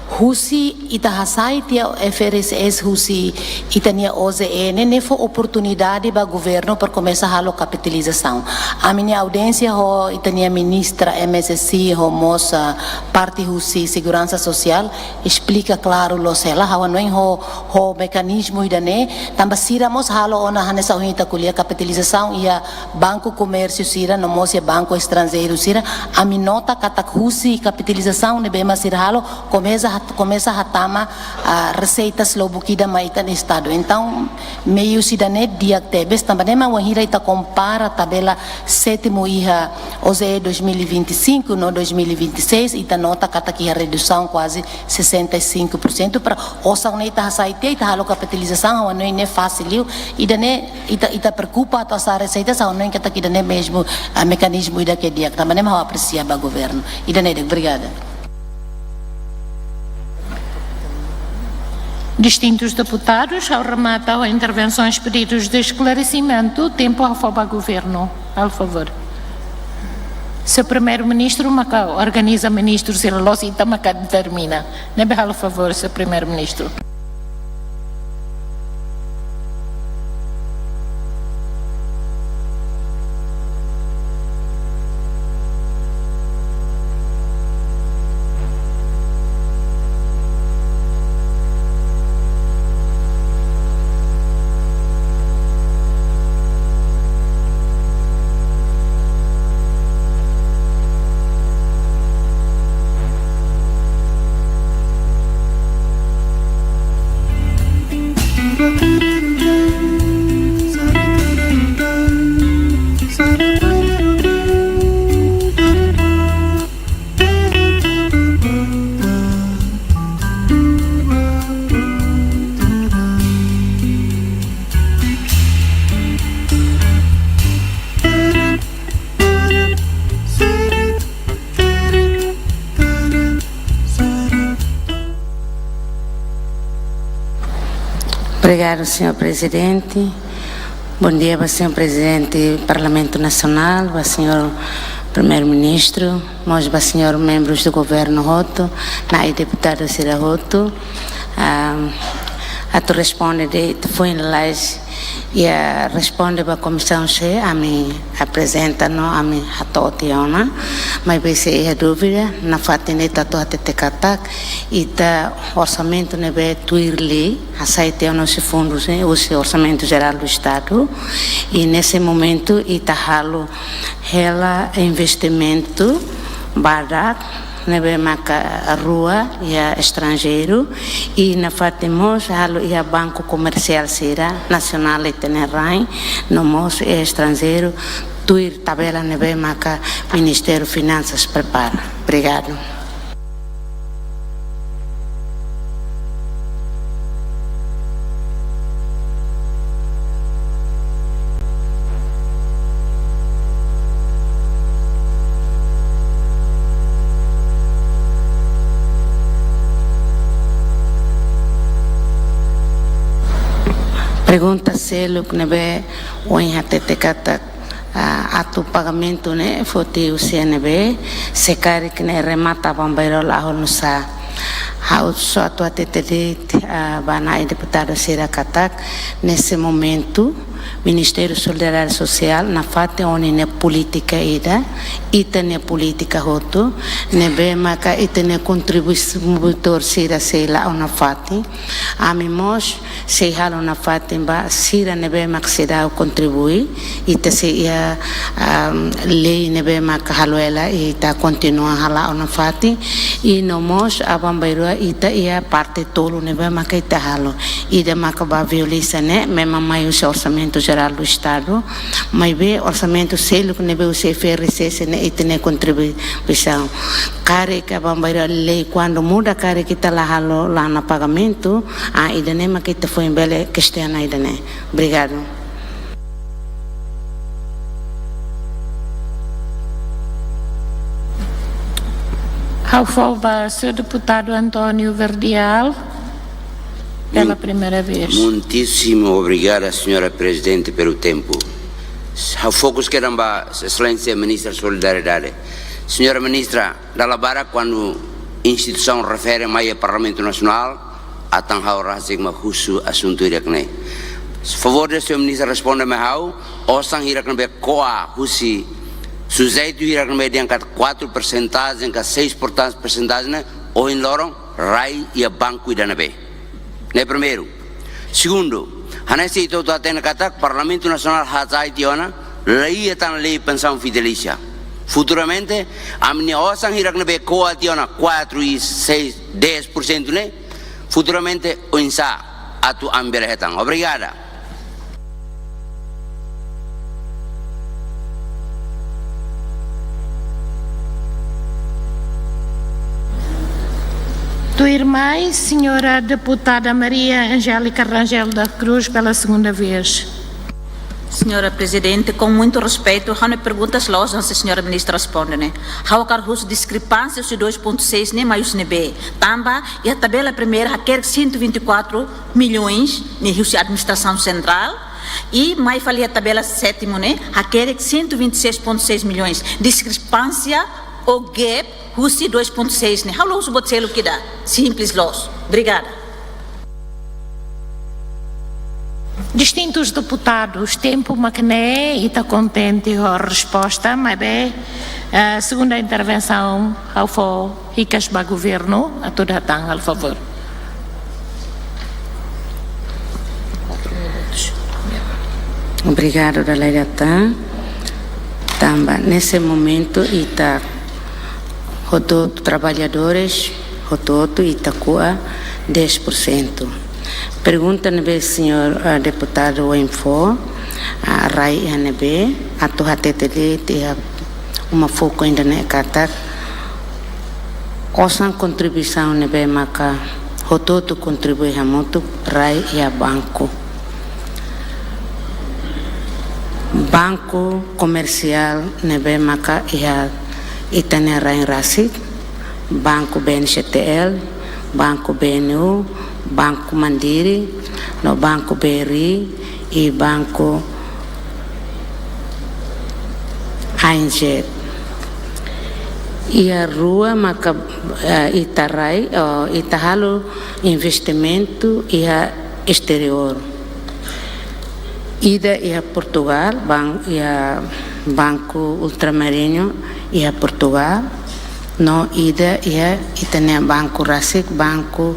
Husi ita hasai tiha F R S S husi ita-nia O Z E ne'e, ne'e fó oportunidade ba governu para komesa halo kapitalizasaun. Ami-nia audiénsia ho ita-nia ministra M S C ho mós, ah, parte husi Seguransa Sosiál esplika klaru loos hela, ha'u hanoin ho, ho mekanizmu ida-ne'e, tanba sira mós halo ona hanesan ohin ita ko'alia kapitalizasaun iha Banku Komérsiu sira, no mós iha banku estranjeiru sira, ami nota katak husi kapitalizasaun ne'ebé mak sira halo, komesa hat-, komesa hatama, ah, reseitas lubuk ida mai ita-nia estadu. Entaun, meius ida-ne'e di'ak tebes, tanba ne'e mak wainhira ita kompara tabela sétimu iha O Z E dois mil e vinte e cinco no dois mil e vinte e seis, ita nota katak iha redusaun kuaze sessenta e cinco por cento para osan ne'e ita hasai tiha, ita halo kapitalizasaun, ha'u hanoin ne'e fasil liu, ida-ne'e ita, ita preokupa atu hasa'e reseitas, ha'u hanoin katak ida-ne'e mezmu, ah, mekanizmu ida ke di'ak. Tanba ne'e mak ha'u apresia ba governu. Ida-ne'e de'it, obrigada. Distintus deputadus, ha'u remata ho intervensaun, pedidos de esclarecimento, tempu ha'u fó ba governu, por favor. Señór Primeiru-Ministru maka organiza ministru sira loos, ita maka determina. Ne'ebé halo favór, señór Primeiru-Ministru. Obrigadu, señór Prezidente. Bondia ba señór Prezidente Parlamentu Nasionál, ba señór Primeiru-Ministru, mós ba señór membrus do governu hotu, na'i deputadu sira hotu. Ah, atu responde de'it foin lalais, iha responde ba Komisaun C, ami aprezenta no ami hato'o tiha ona, maibé se iha dúvida, nafatin ne'e ita atu hatete katak, ita orsamentu ne'ebé tuir lei, hasai tiha ona husi fundu, eh, husi Orsamentu Jerál do Estadu, i nesse momento ita halo hela investimentu badak ne'ebé maka rua iha estranjeiru, i nafatin mós halo iha banku komersiál sira, nasionál ita-nia rain, no mós iha estranjeiru, tuir tabela ne'ebé maka Ministériu Finansas prepara. Obrigadu. Pergunta seluk ne'ebé ohin hatete katak, ah, atu pagamentu ne'e foti husi ne'ebé, se karik ne'e remata aban-bainrua la'o nusá. Ha'u só atu hatete de'it, ah, ba na'i deputadu sira katak, nesse momento, Ministériu Solidariedade Sosiál, nafatin ho ninia polítika ida, ita-nia polítika hotu, ne'ebé maka ita-nia kontribuidór sira sei la'o nafatin. Ami mós sei halo nafatin ba sira ne'ebé mak seidauk kontribui, ita sei iha, am, lei ne'ebé mak halo hela, ita kontinua hala'o nafatin, i no mós aban-bainrua ita iha parte tolu ne'ebé mak ita halo. Ida maka ba violência ne'e, memang mai husi Orsamentu Jerál do Estadu, maibé orsamentu seluk ne'ebé husi F R C S ne'e ita-nia kontribuisaun. Karik aban-bainrua lei kuandu muda, karik ita la halo, la iha pagamentu, ah, ida-ne'e mak ita foin bele kestiona ida-ne'e. Obrigadu. Ha'u fó ba señór deputadu António Verdial, pela Mu-, primeira vez. Muitíssimo obrigada, señora Presidente, pelo tempo. Ha'u fokus kedan ba Exelénsia Ministra Solidariedade. Señora Ministra, dala barak kuandu instituisaun refere mai iha Parlamentu Nasionál, atan ha'u rasik mak husu asuntu hirak ne'e. Favór de'it señór Ministra responde mai ha'u, osan hirak ne'ebé ko'a husi sujeitu hirak ne'ebé dehan katak kuatru persentajen ka seis porsen-, persentajen ne'e, ohin loron rai iha banku ida-ne'ebé. Ne'e primeiru. Segundu, hanesan ita hotu hatene katak Parlamentu Nasionál hasai tiha ona, lei atan lei pensaun vitalísia. Futuramente, ami-nia osan hirak ne'ebé ko'a tiha ona kuatru i seis, dez por cento ne'e, futuramente oinsá atu ami bele hetan. Obrigada. Tuirmai, señora deputada Maria Angélica Rangel da Cruz pela segunda vez. Señora Prezidente, ho muitu respeitu, ha'u-nia pergunta la'ós hanesan señora Ministra responde ne'e. Ha'u hakarak husu diskrepánsia husi dois ponto seis ne'e mai husi ne'ebé. Tanba iha tabela primeira hakerek cento e vinte e quatro milhões ne'e husi administrasaun sentrál, i mai fali iha tabela sétimu ne'e hakerek cento e vinte e seis ponto seis milhões. Diskrepánsia ou gap husi dois ponto seis ne'e. Ha'u la husu buat seluk ida. Simples loos. Obrigada. Distintus deputadus, tempu mak ne'e, ita kontente ho resposta, maibé, eh, segunda intervensaun, ha'u fó hikas ba governu, atu datang, halo favór. Obrigadu, dala ida tan. Tanba, nesse momento, ita hotu-hotu trabalhadores, hotu-hotu ita ko'a dez por cento. Pergunta ne'ebé señór, ah, deputadu ohin fó, ah, rai iha ne'ebé, atu hatete de'it iha uma foku ida-ne'e katak, osan kontribuisaun ne'ebé maka hotu-hotu kontribui hamutuk rai iha banku. Banku komersiál ne'ebé maka iha ita-nia rain rasik, Banku B N C T L, Banku B N U, Banku Mandiri, no Banco B R I i Banco I N G. Iha rua maka, eh, ita rai, oh, ita halo investimentu iha esteriór. Ida iha Portugal, ban-, iha Banco Ultramariño iha Portugal, no ida iha ita-nia banku rasik, Banco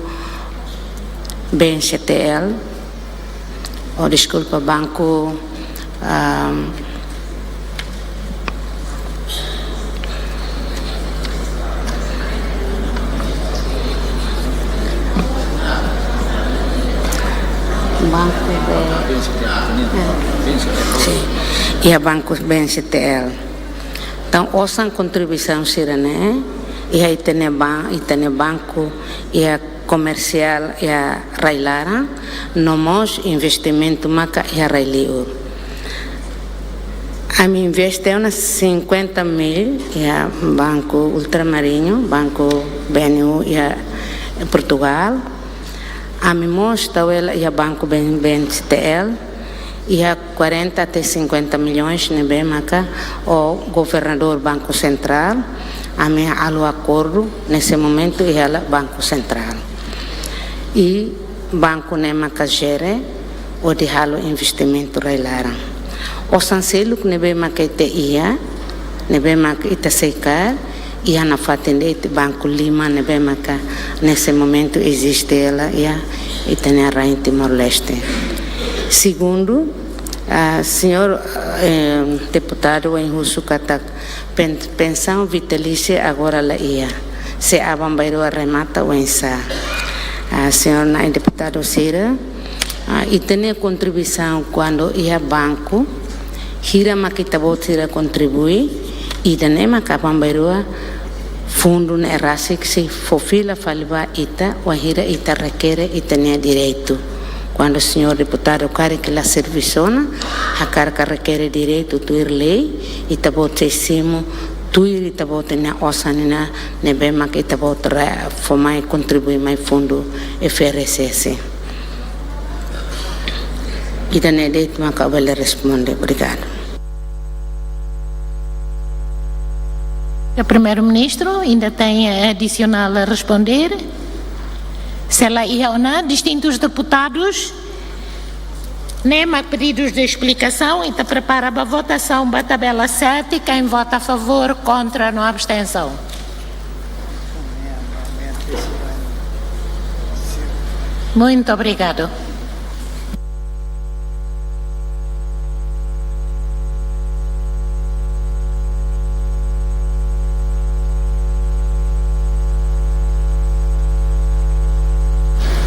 B N C T L, oh, deskulpa, Banco, ahm, Banco B-, eh, sin. Iha Banco B N C T L. Entaun, osan kontribuisaun sira-ne'e, iha ita-nia ban-, ita-nia banku, iha komersiál iha rai-laran, no mós investimentu maka iha rai-liur. Ami investe ona cinquenta mil iha Banco Ultramariño, Banco B N U iha Portugal. Ami mós tau hela iha Banco B N, B N C T L, iha quarenta até cinquenta milhões ne'ebé maka ho Governadór Banku Sentrál, ami halo akordu, nesse momento iha hela Banku Sentrál. I banku ne'e maka jere hodi halo investimentu rai-laran. Osan seluk ne'ebé maka ita iha, ne'ebé maka ita sei kaer, iha nafatin de'it banku lima ne'ebé maka nesse momento eziste hela iha ita-nia rain Timor-Leste. Segundu, ah, señór, eh, deputadu ohin husu katak pen-, pensaun vitalísia agora la iha. Se aban-bainrua remata oinsá? Ah, señór na'in deputadu sira, ah, ita-nia kontribuisaun kuandu iha banku, hira maka ita-boot sira kontribui, ida-ne'e maka aban-bainrua fundu ne'e rasik sei fó fila fali ba ita, wainhira ita rekere ita-nia direitu. Kuandu señór deputadu karik la servisu ona, hakarak rekere direitu tuir lei, ita-boot sei simu tuir ita-boot nia osan nian ne'ebé maka ita-boot re-, fó mai, kontribui mai fundu F R S S. Ida-ne'e de'it maka ha'u bele responde. Obrigadu. Señór Primeiru-Ministru, ainda tem adicional a responder? Se la iha ona, distintus deputadus, ne'e mak pedidos de explicação, ita prepara ba votasaun ba tabela sete, quem vota a favor, contra, no abstensaun. Muito obrigado.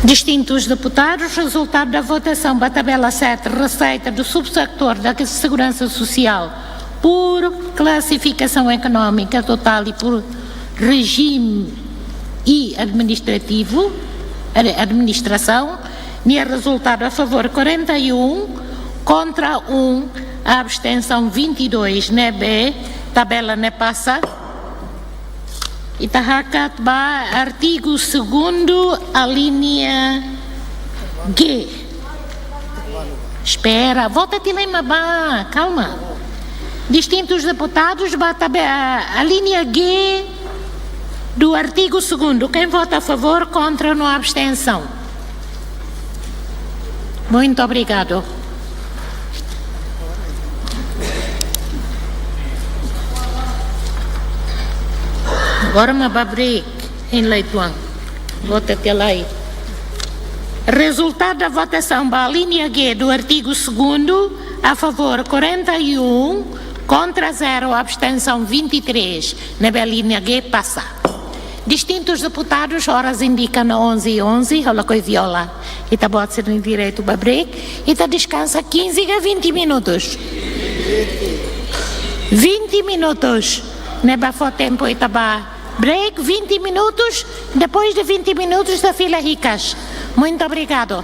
Distintus deputadus, resultado da votação ba tabela sete, receita do subsetor da Segurança Social por classificação económica total e por regime e administrativo, ad-, administração, nia resultado a favor quarenta e um, contra um, a abstenção vinte e dois, ne'ebé tabela ne'e pasa. Ita hakat ba artigu segundu, alínea G. Espera, vota tiha lai mak bá, kalma. Distintus deputadus, ba tabe-, a, alínea G do artigo segundo. Quem vota a favor, contra, no abstensaun. Muito obrigado. Agora mak bá break, hein, Leituan? Vota tiha lai. Resultado da votação ba alínea G do artigo segundo, a favor quarenta e um, contra zero, abstenção vinte e três. Ne'ebé alínea G pasa. Distintus deputadus, oras indika ona onze e onze, ha'u lakohi viola ita-boot sira-nia direitu ba break, ita deskansa quinze ka vinte minutos? Vinte minutos. Ne'e bá fó tempu ita bá break vinte minutos, depois de vinte minutos ita fila hikas. Muito obrigado.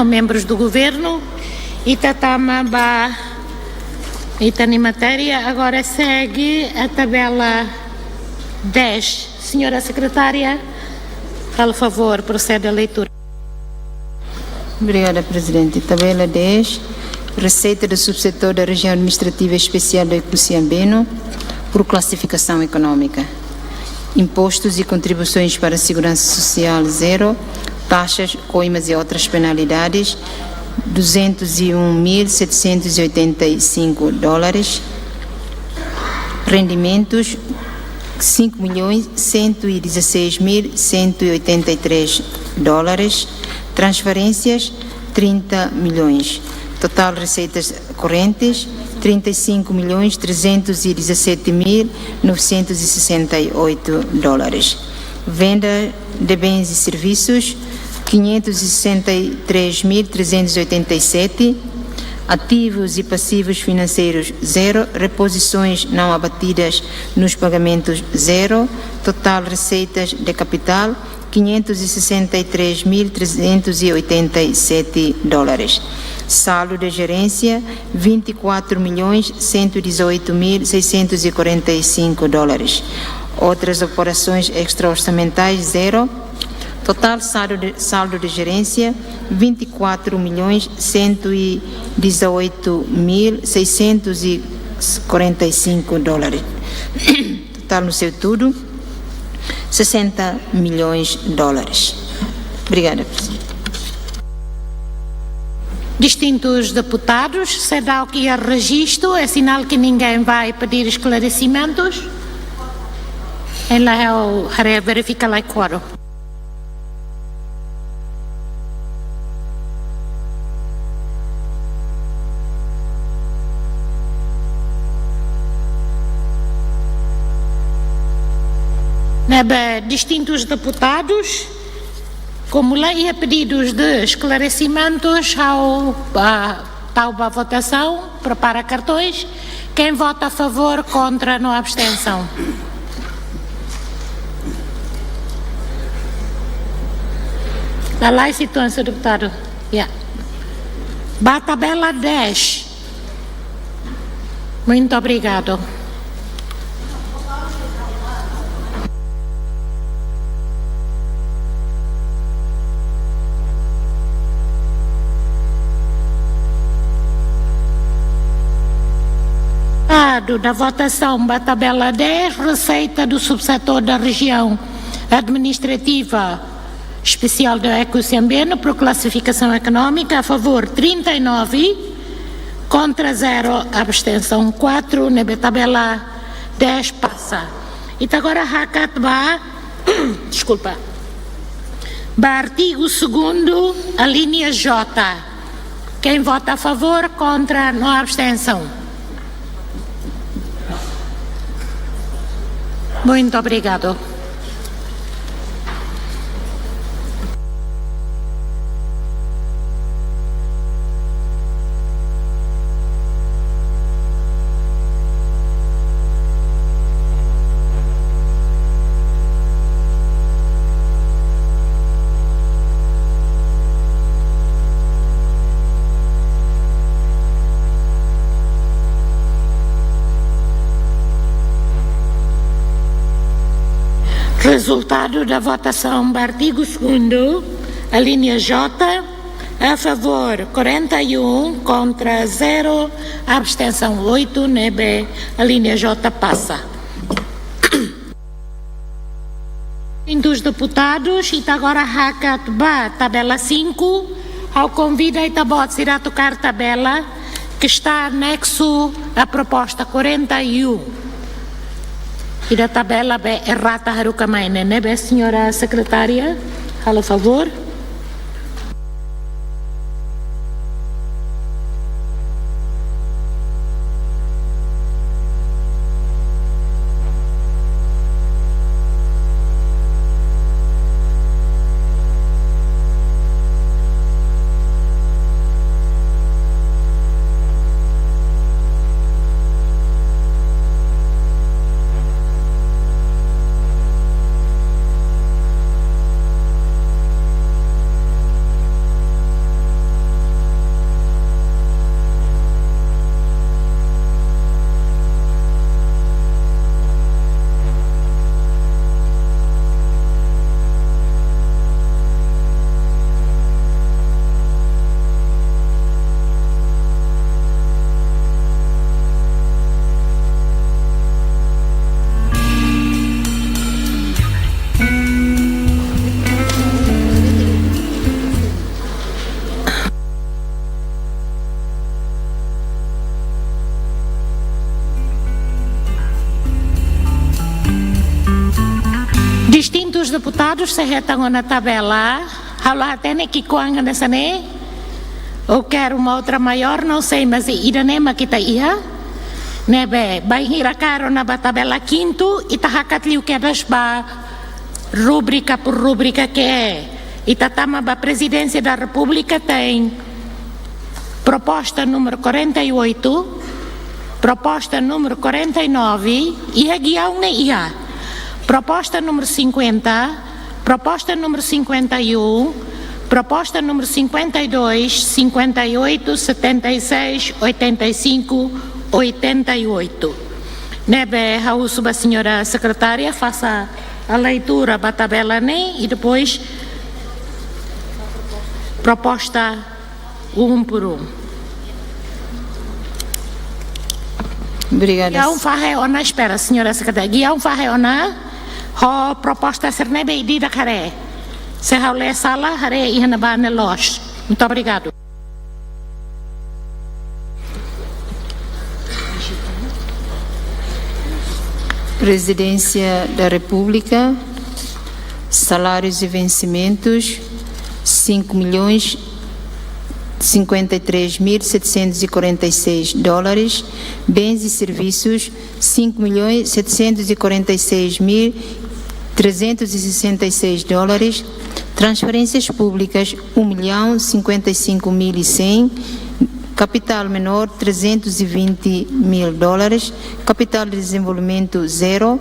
membros do governo, ita tama ba ita-nia matéria. Agora segue a tabela dez. Senhora Secretária, faz favor, procede à leitura. Obrigada, Presidente. Tabela dez, receita do subsetor da Região Administrativa Especial do Oekusi Ambeno, por classificação económica. Impostos e contribuições para a segurança social, zero. Taxas, coimas e outras penalidades, duzentos e um mil setecentos e oitenta e cinco dólares. Rendimentos, cinco milhões cento e dezasseis mil cento e oitenta e três dólares. Transferências, trinta milhões. Total receitas correntes, trinta e cinco milhões trezentos e dezassete mil novecentos e sessenta e oito dólares. Venda de bens e serviços, quinhentos e sessenta e três mil trezentos e oitenta e sete. Ativos e passivos financeiros, zero. Reposições não abatidas nos pagamentos, zero. Total receitas de capital, quinhentos e sessenta e três mil trezentos e oitenta e sete dólares. Saldo de gerência, vinte e quatro milhões cento e dezoito mil seiscentos e quarenta e cinco dólares. Outras operações extra-orçamentais, zero. Total saldo de, saldo de gerência, vinte e quatro milhões cento e dezoito mil seiscentos e quarenta e cinco dólares. Total no seu todo, sessenta milhões de dólares. Obrigada, Presidente. Distintos deputados, se dá o que é registro, é sinal que ninguém vai pedir esclarecimentos. Em lá eu harei verifica lá e quórum. Ne'ebé, distintos deputados, como lei e pedidos de esclarecimentos, ha'u, ah, tau ba votasaun, prepara kartões. Quem vota a favor, contra, no abstenção. Lalais, situasaun, senhor deputado. Ya. Ba tabela dez. Muito obrigado. Resultado da votação ba tabela dez, receita do subsetor da Região Administrativa Especial do Oekusi Ambeno, por classificação económica, a favor trinta e nove, contra zero, abstenção quatro, ne'ebé tabela dez pasa. Ita agora hakat ba, desculpa, ba artigo segundo, a linha J. Quem vota a favor, contra, no abstenção. Muito obrigado. Resultado da votação ba artigo segundo, a linha J, a favor quarenta e um, contra zero, abstenção oito, ne'ebé a linha J pasa. Distintos deputados, ita agora hakat ba tabela cinco, ha'u konvida ita-boot sira atu kaer tabela que está anexo à proposta quarenta e um. Ida tabela be errata haruka mai ne'e, ne'ebé, senhora secretária, halo favor. Deputadus, se hetan ona tabela, ha'u la hatene ki'ikoan hanesan ne'e. Ou quer uma outra maior, não sei, mas ida-ne'e mak ita iha. Ne'ebé, bainhira kaer ona ba tabela kintu, ita hakat liu kedas ba rúbrika por rúbrika, ke ita tama ba Presidência da República, tem proposta número quarenta e oito, proposta número quarenta e nove, iha giaun ne'e iha. Proposta número cinquenta, proposta número cinquenta e um, proposta número cinquenta e dois, cinquenta e oito, setenta e seis, oitenta e cinco, oitenta e oito. Ne'ebé, ha'u husu ba señora sekretária, faça a leitura ba tabela ne'e e depois proposta um por um. Obrigada. Giaun fahe ona, espera, señora sekretária. Giaun fahe ona, ho proposta sira-ne'ebé ida-idak haree. Se ha'u lee sala, haree iha ne'ebá ne'e loos. Muito obrigado. Presidência da República, salários e vencimentos, cinco milhões cinquenta e três mil setecentos e quarenta e seis dólares, bens e serviços, cinco milhões setecentos e quarenta e seis mil trezentos e sessenta e seis dólares, transferências públicas, um milhão cinquenta e cinco mil e cem, capital menor, trezentos e vinte mil dólares, capital de desenvolvimento, zero,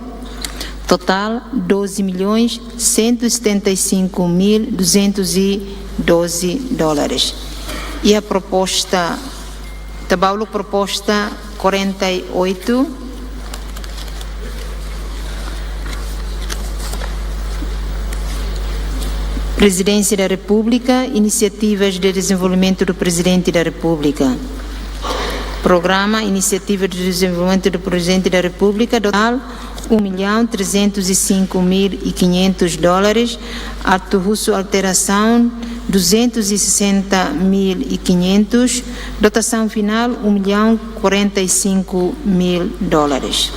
total, doze milhões cento e setenta e cinco mil duzentos e doze dólares. E a proposta, ita bá uluk proposta quarenta e oito. Presidência da República, iniciativas de desenvolvimento do Presidente da República. Programa Iniciativa de Desenvolvimento do Presidente da República, total um milhão trezentos e cinco mil e quinhentos dólares, atu husu alterasaun duzentos e sessenta mil e quinhentos, dotação final um milhão quarenta e cinco mil dólares.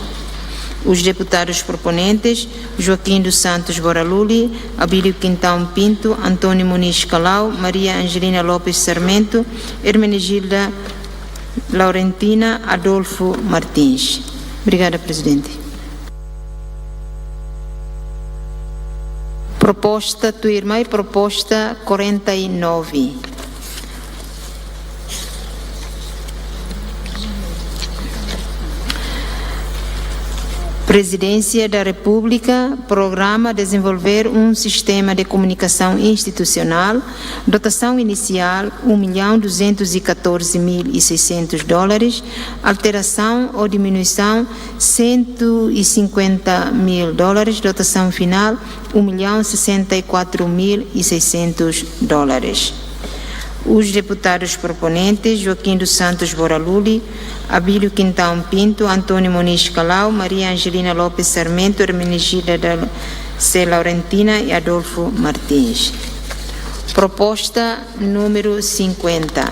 Os deputados proponentes, Joaquim dos Santos Boraluli, Abílio Quintão Pinto, António Moniz Calau, Maria Angelina Lopes Sarmento, Hermenegilda Laurentina, Adolfo Martins. Obrigada, Presidente. Proposta, tuirmai, proposta quarenta e nove. Presidência da República, programa desenvolver um sistema de comunicação institucional, dotação inicial um milhão duzentos e catorze mil e seiscentos dólares, alteração ou diminuição cento e cinquenta mil dólares, dotação final um milhão sessenta e quatro mil e seiscentos dólares. Os deputados proponentes, Joaquim dos Santos Boraluli, Abílio Quintão Pinto, António Moniz Calau, Maria Angelina Lopes Sarmento, Hermenegilda da C. Laurentina e Adolfo Martins. Proposta número cinquenta.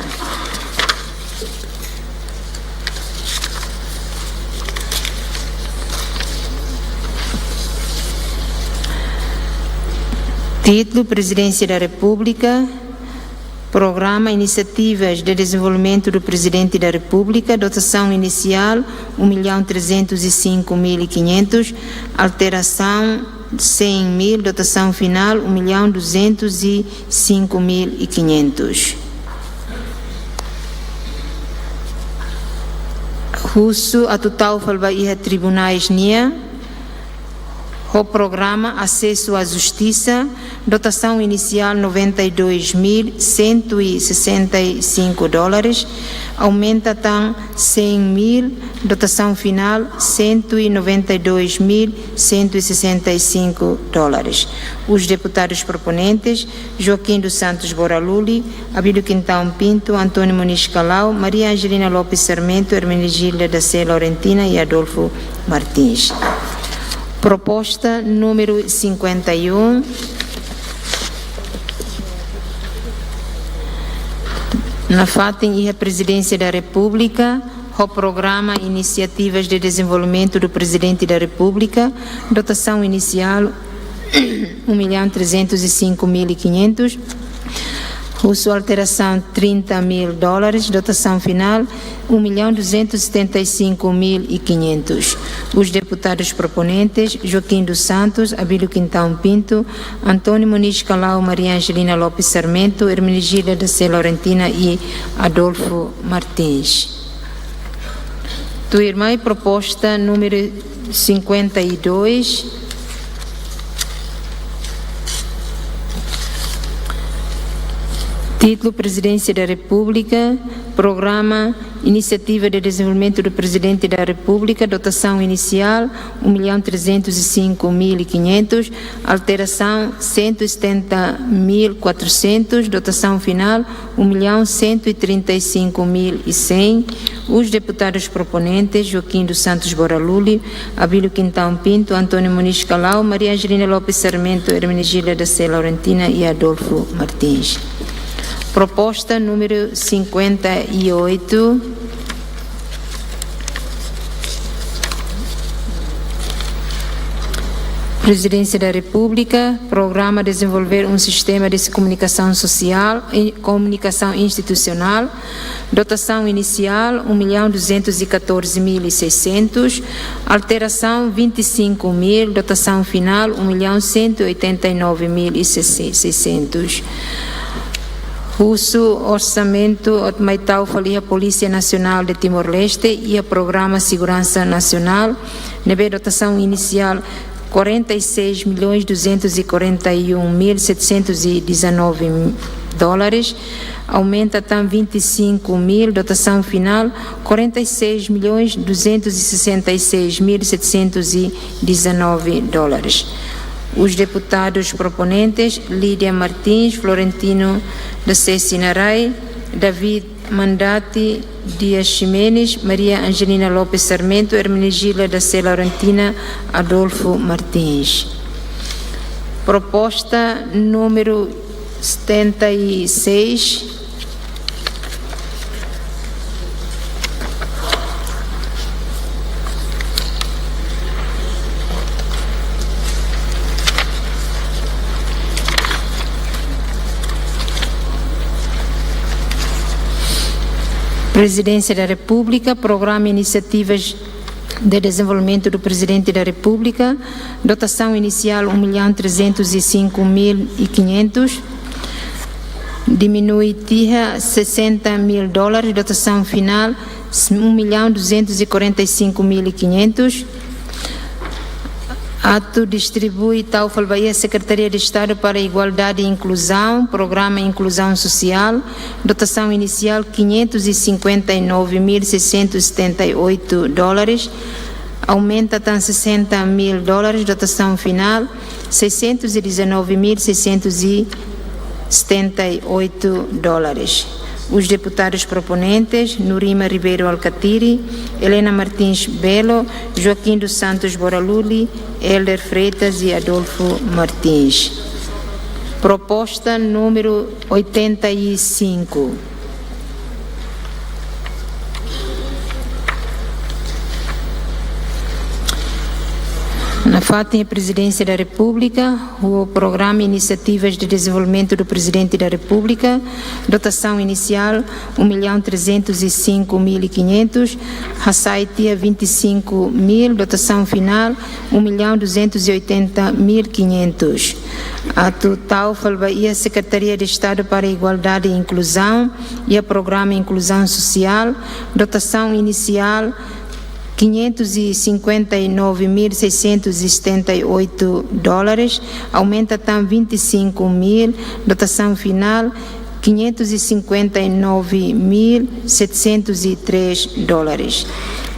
Título: Presidência da República, Programa Iniciativas de Desenvolvimento do Presidente da República, dotação inicial um milhão trezentos e cinco mil e quinhentos, alteração cem mil, dotação final um milhão duzentos e cinco mil e quinhentos. Husu atu tau fali ba iha tribunais nian, ho programa Acesso à Justiça, dotação inicial noventa e dois mil cento e sessenta e cinco dólares, aumenta tan cem mil, dotação final cento e noventa e dois mil cento e sessenta e cinco dólares. Os deputados proponentes, Joaquim dos Santos Boraluli, Abílio Quintão Pinto, António Moniz Calau, Maria Angelina Lopes Sarmento, Hermenegilda da C. Laurentina e Adolfo Martins. Proposta número cinquenta e um. Nafatin iha Presidência da República, ho programa Iniciativas de Desenvolvimento do Presidente da República, dotação inicial um milhão trezentos e cinco mil e quinhentos. Husu alterasaun trinta mil dólares, dotasaun finál um milhão duzentos e setenta e cinco mil e quinhentos. Os deputados proponentes, Joaquim dos Santos, Abílio Quintão Pinto, António Moniz Calao, Maria Angelina Lopes Sarmento, Hermenegilda da Sé Laurentina e Adolfo Martins. Tuirmai, proposta número cinquenta e dois. Título: Presidência da República, Programa Iniciativa de Desenvolvimento do Presidente da República, dotação inicial um milhão trezentos e cinco mil e quinhentos, alteração cento e setenta mil quatrocentos, dotação final um milhão cento e trinta e cinco mil e cem. Os deputados proponentes, Joaquim dos Santos Boraluli, Abílio Quintão Pinto, António Moniz Calao, Maria Angelina Lopes Sarmento, Hermenegilda da Sé Laurentina e Adolfo Martins. Proposta número cinquenta e oito. Presidência da República, Programa Desenvolver um Sistema de Comunicação Social e Comunicação Institucional, dotação inicial um milhão duzentos e catorze mil e seiscentos, alteração vinte e cinco mil, dotação final um milhão cento e oitenta e nove mil e seiscentos. Husu orsamentu atu mai tau fali iha Polícia Nasionál de Timor-Leste iha Programa Seguransa Nasionál, ne'ebé dotasaun inisiál quarenta e seis milhões duzentos e quarenta e um mil setecentos e dezanove dólares, aumenta tan vinte e cinco mil, dotasaun finál quarenta e seis milhões duzentos e sessenta e seis mil setecentos e dezanove dólares. Os deputados proponentes, Lídia Martins, Florentino da Sé Sinarai, David Mandati, Dias Ximenes, Maria Angelina Lopes Sarmento, Hermenegilda da Sé Laurentina, Adolfo Martins. Proposta número setenta e seis. Presidência da República, Programa Iniciativas de Desenvolvimento do Presidente da República, dotação inicial um milhão trezentos e cinco mil e quinhentos, diminui tiha sessenta mil dólares, dotação final um milhão duzentos e quarenta e cinco mil e quinhentos. Atu distribui tau fali ba iha Secretaria de Estado para Igualdade e Inclusão, Programa Inclusão Social, dotação inicial quinhentos e cinquenta e nove mil seiscentos e setenta e oito dólares, aumenta tan sessenta mil dólares, dotação final seiscentos e dezanove mil seiscentos e setenta e oito dólares. Os deputados proponentes, Nurima Ribeiro Alkatiri, Helena Martins Belo, Joaquim dos Santos Boraluli, Helder Freitas e Adolfo Martins. Proposta número oitenta e cinco. Nafatin Presidência da República, o Programa Iniciativas de Desenvolvimento do Presidente da República, dotação inicial um milhão trezentos e cinco mil e quinhentos, hasai tiha vinte e cinco mil, dotação final um milhão duzentos e oitenta mil quinhentos. Atu tau fali ba iha Secretaria de Estado para Igualdade e Inclusão iha Programa Inclusão Social, dotação inicial quinhentos e cinquenta e nove mil seiscentos e setenta e oito dólares, aumenta tan vinte e cinco mil, dotação final quinhentos e cinquenta e nove mil setecentos e três dólares.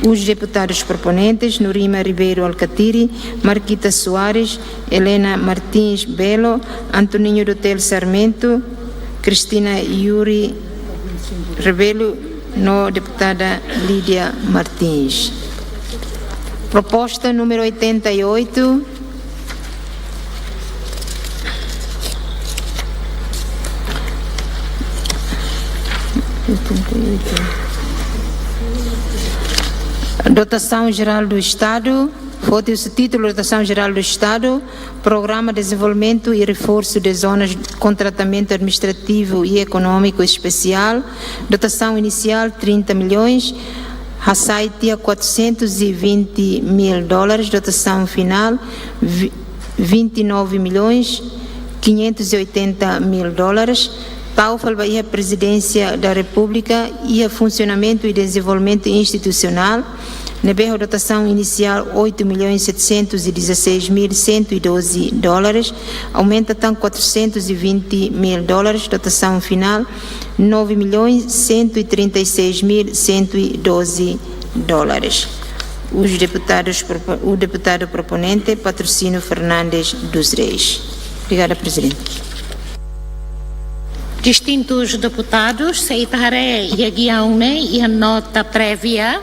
Os deputados proponentes, Nurima Ribeiro Alkatiri, Marquita Soares, Helena Martins Belo, Antoninho Dotel Sarmento, Cristina Yuri Rebelo, no deputada Lídia Martins. Proposta número oitenta e oito. Dotação Geral do Estado, Foti husi títulu Dotasaun Jerál do Estadu, Programa Dezenvolvimentu i Reforsu de Zonas com Tratamentu Administrativu i Ekonómiku Espesiál, dotasaun inisiál trinta milhões, hasai tiha quatrocentos e vinte mil dólares, dotasaun finál vi-, vinte e nove milhões quinhentos e oitenta mil dólares, tau fali ba iha Prezidénsia da Repúblika, iha Funsionamentu i Dezenvolvimentu Institusionál, ne'ebé ho dotasaun inisiál oito milhões setecentos e dezasseis mil cento e doze dólares, aumenta tan quatrocentos e vinte mil dólares, dotasaun finál nove milhões cento e trinta e seis mil cento e doze dólares. Os deputados propo-, o deputado proponente, Patrocínio Fernandes dos Reis. Obrigada, Presidente. Distintus deputadus, se ita haree iha giaun ne'e, iha nota prévia,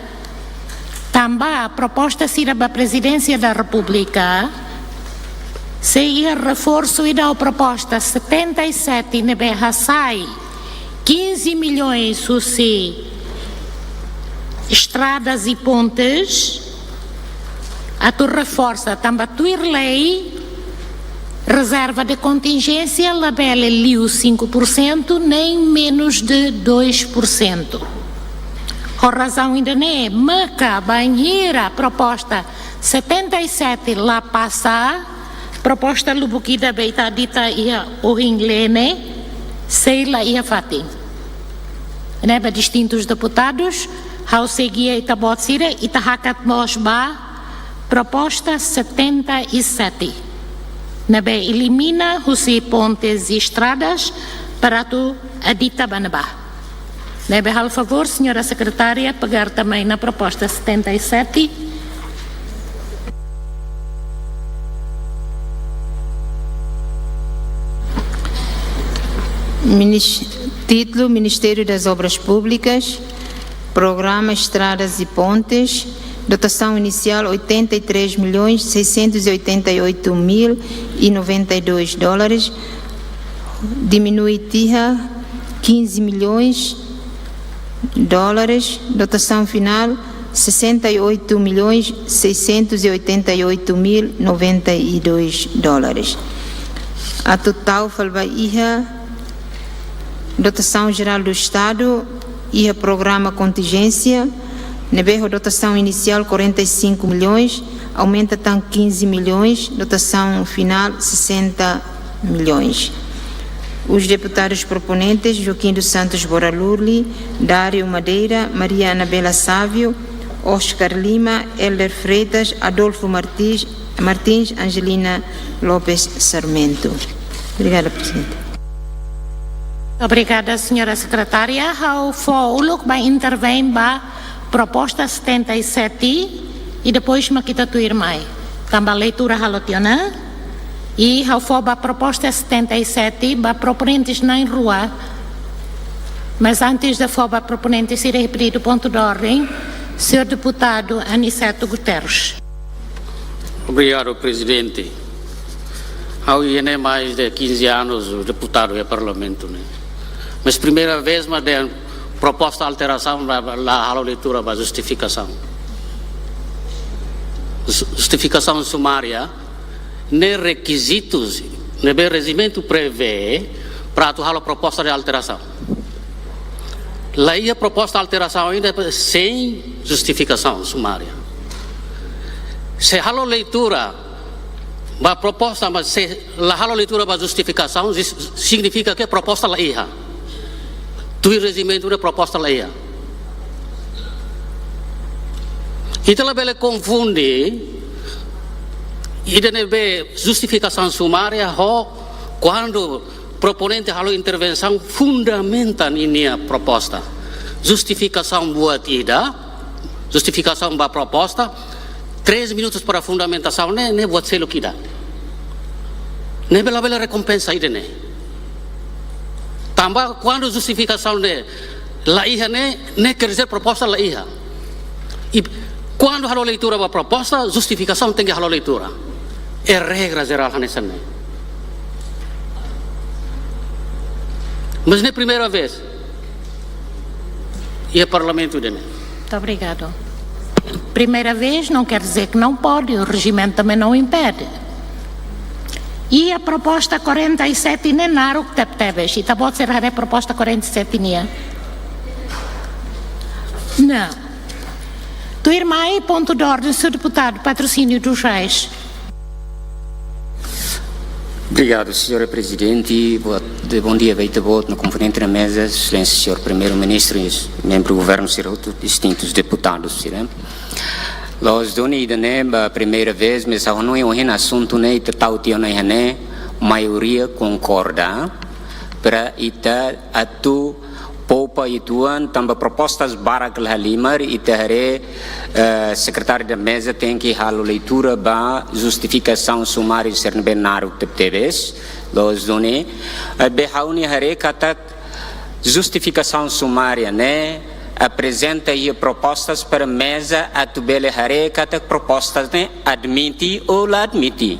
tanba proposta sira ba Prezidénsia da Repúblika, sei iha reforsu ida ho proposta setenta e sete ne'ebé hasai quinze milhões husi estradas e pontes, atu reforsa, tanba tuir lei, rezerva de kontinjénsia labele liu cinco por cento, nem menos de dois por cento. Ho razaun ida-ne'e, maka bainhira proposta setenta e sete la pasa, proposta lubuk ida be ita edita iha ohin lee ne'e, sei la iha fatin. Ne'ebé distintus deputadus, ha'u sei gia ita-boot sira, ita hakat mós ba proposta setenta e sete. Ne'ebé elimina husi pontes e estradas, para atu edita ba ne'ebá. Ne'ebé halo favór, señora sekretária, pegar também na proposta setenta e sete. Minis-, títulu: Ministério das Obras Públicas, Programa Estradas e Pontes, dotasaun inisiál oitenta e três milhões seiscentos e oitenta e oito mil e noventa e dois dólares, diminui tiha quinze milhões dólares, dotasaun finál sessenta e oito milhões seiscentos e oitenta e oito mil noventa e dois dólares. Atu tau fali ba iha Dotasaun Jerál do Estadu, iha programa kontinjénsia, ne'ebé ho dotasaun inisiál quarenta e cinco milhões, aumenta tan quinze milhões, dotasaun finál sessenta milhões. Os deputados proponentes, Joaquim dos Santos Boralurli, Dário Madeira, Maria Anabela Sávio, Oscar Lima, Helder Freitas, Adolfo Martins, Martins, Angelina Lopes Sarmento. Obrigada, Presidente. Obrigada, señora sekretária. Ha'u fó uluk ba intervein ba proposta setenta e sete i depois mak ita tuirmai. Tanba leitura halo tiha ona. I ha'u fó ba proposta setenta e sete ba proponentes na'in-rua. Mas antes de fó ba proponentes sira, pedido ponto de ordem, señor deputado Aniceto Guterres. Obrigado, Presidente. Ha'u iha ne'e mais de quinze anos deputadu iha Parlamentu ne'e. Mas primeira vez mak dehan proposta alterasaun la, la halo leitura ba justifikasaun. Jus-, justifikasaun sumária ne'e rekizitus ne'ebé rejimentu prevee para atu halo proposta de alterasaun. La iha proposta alterasaun ainda sein justifikasaun sumária. Se halo leitura ba proposta, mas se la halo leitura ba justifikasaun, jus-, signifika ke proposta la iha. Tuir rejimentu ne'e proposta la iha. Ita labele konfunde ida ne'ebé justifikasaun sumária ho kuandu proponente halo intervensaun fundamenta ninia proposta. Justifikasaun buat ida, justifikasaun ba proposta, três minutos para fundamentasaun ne'e, ne'e buat seluk ida. Ne'ebé labele rekompensa ida-ne'e. Tanba kuandu justifikasaun ne'e la iha ne'e, ne'e quer dizer proposta la iha. I kuandu halo leitura ba proposta, justifikasaun tenke halo leitura. É regra jerál hanesan ne'e. Mas ne'e primeira vez iha Parlamentu ida-ne'e. Muito obrigado. primeira vez não quer dizer que não pode, o regimento também não impede. E a proposta quarenta e sete ne'e naruk tebetebes, ita-boot sira haree proposta quarenta e sete nian? Não. Tuirmai, ponto de ordem, senhor deputado Patrocínio dos Reis. Obrigado, senhora Presidente. Boa, de, bom dia ba ita-boot no komponente da mesa, Exelénsia, senhor Primeiro-Ministro e membru governu sira hotu, distintus deputadus sira. La'ós duni ida-ne'e ba primeira vez, mas ha'u hanoin ohin asuntu ne'e ita tau tiha ona iha ne'e, maioria konkorda para ita atu poupa uitoan, tanba propostas barak la halimar, ita haree, eh, sekretáriu da meza tenke halo leitura ba justifikasaun sumária sira ne'ebé naruk tebetebes, la'ós duni, eh, be ha'u-nia haree katak justifikasaun sumária ne'e aprezenta iha propostas para meza atu bele haree katak propostas ne'e admite ou la admite.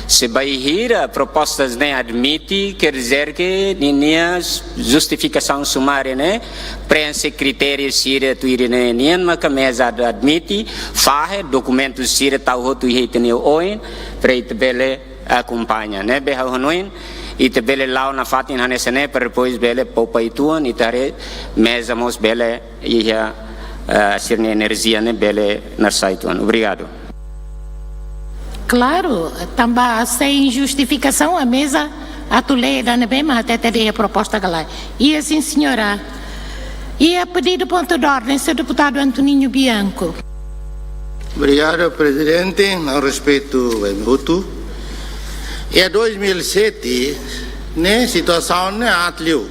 Se bainhira propostas ne'e admite, quer dizer que ninia justifikasaun sumária ne'e preenxe kritériu sira tuir ne'e nian, maka meza ad-, admite, fahe, dokumentu sira tau hotu iha ita-nia oin, para ita bele akompaña. Ne'ebé ha'u hanoin, ita bele la'o nafatin hanesan ne'e, para depois bele poupa uitoan, ita haree meza mós bele iha, eh, sira-nia enerjia ne'e bele narsai uitoan. Obrigadu. Klaru, tanba sein justifikasaun a meza atu lee ida ne'ebé mak hatete de'it iha proposta ka lae. Iha sin, señora. Iha pedidu pontu de ordem, senhor deputado Antoninho Bianco. Obrigadu, Prezidente. Ha'u respeitu ba imi hotu. Iha dois mil e sete, ne'e situasaun ne'e aat liu.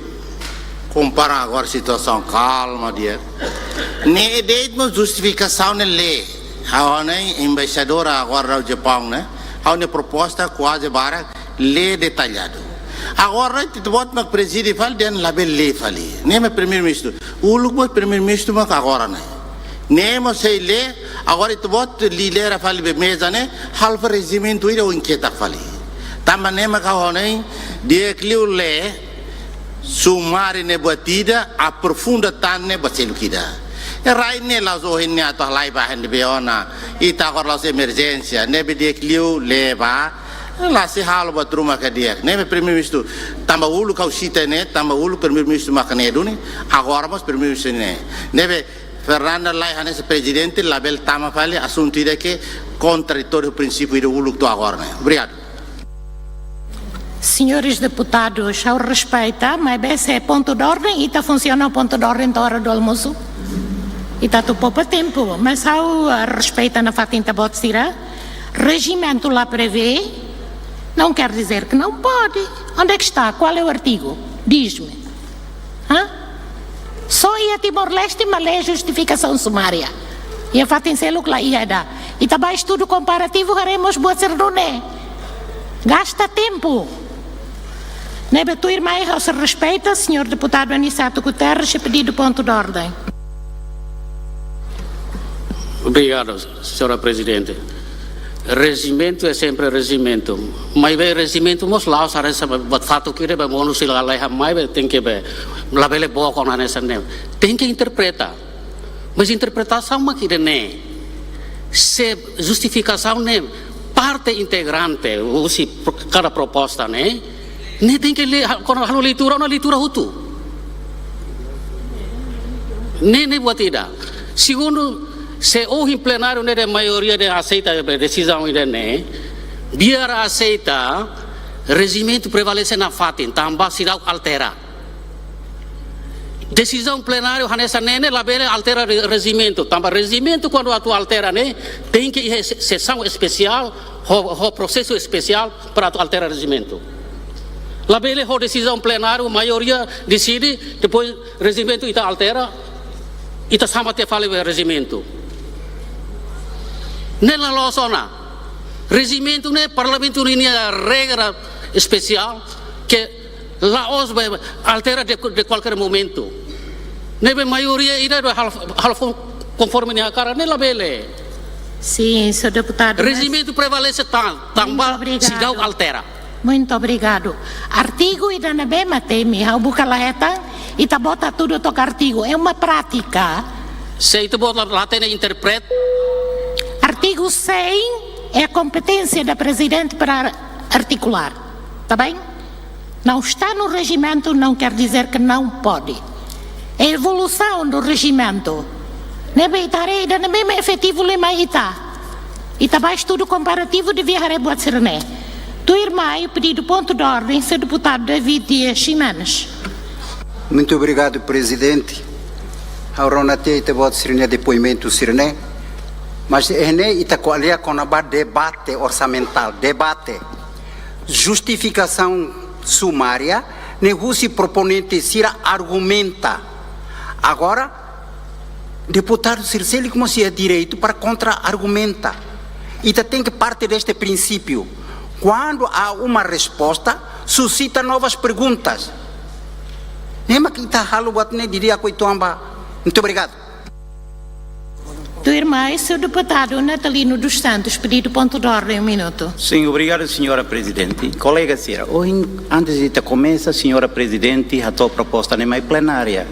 Kompara agora situasaun kalma di'ak. Ne'e de'it mós justifikasaun ne'e lee. Ha'u hanoin embaixadór agora Japaun ne'e, ha'u-nia proposta kuaze barak lee detalladu. Agora ita-boot mak prezide fali dehan labele lee fali. Ne'e mak Primeiru-Ministru. Uluk mós Primeiru-Ministru mak agora ne'e. Ne'e mós sei lee, agora ita-boot lidera fali ba meza ne'e, halo fali rejimentu ida oin ketak fali. Tanba ne'e mak ha'u hanoin, di'ak liu lee, sumária ne'e buat ida, aprofunda tan ne'e buat seluk ida. Iha rai ne'e la'ós ohin ne'e atu halai ba iha ne'ebé ona, ita agora la'ós emerjénsia, ne'ebé di'ak liu lee ba, la sei halo buat ruma ka di'ak. Ne'ebé Primeiru-Ministru, tanba uluk ha'u sita ne'e, tanba uluk Primeiru-Ministru mak ne'e duni, agora mós Primeiru-Ministru ne'e. Ne'ebé Fernanda Lay hanesan Prezidente, labele tama fali asuntu ida ke kontraditóriu prinsípiu ida uluk to'o agora ne'e. Obrigadu. Senhores deputados, ha'u respeita, maibé se pontu de ordem, ita funsiona pontu de ordem to'o hora do almoço. Ita atu poupa tempu, mas ha'u, ah, respeita nafatin ita-boot sira. Rejimentu la prevê, não quer dizer que não pode. Onde é que está? Qual é o artigo? Diz-me. Hã? Só iha Timor-Leste mak lee justifikasaun sumária. Iha fatin seluk la iha ida. Ita bá estudu komparativu, haree mós buat sira duni. Gasta tempu. Ne'ebé tuirmai ha'u sei respeita, señór deputadu Aniceto Guterres, pedidu pontu de ordem. Obrigadu, señora Prezidente. Rejimentu é sempre rejimentu. Maibé rejimentu mós la'ós hanesan buat fatuk ida be monu sei la laiha mai be tenke be labele book ona hanesan ne'e. Tenke interpreta. Mas interpretasaun mak ida-ne'e. Se justifikasaun ne'e parte integrante husi pro-, kada proposta ne'e, ne'e tenke lee, ha-, kuandu halo leitura, ona leitura hotu. Ne'e, ne'e buat ida. Segundu, se ohin plenáriu ne'e dehan maioria dehan aseita desizaun ida-ne'e, biar aseita, rejimentu prevalese nafatin, tanba seidauk altera. Desizaun plenáriu hanesan ne'e ne'e labele altera re-, rejimentu. Tanba rejimentu kuandu atu altera ne'e, tenke iha se-, sesaun espesiál, ho, ho prosesu espesiál para atu altera rejimentu. Labele ho desizaun plenáriu, maioria deside, depois rejimentu ita altera, ita sama tiha fali ba rejimentu. Ne'e la loos ona. Rejimentu ne'e Parlamentu ninia regra espesiál ke la'ós be altera de, de kualkér momentu. Ne'ebé maioria ida dehan halo, halo konforme nia hakarak ne'e labele. Sim, senhor deputado, mas... Rejimentu prevalese tan, tanba... Muito obrigado. Seidauk altera. Muito obrigado. Artigu ida ne'ebé mak temi, ha'u buka la hetan, ita-boot hatudu took artigu. É uma prática. Se ita-boot la, la hatene interpreta. Sem é competência da Presidente para articular. Tá bem? Não está no regimento, não quer dizer que não pode. É evolução do regimento. Ne'ebé ita haree ida-ne'e mesmo efetivu liu mai ita. Ita bá estudu komparativu devia haree buat sira-ne'e. Tuirmai, pedido ponto de ordem, senhor deputado David Dias Ximenes. Muito obrigado, Presidente. Ha'u rona tiha ita-boot sira-nia depoimentu sira-ne'e. Mas ne'e ita ko'alia kona-ba debate orsamentál, debate. Justifikasaun sumária ne'e husi proponente sira argumenta. Agora, deputadu sira seluk mós iha direitu para kontra-argumenta. Ita tenke parte deste princípio. Quando há uma resposta, suscita novas perguntas. Ne'e mak ita halo buat ne'e di'ak, oituan ba. Muito obrigado. Tuirmai, senhor deputado Natalino dos Santos, pedido ponto de ordem, um minuto. Sim, obrigado, senhora Presidente. Kolega sira, ohin, antes de ita komesa, senhora Presidente hato'o proposta ne'e mai plenária.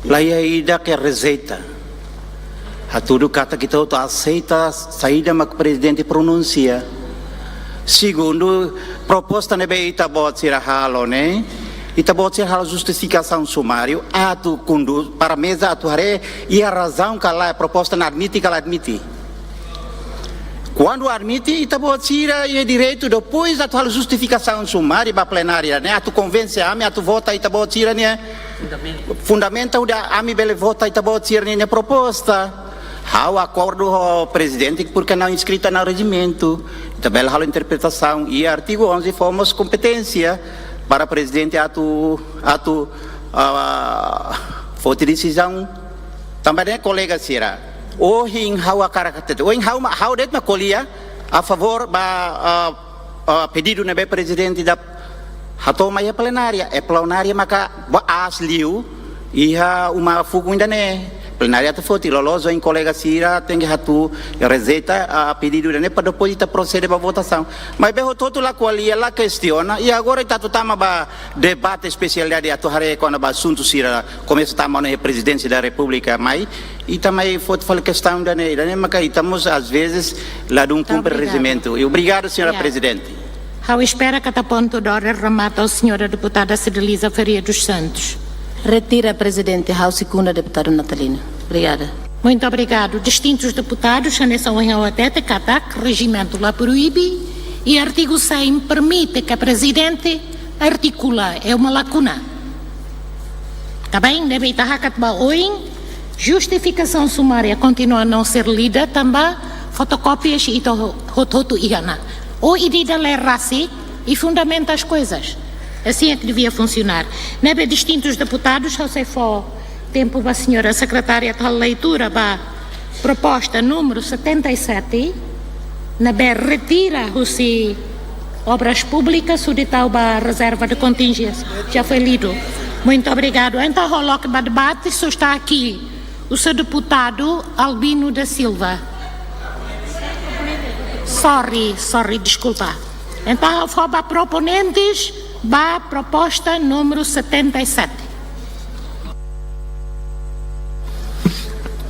La iha ida ke rejeita. Hatudu katak ita hotu aseita saida mak Prezidente pronunsia. Segundu, proposta ne'ebé ita-boot sira halo ne'e, ita-boot sira halo justifikasaun sumáriu, atu kundu para meza atu haree iha razaun ka lae, proposta ne'e admite ka la admite. Kuandu admite, ita-boot sira iha direitu depois atu halo justifikasaun sumáriu ba plenária ne'e, atu konvense ami atu vota ita-boot sira-nia fundamenta hodi ami bele vota ita-boot sira-nia proposta. Ha'u akordu ho Prezidente, porque não inskrita no regimento. Ita bele halo interpretasaun, iha artigu onze fó mós kompeténsia para Prezidente atu, atu, ah, foti desizaun. Tanba ne'e, kolega sira, ohin ha'u hakarak hatete, ohin ha'u mak, ha'u de'it mak ko'alia a favór ba, ah, ah, pedidu ne'ebé Prezidente ida hato'o mai iha plenária, i plenária maka ba aas liu iha uma fukun ida-ne'e. Plenária atu foti, loloos ohin kolega sira tenke atu rejeita, ah, pedidu ida-ne'e para depois ita prosede ba votasaun. Maibé hotu-hotu la ko'alia, la kestiona, i agora ita atu tama ba debate espesialidade atu haree kona-ba asuntu sira komesa tama ona iha Prezidénsia da Repúblika mai, ita mai foti fali kestaun ida-ne'e, ida-ne'e maka ita mós às vezes ladún kumpre rejimentu. Muito obrigado. E obrigado, senhora Presidente. Ha'u espera katak pontu de ordem remata ho senhora deputada Cideliza Faria dos Santos. Retira, Prezidente, ha'u sekunda deputadu Natalino. Obrigada. Muito obrigado. Distintus deputadus, hanesan ohin ha'u hatete katak rejimentu la proibe i artigu cem permite ke Prezidente artikula, é uma lacuna. Tá bem? Ne'ebé ita hakat ba oin, justifikasaun sumária continua a não ser lida, tanba fotokópias ita ho-, hotu-hotu iha ona. Ou ida-idak lee rasik e fundamenta as coisas. Assim é que devia funcionar. Ne'ebé distintus deputadus, ha'u sei fó tempu ba senhora sekretária atu halo leitura ba proposta número setenta e sete, ne'ebé retira husi Obras Públicas, hodi tau ba reserva de contingência. Já foi lido. Muito obrigado. Entaun, ha'u loke ba debate, só está aqui o senhor deputado Albino da Silva. Sorry, sorry, desculpa. Entaun, ha'u fó ba proponentes, ba proposta número setenta e sete.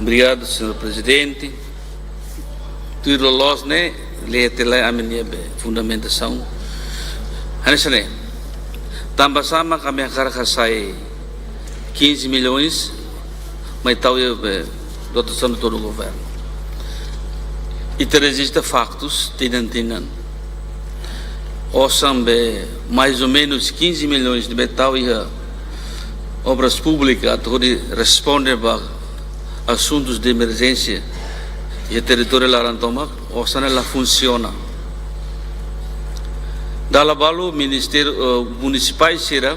Obrigado, senhor Presidente. Tuir loloos ne'e, lee tiha lai ami-nia be fundamentasaun. Hanesan ne'e. Tanba sá mak ami hakarak hasai quinze milhões, mai tau iha be dotasaun de todo o governo. Ita rejista faktus, tinan-tinan. Osan be mais ou menos quinze milhões ne'ebé tau iha Obras Públicas, atu hodi responde ba asuntus de emerjénsia iha territóriu laran tomak, osan ne'e la funsiona. Dala balu ministériu, eh, munisipál sira,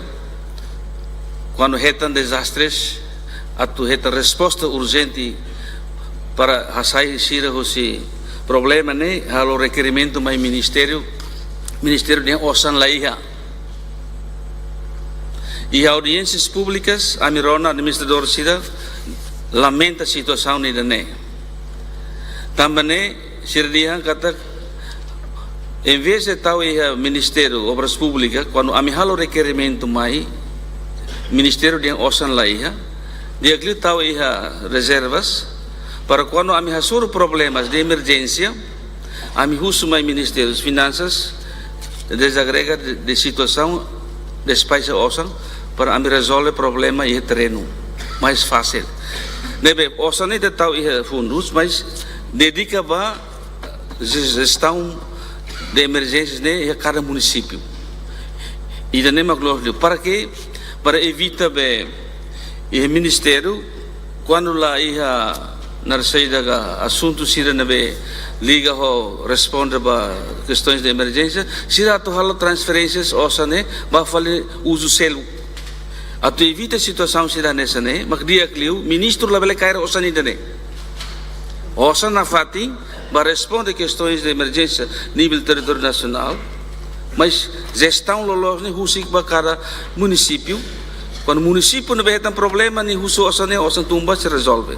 kuandu hetan dezastres, atu hetan resposta urjente para hasai sira husi problema ne'e, halo rekerimentu mai ministériu, ministériu dehan osan la iha. Iha audiénsias públikas, ami rona administradór sira lamenta situasaun ida-ne'e. Tanba ne'e, sira dehan katak, em vez de tau iha Ministériu Obras Públicas, kuandu ami halo rekerimentu mai, ministériu dehan osan la iha, di'ak liu tau iha rezervas, Para kuandu ami hasoru problemas de emerjénsia, ami husu mai Ministériu Finansas, dezagrega de, de situasaun, despaxa osan, para ami rezolve problema iha terrenu mais fásil. Ne'ebé osan ne'e ita tau iha fundus, mas dedika ba jestaun de emerjénsias ne'e iha kada munisípiu. Ida-ne'e mak loos liu. Para quê? Para evita be iha ministériu, kuandu la iha naran saida ka asuntu sira ne'ebé liga ho responde ba kestaun de emerjénsia, sira atu halo transferénsia osan ne'e ba fali uzu seluk. Atu evita situasaun sira hanesan ne'e, mak di'ak liu ministru labele kaer osan ida-ne'e. Osan nafatin ba responde kestaun de emerjénsia nivel territóriu nasionál, mas jestaun loloos ne'e husik ba kada munisípiu. Kuandu munisípiu ne'ebé hetan problema nia husu osan ne'e, osan tun ba sei rezolve.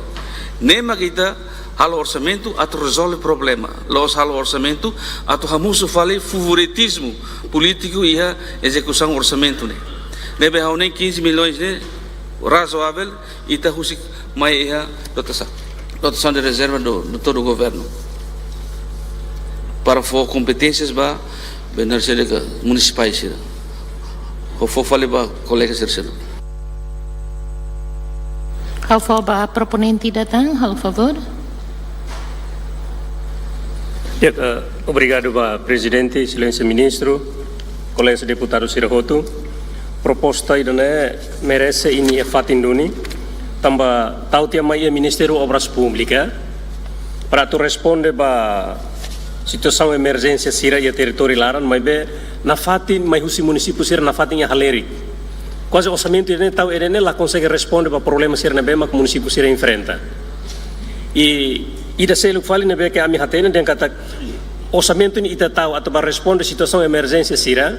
Ne'e mak ita halo orsamentu atu rezolve problema. La'ós halo orsamentu atu hamosu fali favoritizmu polítiku iha ezekusaun orsamentu ne'e. Ne'ebé ha'u-nia quinze milhões ne'e razoável, ita husik mai iha dotasaun, dotasaun de rezerva do, do todo o governo. Para fó kompeténsias ba be naran saida ka munisipais sira. Ha'u fó fali ba kolega sira seluk. Ha'u fó ba proponente ida tan, halo favór. Ya, eh, obrigadu ba Prezidente, Exelénsia Ministru, kolega deputadu sira hotu. Proposta ida-ne'e merese nia fatin duni, tanba tau tiha mai iha Ministériu Obras Públikas, para atu responde ba situasaun emerjénsia sira iha territóriu laran, maibé nafatin mai husi munisípiu sira nafatin iha halerik. Kuaze orsamentu ida-ne'e tau ida-ne'e la konsege responde ba problema sira ne'ebé mak munisípiu sira enfrenta. I ida seluk fali ne'ebé ke ami hatene dehan katak orsamentu ne'e ita tau atu ba responde situasaun emerjénsia sira,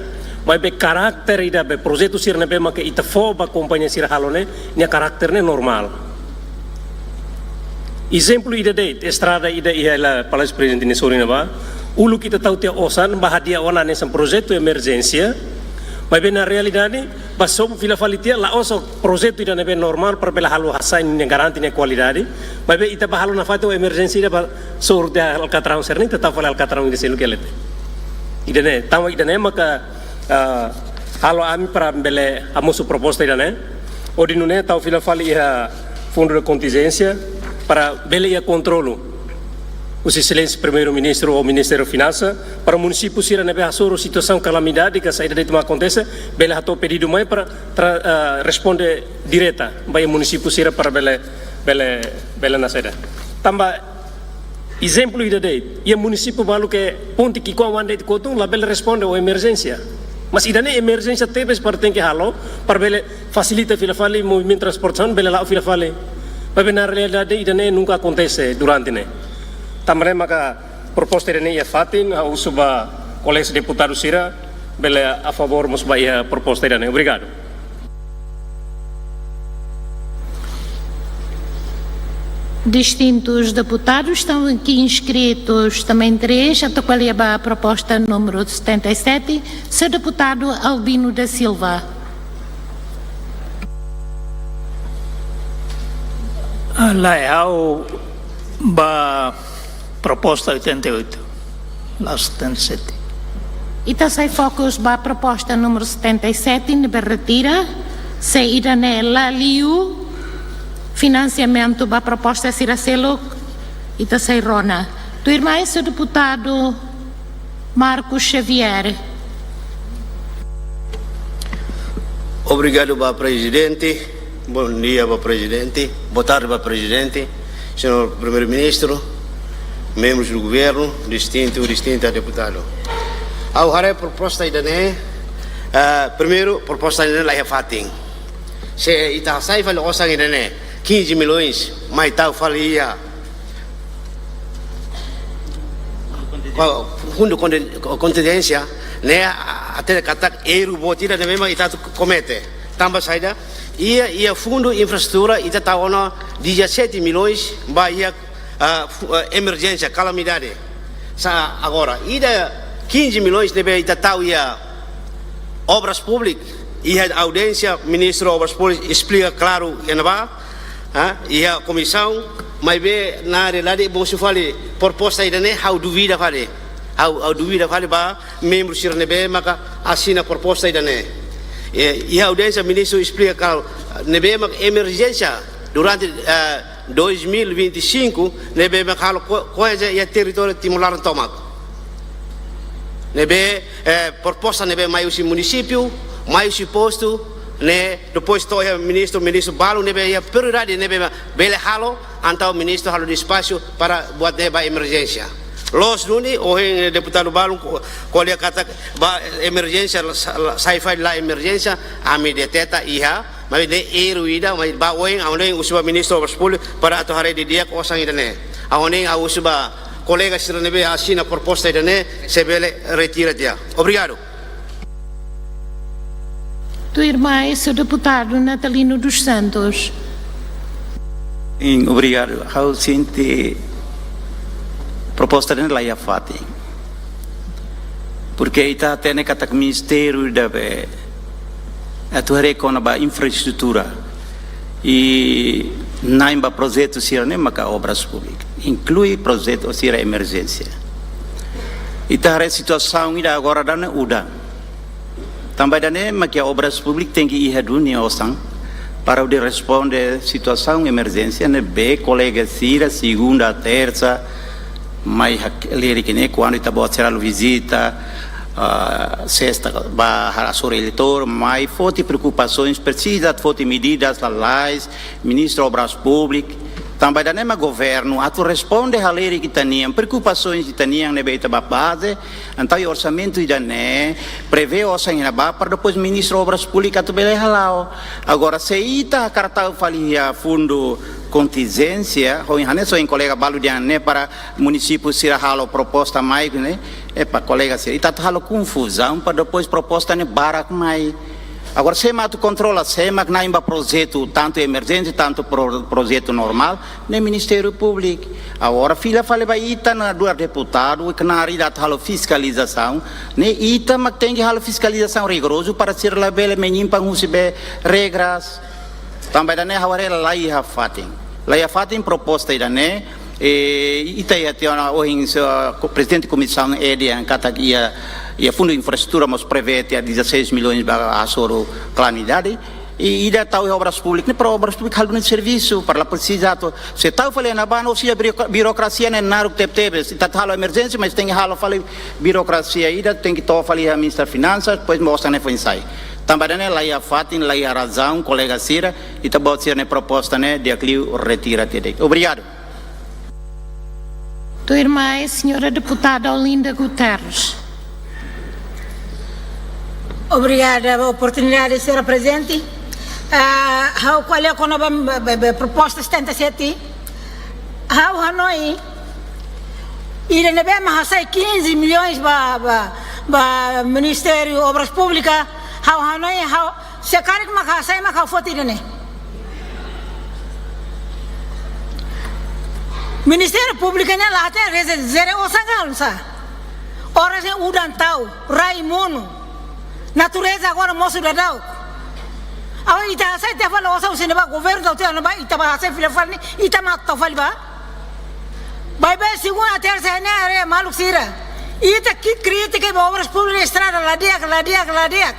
maibé karakter ida be projetu sira ne'ebé mak ita fó ba kompañia sira halo ne'e, nia karakter ne'e normál. Ezemplu ida de'it, estrada ida iha hela Palásiu Prezidente nia sorin ne'ebá, uluk ita tau tiha osan ba hadi'a ona hanesan projetu emerjénsia, maibé na realidade, ba sobu fila fali tiha, la'ós projetu ida ne'ebé normál para bele halo hasai nia garante nia kualidade, maibé ita ba halo nafatin emerjénsia ida ba soru tiha alkatraun sira-ne'e, ita tau fali alkatraun ida seluk iha leten. Ida-ne'e, tanba ida-ne'e maka, ah, halo ami para bele hamosu proposta ida-ne'e. Hodi nune'e tau fila fali iha fundu de kontinjénsia para bele iha kontrolu husi Exelénsia Primeiru-Ministru ou Ministériu Finansa, para munisípiu sira ne'ebé hasoru situasaun kalamidade ka saida de'it mak akontese, bele hato'o pedidu mai para tra-, ah, responde direta ba iha munisípiu sira para bele, bele, bele naran saida. Tanba ezemplu ida de'it, iha munisípiu balu ke ponte ki'ikoan oan de'it kotun labele responde ho emerjénsia. Mas ida-ne'e emerjénsia tebes para tenke halo, para bele fasilita fila fali movimentu transportasaun, bele la'o fila fali. Maibé na realidade ida-ne'e nunka akontese durante ne'e. Tanba ne'e maka proposta ida-ne'e iha fatin, ha'u husu ba kolega deputadu sira bele a favór mós ba iha proposta ida-ne'e. Obrigadu. Distintus deputadus, estão aqui inscritos também três, atu ko'alia ba proposta número setenta e sete, señór deputadu Albino da Silva. Ah, lae, ha'u ba proposta oitenta e oito, la'ós setenta e sete. Ita sei fokus ba proposta número setenta e sete, ne'ebé retira, se ida-ne'e la liu finansiamentu ba proposta sira seluk, ita sei rona. Tuirmai, señór deputadu Marcos Xavier. Obrigadu ba Prezidente. Bom dia ba Prezidente. Boa tarde ba Prezidente. Señór Primeiru-Ministru, membrus do Governu, distintu, distinta deputadu. Ha'u haree proposta ida-ne'e, ah, primeiru, proposta ida-ne'e la iha fatin. Se ita hasai fali osan ida-ne'e, quinze milhões, mai tau fali iha fundu kontin-, kontinjénsia, ne'e hatete katak erru boot ida ne'ebé mak ita atu komete. Tanba saida, iha, iha fundu infraestrutura ita tau ona dezassete milhões ba iha, ah, fu-, ah, emerjénsia, kalamidade. Sa agora, ida quinze milhões ne'ebé ita tau iha Obras Públikas, iha audiénsia Ministru Obras Públikas esplika klaru iha ne'ebá, Ha, iha komisaun, maibé na realidade mosu fali proposta ida-ne'e, ha'u duvida fali. Ha'u, ha'u duvida fali ba membru sira ne'ebé maka asina proposta ida-ne'e. E, iha audiénsia ministru esplika katak ne'ebé maka emerjénsia durante, eh, dois mil e vinte e cinco, ne'ebé maka halo ko-, koisa iha territóriu Timor-Leste tomak. Ne'ebé, eh, proposta ne'ebé mai husi munisípiu, mai husi postu, ne'e depois to'o iha ministru, ministru balu ne'ebé iha prioridade ne'ebé bele halo, entaun ministru halo despaxu para buat ne'e ba emerjénsia. Loos duni, ohin deputadu balu ko-, ko'alia katak ba emerjénsia la sa-, la, sai fali la emerjénsia, ami deteta iha, maibé ne'e erru ida, maibé ba oin, ha'u hanoin husu ba ministru Obras Públikas para atu haree didi'ak osan ida-ne'e. Ha'u hanoin ha'u husu ba kolega sira ne'ebé asina proposta ida-ne'e, se bele retira tiha. Obrigadu. Tuirmai, señór deputadu Natalino dos Santos. Sin, obrigadu. Ha'u sente proposta ne'e laiha fatin. Porque ita hatene katak ministériu ida be atu haree kona-ba infraestrutura. I na'in ba projetu sira-ne'e maka Obras Públikas. Inklui projetu sira emerjénsia. Ita haree situasaun ida agora daudaun ne'e udan. Tanba ida-ne'e mak iha Obras Públikas tenke iha duni osan para hodi responde situasaun emerjénsia ne'ebé kolega sira segunda, tersa, mai hak-, lerik ne'e kuandu ita-boot sira halo vizita, ah, sesta ba hasoru eleitór, mai foti preokupasoens, presiza foti medidas lalais, ministru Obras Públikas, tanba ida-ne'e mak governu atu responde halerik ita-nian, preokupasoens ita-nian ne'ebé ita ba baze, entaun iha orsamentu ida-ne'e, prevee osan iha ne'ebá para depois ministru Obras Públikas atu bele hala'o. Agora, se ita hakarak tau fali iha fundu kontinjénsia, ohin hanesan ohin kolega balu dehan ne'e para munisípiu sira halo proposta mai ne'e, epá, kolega sira, ita atu halo konfuzaun para depois proposta ne'e barak mai. Agora, sé mak atu kontrola, sé mak na'in ba projetu, tantu emerjénsia, tantu pro-, projetu normál, ne'e Ministériu Públiku. Agora, fila fali ba ita nu'udar deputadu, knaar ida atu halo fiskalizasaun, ne'e ita mak tenke halo fiskalizasaun rigorozu para sira labele menyimpang husi be regras. Tanba ida-ne'e ha'u haree laiha fatin. Laiha fatin proposta ida-ne'e, e, ita iha tiha ona ohin se, ko-, prezidente komisaun E D yang katak iha, iha fundu infraestrutura mós prevee tiha dezasseis milhões ba hasoru kalamidade. I ida tau iha Obras Públikas, ne'e para Obras Públikas halo duni servisu, para la presiza atu. Se tau fali iha ne'ebá, no sira biro-, birokrasia ne'e naruk tebetebes. Ita atu halo emerjénsia, mas tenke halo fali birokrasia ida, tenke to'o fali iha Ministra Finansas, depois mós osan ne'e foin sai. Tanba ida-ne'e laiha fatin, laiha razaun, kolega sira, ita-boot sira-nia proposta ne'e di'ak liu retira tiha de'it. Obrigadu. Tuirmai, señora deputada Olinda Guterres. Obrigada pela oportunidade, señora Prezidente. Ah, ha'u ko'alia kona-ba, ba, ba, ba proposta setenta e sete. Ha'u hanoin, ida ne'ebé mak hasai quinze milhões ba, ba, ba Ministériu Obras Públikas. Ha'u hanoin, ha'u, se karik mak hasai mak ha'u foti ida-ne'e. Ministériu Públiku ne'e la hatene reza jere osan ka oinsá. Oras ne'e udan tau, rai monu. Natureza agora mosu daudaun. Agora ita hasai tiha fali osan husi ne'ebá, governu tau tiha ne'ebá, ita bá hasai fila fali ne'e, ita mak tau fali ba. Baibain segunda, tersa ne'e haree maluk sira. Ita ki kritika ba Obras Públikas, estrada la di'ak, la di'ak, la di'ak.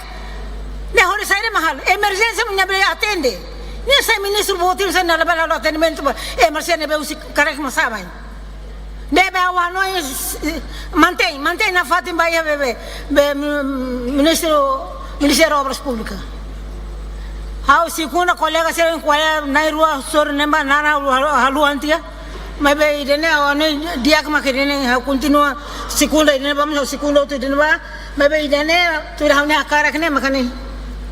Ne'e hodi saida mak halo? Emerjénsia mak nia bele atende. Ne'e sai ministru boot sira ne'e labele halo atendimentu ba emerjénsia ne'ebé husi karik mak sa'e mai. Ne'ebé ha'u hanoin, mantein, mantein nafatin ba iha be, be, be, mm, ministru, Ministériu Obras Públikas. Ha'u segunda kolega sira ko'alia na'in-rua sorin ne'ebá nana halu-, halu-, haluha tiha. Maibé ida-ne'e ha'u hanoin di'ak mak ida-ne'e, ha'u kontinua segunda ida-ne'e ba, mós segunda hotu ida-ne'e ba. Maibé ida-ne'e, tuir ha'u-nia hakarak ne'e mak ne'e.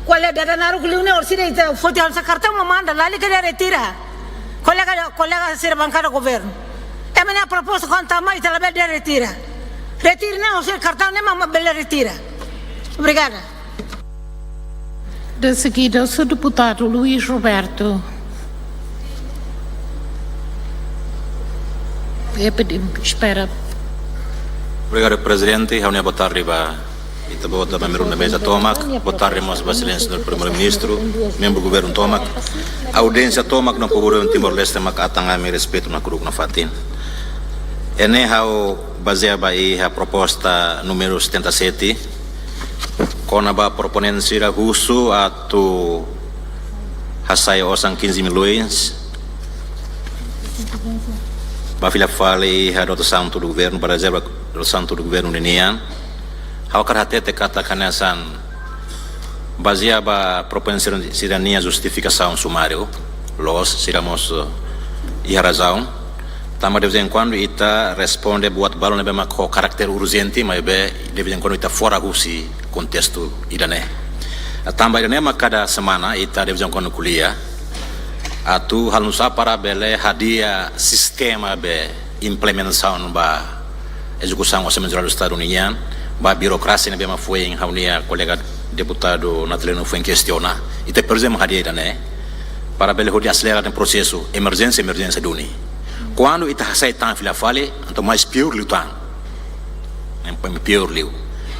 Ko'alia dada naruk liu ne'e, orsida ita foti hanesan kartaun mak manda, lalika dehan retira. Kolega, kolega sira bankada governu. Ema nia proposta kuandu tama ita labele dehan retira. Retira ne'e, orsida kartaun ne'e mak, mak bele retira. Obrigada. De seguida, o senhor deputado Luís Roberto. É pedi-, espera. Obrigadu, Prezidente. Ha'u-nia boa tarde ba Ita-boot ba membru meza tomak, boa tarde mós ba Exelénsia Señór Primeiru-Ministru, membru governu tomak, audiénsia tomak no povu Timor-Leste mak atan ami respeitu nakdeduk nafatin. Ne'e ha'u bazeia ba iha proposta númeru setenta e sete, kona-ba proponente sira husu atu hasai osan quinze milhões ba fila fali iha dotasaun tuir governu, ba rezerva dotasaun tuir governu ninian. Ha'u hakarak hatete katak hanesan bazeia ba proponente sira-nia justifikasaun sumáriu, loos, sira mós, eh, iha razaun. Tanba de vez em quando ita responde buat balu ne'ebé mak ho karáter urjente, maibé de vez em quando ita fora husi kontestu ida-ne'e. Tanba ida-ne'e mak kada semana ita de vez em quando ko'alia atu halo nu'usá para bele hadi'a sistema be implementasaun ba ezekusaun Orsamentu Jerál Estadu nian, ba birokrasia ne'ebé mak foin ha'u-nia kolega deputadu Natalino foin kestiona. Ita presiza hadi'a ida-ne'e para bele hodi aselera prosesu emerjénsia, emerjénsia duni. Kuandu ita hasai tan fila fali, entaun mais piór liután. Ne'e piór liu.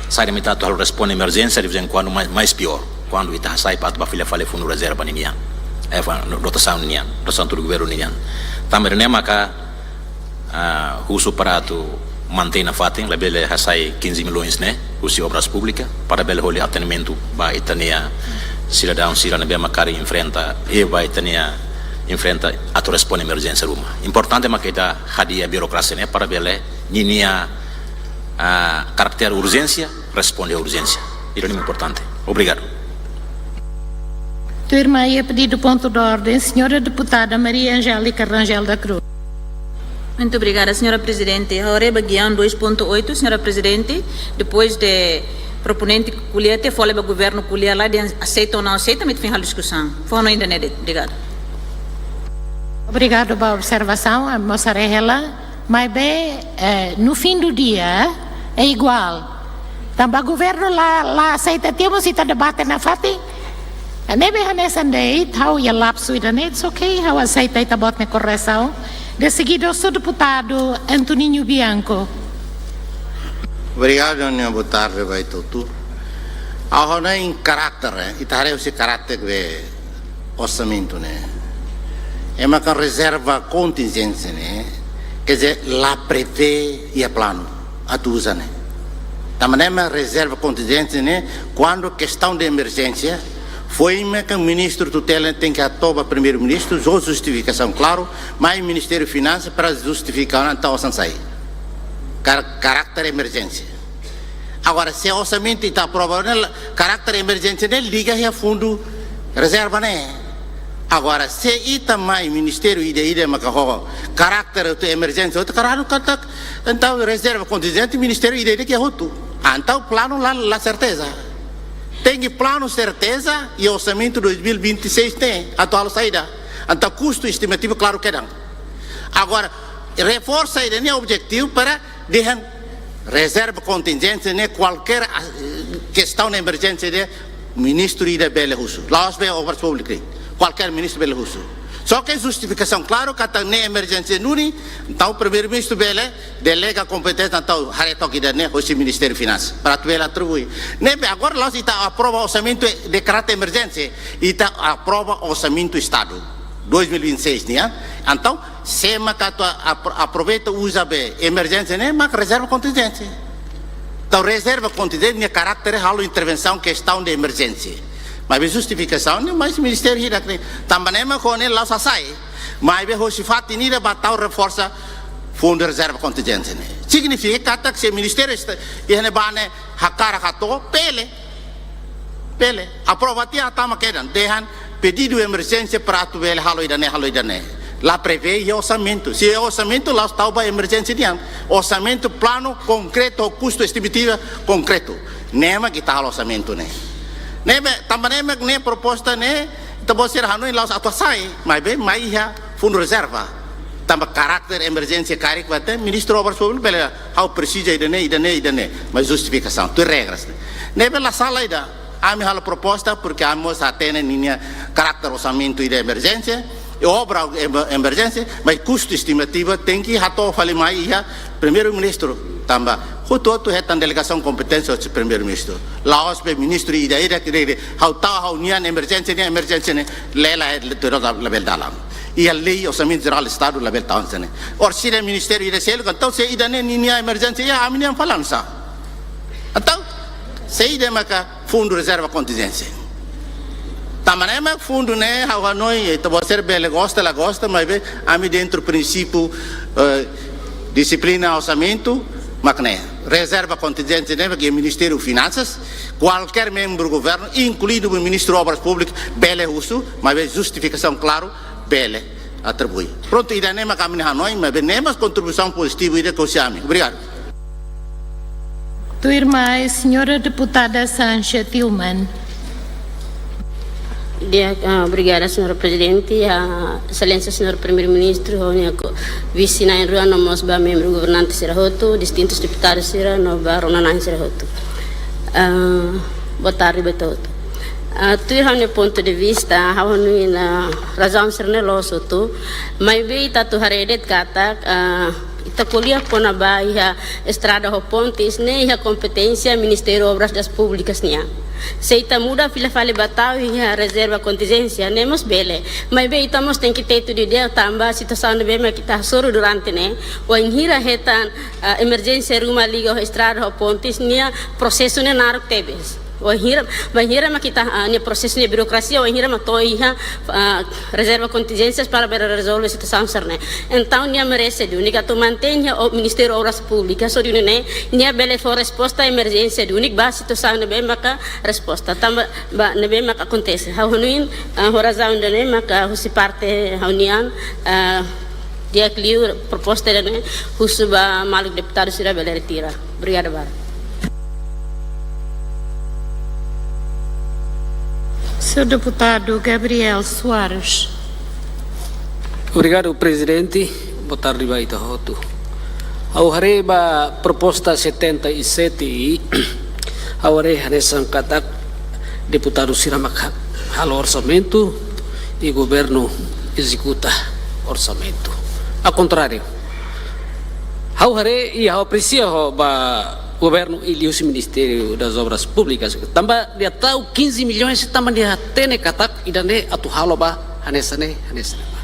Saida mak ita atu halo responde emerjénsia, de vez em quando mais, mais piór. Kuandu ita hasai para atu ba fila fali fundu rezerva ninian. Eh, fa-, no, dotasaun ninian, dotasaun tuir governu ninian. Tanba ne'e maka, ah, husu para atu mantein nafatin, labele hasai quinze milhões ne'e, husi Obras Públikas, para bele hodi atendimentu ba ita-nia sidadaun sira ne'ebé mak karik enfrenta, i ba ita-nia enfrenta atu responde emerjénsia ruma. Importante mak ita hadi'a birokrasia ne'e para bele ninia, ah, karáter urjénsia, responde urjénsia. Ida-ne'e importante. Obrigadu. Tuirmai iha pedidu pontu de ordem, señora deputada Maria Angélica Rangel da Cruz. Muito obrigada, señora Prezidente. Agora ba giaun dois ponto oito, señora Prezidente, depois de proponente ko'alia, ita fó ba governu ko'alia, la dehan aseita ou não aseita, mak ita foin halo diskusaun. Fó no internet, obrigada. Obrigadu ba observasaun, ami mós haree hela, maibé, eh, no fim do dia, é igual. Tanba governu la, la aseita, temos ita debate nafatin. Ne'ebé hanesan de'it, ha'u iha lapsu ida-ne'e, it's okay, ha'u aseita ita-boot nia korresaun. De seguida, señór deputadu Antoninho Bianco. Obrigadu, Aninha, boa tarde ba ita hotu. Ha'u hanoin karáter, eh, ita haree husi karáter be orsamentu ne'e. Ema kan rezerva kontinjénsia ne'e, quer dizer, la prevee iha planu atu uza ne'e. Tanba ne'e mak rezerva kontinjénsia ne'e, kuandu kestaun de emerjénsia, foin mak ministru tutela tenke hato'o ba Primeiru-Ministru, ho justifikasaun klaru, mai Ministériu Finansa para justifika ona entaun osan sai. Kar-, karáter emerjénsia. Agora, se orsamentu ita aprova ne'e, karáter emerjénsia ne'e liga iha fundu rezerva ne'e. Agora, se ita mai ministériu ida-ida maka ho karáter atu emerjénsia, atu karanu katak, entaun rezerva kontinjente ministériu ida-ida ke hotu. Ah, entaun planu la, la serteza. Tenke planu serteza iha orsamentu dois mil e vinte e seis ne'e, atu halo saida. Entaun kustu estimativa klaru kedan. Agora, reforsa ida-ne'e objetivu para dehan rezerva kontinjente ne'e kualkér, ah, kestaun emerjénsia ne'e ministru ida bele husu. La'ós be Obras Públikas. Kualkér ministru bele husu. Só ke justifikasaun klaru katak ne'e emerjénsia duni, entaun Primeiru-Ministru bele delega kompeténsia entaun haree took ida-ne'e hosi Ministériu Finansa. Para atu bele atribui. Ne'ebé agora la'ós ita aprova orsamentu de karáter emerjénsia, ita aprova orsamentu Estadu dois mil e vinte e seis nian. Entaun, sé maka atu apro-, aproveita uza be emerjénsia ne'e, maka rezerva kontinjente. Entaun, rezerva kontinjente nia karáter halo intervensaun kestaun de emerjénsia. Maibé justifikasaun ne'e, mais ministériu ida ke tanba ne'e mak ne'e la'ós hasai. Maibé hosi fatin ida ba tau reforsa fundu rezerva kontinjente ne'e. Signifika katak se ministériu esta, iha ne'ebá ne'e hakarak hato'o, bele. Bele, aprova tiha tama kedan, dehan pedidu emerjénsia para atu bele halo ida-ne'e, halo ida-ne'e. La prevee iha orsamentu. Se orsamentu la'ós tau ba emerjénsia nian. Orsamentu planu konkretu, kustu estimativa konkretu. Ne'e mak ita halo orsamentu ne'e. Ne'ebé, tanba ne'e mak ne'e proposta ne'e, ita-boot sira hanoin la'ós atu hasai, maibé mai iha fundu rezerva. Tanba karáter emerjénsia karik ba te, Ministru Obras Públikas bele, ha'u presiza ida-ne'e, ida-ne'e, ida-ne'e. Maibé justifikasaun, tuir regras ne'e. Ne'ebé la sala ida, ami halo proposta, porque ami mós hatene ninia karáter orsamentu ida emerjénsia, i obra em-, emerjénsia, maibé kustu estimativa tenke hato'o fali mai iha Primeiru-Ministru, tanba Hotu-hotu hetan delegasaun kompeténsia husi Primeiru-Ministru. La'ós be ministru ida-idak, ida-idak, ha'u tau ha'u-nian emerjénsia nian, emerjénsia nian, lela, lela, labele dalan. Iha lei Orsamentu Jerál Estadu labele tau hanesan ne'e. Orsida ministériu ida seluk, entaun se ida-ne'e ninia emerjénsia, iha ami-nian fali hanesan. Entaun, saida maka fundu rezerva kontinjénsia. Tanba ne'e mak fundu ne'e, ha'u hanoin, ita-boot sira bele gosta, la gosta, maibé ami dentru prinsípiu, eh, dixiplina orsamentu, mak ne'e. Rezerva kontinjénsia ne'e, mak iha Ministériu Finansas, kualkér membru governu, inkluidu Ministru Obras Públikas, bele husu, maibé justifikasaun klaru, bele atribui. Prontu, ida-ne'e mak ami-nia hanoin, maibé ne'e mak kontribuisaun pozitivu ida husi ami. Obrigadu. Tuirmai, señora deputada Sancha Tilman. Di'ak, ah, obrigada, señora Prezidente, ah, Exelénsia, señor Primeiru-Ministru, ho nia ko-, vise na'in-rua, no mós ba membru governante sira hotu, distintus deputadu sira, no ba rona-na'in sira hotu. Ah, boa tarde ba ita hotu. Ah, tuir ha'u-nia pontu de vista, ha'u hanoin, ah, razaun sira-ne'e loos hotu, maibé ita atu haree de'it katak, ah, ita ko'alia kona-ba iha estrada ho pontes ne'e iha kompeténsia Ministériu Obras das Públikas nian. Se ita muda fila fali ba tau iha rezerva kontinjénsia ne'e mós bele. Maibé ita mós tenke tetu didi'ak tanba situasaun ne'ebé mak ita hasoru durante ne'e. Wainhira hetan, ah, emerjénsia ruma liga ho estrada ho pontes nia prosesu ne'e naruk tebes. Wainhira, wainhira mak ita, ah, nia prosesu nia burokrasia, wainhira mak to'o iha, ah, rezerva kontinjénsias para bele rezolve situasaun sira-ne'e. Entaun, nia merese duni atu mantein iha o Ministériu Obras Públikas, hodi nune'e nia bele fó resposta emerjénsia duni ba situasaun ne'ebé maka resposta. Tanba ba ne'ebé maka akontese. Ha'u hanoin, ah, ho razaun ida-ne'e maka husi parte ha'u-nian, ah, di'ak liu proposta ida-ne'e husu ba maluk deputadu sira bele retira. Obrigada barak. Señór Deputadu Gabriel Soares. Obrigadu, Prezidente. Boa tarde ba ita hotu. Ha'u haree ba proposta setenta e sete, ha'u haree hanesan katak deputadu sira mak ha-, halo orsamentu i governu ezekuta orsamentu. Ao contrário. Ha'u haree i ha'u apresia ho ba governu i liuhusi Ministériu das Obras Públikas. Tanba nia tau quinze milhões, tanba nia hatene katak ida-ne'e atu halo ba hanesan ne'e, hanesan ne'e ba.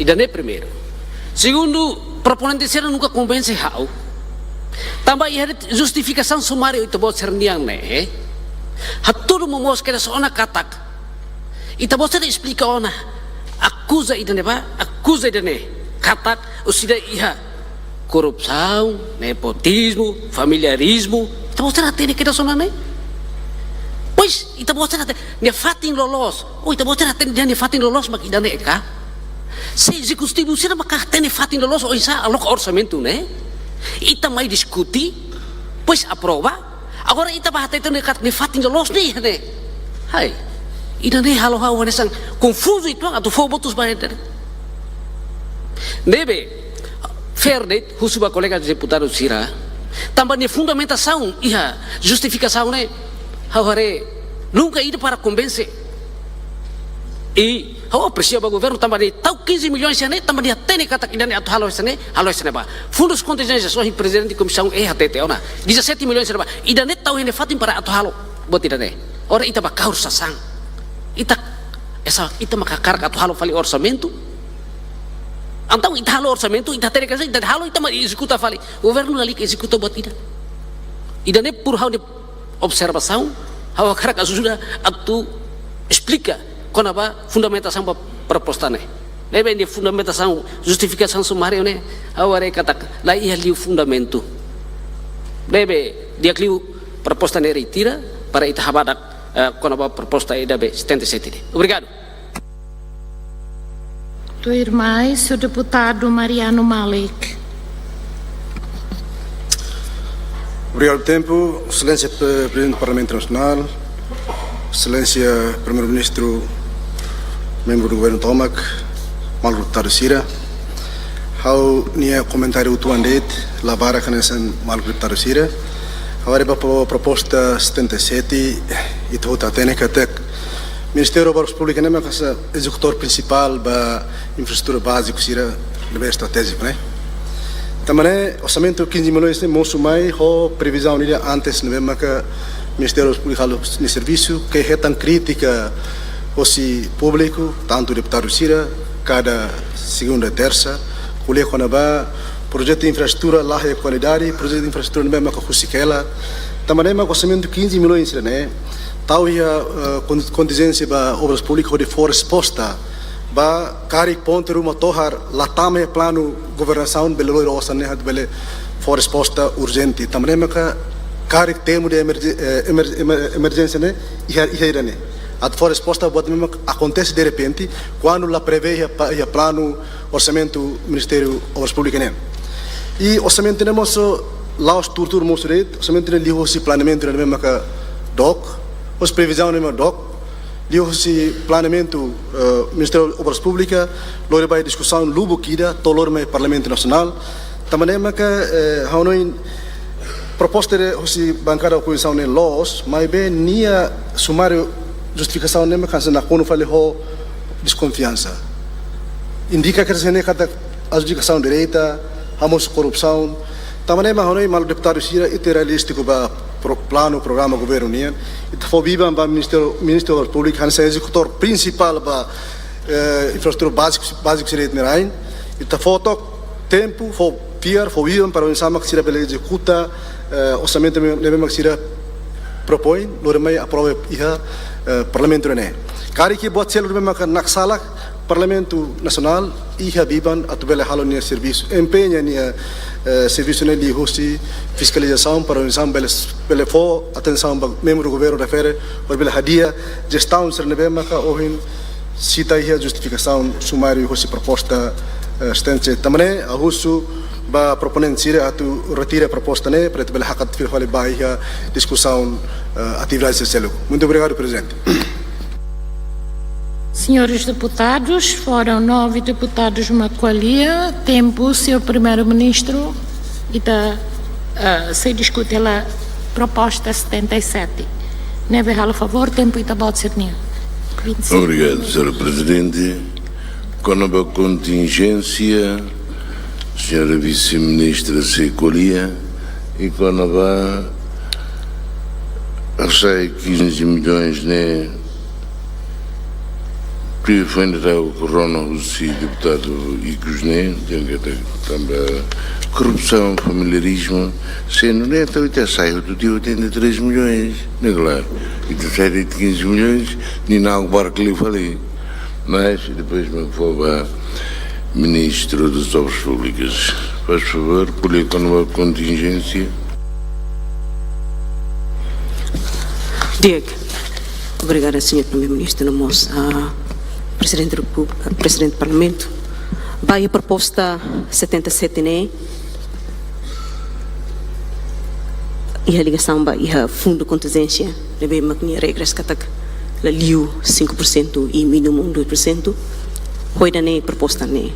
Ida-ne'e primeiru. Segundu, proponente sira nunka konvense ha'u. Tanba iha justifikasaun sumáriu ita-boot sira-nian ne'e, eh? Hatudu momoos kedas ona katak. Ita-boot sira esplika ona. Akuza ida-ne'e ba, akuza ida-ne'e. Katak, orsida iha korrupsaun, nepotizmu, familiarizmu. Ita-boot sira hatene kedas ona ne'e. Pois, ita-boot sira hatene, nia fatin loloos. Oh, ita-boot sira hatene nia fatin loloos mak ida-ne'e ka? Se ezekutivu sira maka hatene fatin loloos oinsá aloka orsamentu ne'e, ita mai diskute, pois aprova. Agora ita bá hateten katak nia fatin loloos ne'e, ne'e. Hai. Ida-ne'e halo ha'u hanesan konfuzu uitoan atu fó votus ba ida-ne'e. Ne'ebé, fair de'it, husu ba kolega deputadu sira. Tanba nia fundamentasaun iha justifikasaun ne'e, ha'u haree nunka ida para konvense. I ha'u apresia ba governu tanba nia tau quinze milhões iha ne'e, tanba nia hatene katak ida-ne'e atu halo hanesan ne'e, halo hanesan ne'e ba. Fundus kontinjénsia, ohin Prezidente Komisaun E hatete ona. Dezassete milhões iha ne'e ba. Ida-ne'e tau iha nia fatin para atu halo buat ida-ne'e. Ora ita bá kahur sasán. Ita, esa, ita maka hakarak atu halo fali orsamentu. Entaun ita halo orsamentu, ita hatene katak ita halo, ita mai ezekuta fali. Governu lalika ezekuta buat ida. Ida-ne'e por ha'u-nia observasaun, ha'u hakarak ajuda atu esplika kona-ba fundamentasaun ba proposta ne'e. Ne'ebé nia fundamentasaun, justifikasaun sumáriu ne'e, ha'u haree katak la iha liu fundamentu. Ne'ebé di'ak liu proposta ne'e retira para ita habadak, eh, kona-ba proposta ida be setenta e sete ne'e. Obrigadu. Tuirmai, señór Deputadu Mariano Malik. Obrigadu tempu, Exelénsia Pre-, Prezidente do Parlamentu Nasionál, Exelénsia Primeiru-Ministru, membru do Governu tomak, maluk deputadu sira. Ha'u-nia komentáriu uitoan de'it, la barak hanesan maluk deputadu sira. Ha'u haree ba pro-, proposta setenta e sete, ita hotu hatene katak Ministériu Obras Públikas ne'e maka hanesan ezekutór prinsipál ba infraestrutura báziku sira ne'ebé estratéjiku, ne'e? Tanba ne'e orsamentu quinze milhões ne'e mosu mai ho previzaun ida antes ne'ebé maka Ministériu Públiku halo nia servisu, ke hetan krítika hosi públiku, tantu deputadu sira, kada segunda, tersa, ko'alia kona-ba projetu infraestrutura la iha kualidade, projetu infraestrutura ne'ebé maka husik hela. Tanba ne'e maka orsamentu quinze milhões sira-ne'e tau iha, eh, kon-, kontinjénsia ba Obras Públikas hodi fó resposta ba karik ponte ruma tohar la tama iha planu governasaun bele lori osan ne'e atu bele fó resposta urjente. Tanba ne'e maka karik termu de emerjé-, eh, emer-, emer-, emerjénsia ne'e iha, iha ida-ne'e. Atu fó resposta buat ne'ebé maka akontese derrepente, kuandu la prevee iha pa-, iha planu orsamentu Ministériu Obras Públikas nian. I orsamentu ne'e mós la'ós tuur-tuur mosu de'it, orsamentu ne'e liuhosi planeamentu ne'ebé maka dook, hosi previzaun ne'ebé maka dook, liuhosi planeamentu, eh, Ministériu Obras Públikas, lori ba iha diskusaun lubuk ida, to'o lori mai Parlamentu Nasionál. Tanba ne'e maka, eh, ha'u hanoin proposta ida hosi bankada opozisaun ne'e loos, maibé nia sumáriu justifikasaun ne'e maka hanesan nakonu fali ho deskonfiansa. Indika katak hanesan ne'e katak adjudikasaun direta, hamosu korrupsaun. Tanba ne'e mak ha'u hanoin maluk deputadu sira ita realístiku ba pro-, planu, programa governu nian. Ita fó biban ba Ministériu, Ministériu Públiku, hanesan ezekutór prinsipál ba, eh, infraestrutura báziku, báziku sira iha ita-nia rain. Ita fó took tempu, fó fiar, fó biban para oinsá mak sira bele ezekuta, eh, orsamentu ne'ebé mak sira propoin, lori mai aprova iha, eh, Parlamentu ne'e. Karik iha buat seluk ne'ebé maka naksalak, Parlamentu Nasionál iha biban atu bele halo nia servisu, empeña nia, eh, servisu ne'e liuhosi fiskalizasaun para oinsá bele, bele fó atensaun ba membru governu refere, hodi bele hadi'a jestaun sira ne'ebé maka ohin sita iha justifikasaun sumáriu hosi proposta, eh, resistente. Tanba ne'e, ha'u husu ba proponente sira atu retira proposta ne'e, para ita bele hakat fila fali ba iha diskusaun, eh, atividade sira seluk. Muito obrigado, Presidente. Senhores deputados, foram nove deputados mak ko'alia, tempu, senhor Primeiro-Ministru, ita, ah, sei diskute hela proposta setenta e sete. Ne'ebé halo favór, tempu ita-boot sira-nian. Vinte e cinco. Obrigadu, señora Prezidente. Kona-ba kontinjénsia, señora Vise-Ministra sei ko'alia, i kona-ba hasai quinze milhões ne'e, ke foin ida tau korona husi deputadu ikus ne'e, dehan katak tanba korrupsaun, familiarizmu, se nune'e tau ita hasai hotu tiha oitenta e três milhões, ne'e klaru. Ita hasai de'it quinze milhões, nia na'ok barak liu fali. Mas depois mak fó ba Ministru das Obras Públicas. Faz favór, ko'alia kona-ba kontinjénsia. Di'ak. Obrigada, señor Primeiru-Ministru, no mós, ah, Prezidente Repúblika, Prezidente Parlamentu. Ba iha proposta setenta e sete ne'e, iha ligasaun ba iha fundu kontinjénsia, ne'ebé mak nia regras katak la liu cinco por cento i mínimu dois por cento, ho ida-ne'e proposta ne'e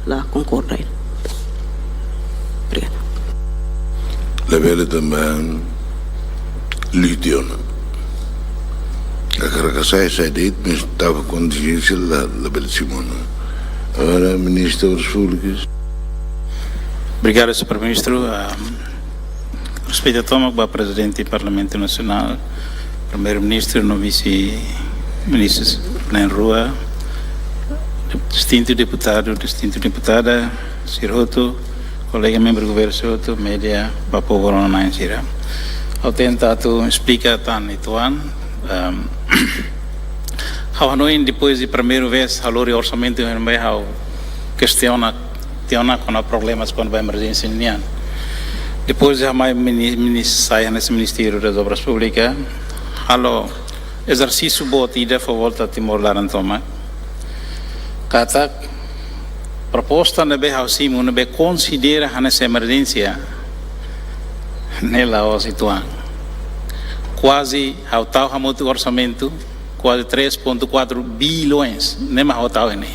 la konkorda. Obrigada. Labele tanba liu tiha ona. Hakarak hasai, hasai de'it, mas tava kontinjénsia la, labele simu ona. Agora, Ministru Obras Públikas. Obrigadu, señor Primeiru-Ministru. Ah, respeitu tomak ba Prezidente Parlamentu Nasionál, Primeiru-Ministru, no Vise-Ministru na'in-rua, distintu deputadu, distintu deputada, sira hotu, kolega membru governu sira hotu, média, ba povu rona-na'in sira. Ha'u tenta atu esplika tan uitoan, ehm, ha'u hanoin depois de primeira vez, ha'u lori orsamentu, ha'u kestiona, tiha ona kona-ba problemas kona-ba emerjénsia nian. Depois de ha'u mai mini-, mini-, sai hanesan Ministru das Obras Públikas, halo ezersísiu boot ida fó volta Timor laran tomak. Katak proposta ne'ebé ha'u simu ne'ebé konsidera hanesan emerjénsia ne'e la'ós uitoan. Kuaze ha'u tau hamutuk orsamentu, kuaze três ponto quatro bilhões, ne'e mak ha'u tau ne'e.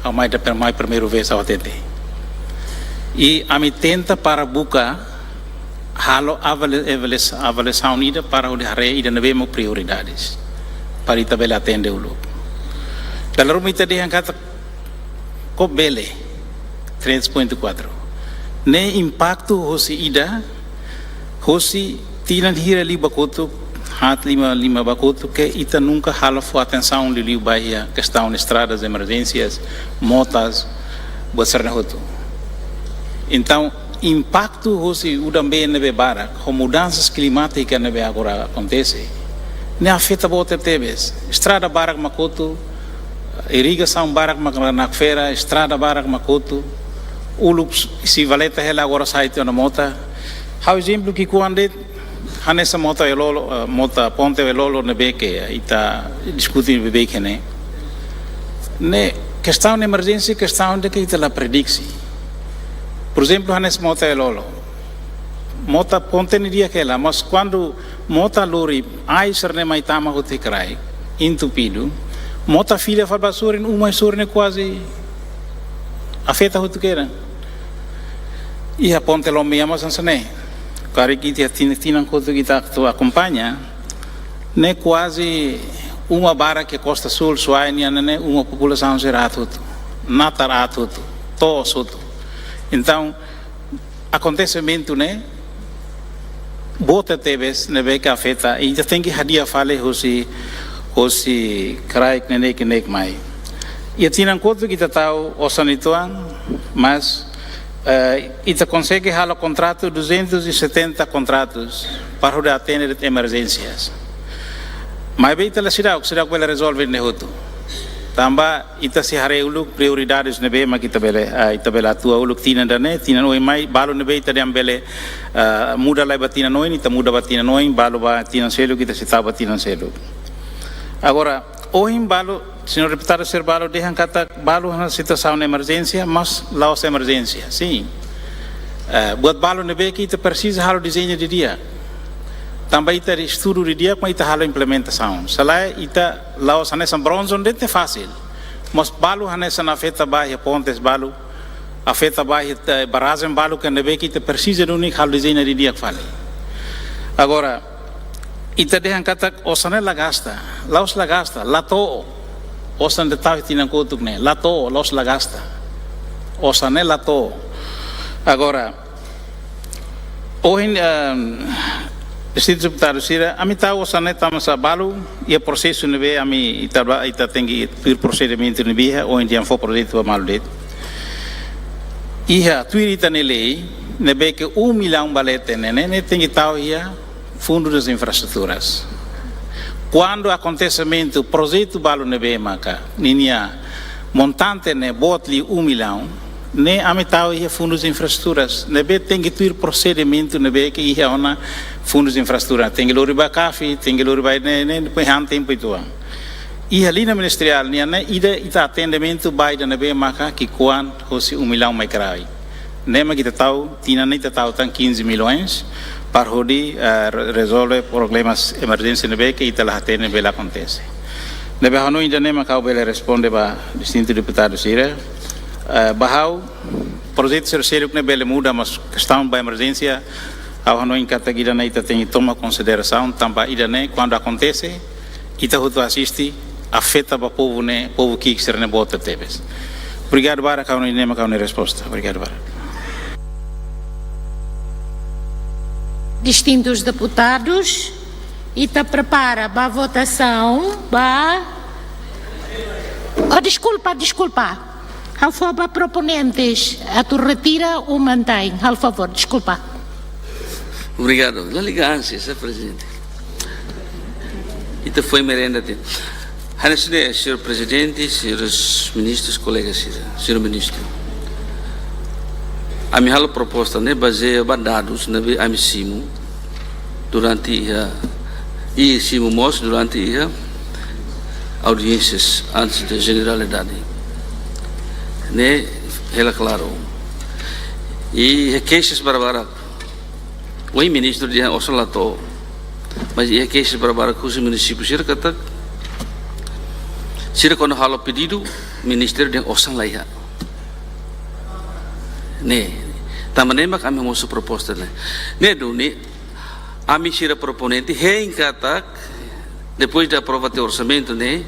Ha'u mai da per-, mai primeira vez ha'u hatete. I ami tenta para buka halo avali-, avali-, avaliasaun ida para hodi haree ida ne'ebé mak prioridades. Para ita bele atende uluk. Dala ruma ita dehan katak, kok bele, três ponto quatro. Ne'e impaktu hosi ida, hosi tinan hira liu ba kotuk, haat lima lima ba kotuk, ke ita nunka halo fó atensaun liuliu ba iha kestaun estradas, emerjénsias, motas, buat sira-ne'e hotu. Entaun, impaktu hosi udan-been ne'ebé barak, ho mudansa klimátika ne'ebé agora akontese, ne'e afeta boot tebes. Estrada barak mak kotu, irrigasaun barak mak nakfera, estrada barak mak kotu, uluk sei valeta hela agora sai tiha ona mota. Ha'u ezemplu ki'ikoan de'it, hanesan mota Oilolo, eh, mota ponte Oilolo ne'ebé ke ita diskute beibeik ne'e. Ne'e kestaun emerjénsia, kestaun ida ke ita la prediksi. Porezemplu, hanesan mota Oilolo. Mota ponte ne'e di'ak hela, mas kuandu mota lori ai sira-ne'e mai tama hotu iha kraik, entupidu, mota fila fali ba sorin, uma sorin ne'e kuaze afeta hotu kedan. Iha ponte Lomia mós hanesan ne'e. Karik ita tinan, tinan kotuk ita atu akompaña, ne'e kuaze uma barak iha Kosta Súl, Suai nian ne'e, uma populasaun sira aat hotu, natar aat hotu, to'os hotu. Entaun, akontesimentu ne'e boot tebes ne'ebé ke afeta, i ita tenke hadi'a fali hosi, hosi kraik neineik-neineik mai. Iha tinan kotuk ita tau osan uitoan, mas, eh, ita konsege halo kontratu duzentos e setenta kontratus para hodi atende emerjénsias. Maibé ita la seidauk, seidauk bele rezolve ne'e hotu. Tanba ita sei haree uluk prioridades ne'ebé mak ita bele, ah, ita bele atua uluk tinan ida-ne'e, tinan oin mai, balu ne'ebé ita dehan bele, ah, muda lai ba tinan oin, ita muda ba tinan oin, balu ba tinan seluk, ita sei tau ba tinan seluk. Agora, ohin balu, señór deputadu sira balu dehan katak balu iha situasaun emerjénsia, mas la'ós emerjénsia, sin. Eh, buat balu ne'ebé ke ita presiza halo dezeñu didi'ak. Tanba ita estuda didi'ak, mak ita halo implementasaun. Se lae ita la'ós hanesan Bronson de'it ne'e fasil. Mas balu hanesan afeta ba iha pontes balu, afeta ba iha, eh, barrajen balu ke ne'ebé ke ita presiza duni halo dezeñu didi'ak fali. Agora, ita dehan katak osan ne'e la gasta, la'ós la gasta, la to'o. Osan ida tau iha tinan kotuk ne'e, la to'o, la'ós la gasta. Osan ne'e la to'o. Agora, ohin, ehm, distintu deputadu sira, ami tau osan ne'e tanba sá, balu iha prosesu ne'ebé ami ita ba, ita tenke tuir prosedimentu ne'ebé iha, ohin dehan fó projetu ba malu de'it. Iha tuir ita-nia lei, ne'ebé ke um milhão ba leten ne'e, ne'e, ne'e tenke tau iha Fundo das Infraestruturas. Kuandu akontesimentu projetu balu ne'ebé maka ninia montante ne'e boot liu um milhão, ne'e ami tau iha Fundo das Infraestruturas, ne'ebé tenke tuir prosedimentu ne'ebé ke iha ona Fundo das Infraestruturas. Tenke lori ba CAFI, tenke lori ba ne'e, ne'e, depois han tempu uitoan. Iha liña ministeriál nian ne'e, ida ita atendimentu ba ida ne'ebé maka ki'ikoan hosi um milhão mai kraik. Ne'e mak ita tau, tinan ne'e ita tau tan quinze milhões, para hodi, eh, re-, rezolve problemas emerjénsia ne'ebé ke ita la hatene bele akontese. Ne'ebé ha'u hanoin ida-ne'e mak ha'u bele responde ba distintu deputadu sira. Eh, ba ha'u, projetu sira seluk ne'e bele muda, mas kestaun ba emerjénsia, ha'u hanoin katak ida-ne'e ita tenke toma konsiderasaun, tanba ida-ne'e, kuandu akontese, ita hotu asiste, afeta ba povu ne'e, povu ki'ik sira-ne'e boot tebes. Obrigadu barak, ha'u hanoin ne'e mak ha'u-nia resposta. Obrigadu barak. Distintus deputadus, ita prepara ba votasaun, ba, oh, deskulpa, deskulpa. Ha'u fó ba proponentes, atu retira ou mantein. Halo favór, deskulpa. Obrigadu. La liga ansi, señór prezidente. Ita foin merenda tiha. Hanesan ne'e, señór prezidente, señores ministrus, kolega sira, señór ministru. Ami halo proposta ne'e bazeia ba dadus ne'ebé ami simu durante iha, i simu mós durante iha audiénsias antes de jeneralidade. Ne'e hela klaru. I iha keixas barak-barak. Ohin ministru dehan osan la to'o. Mas iha keixas barak-barak husi munisípiu sira katak, sira kuandu halo pedidu, ministériu dehan osan la iha. Ne'e, tanba ne'e mak ami mosu proposta ne'e. Ne'e duni, ami sira proponente hein katak, depois de aprova tiha orsamentu ne'e,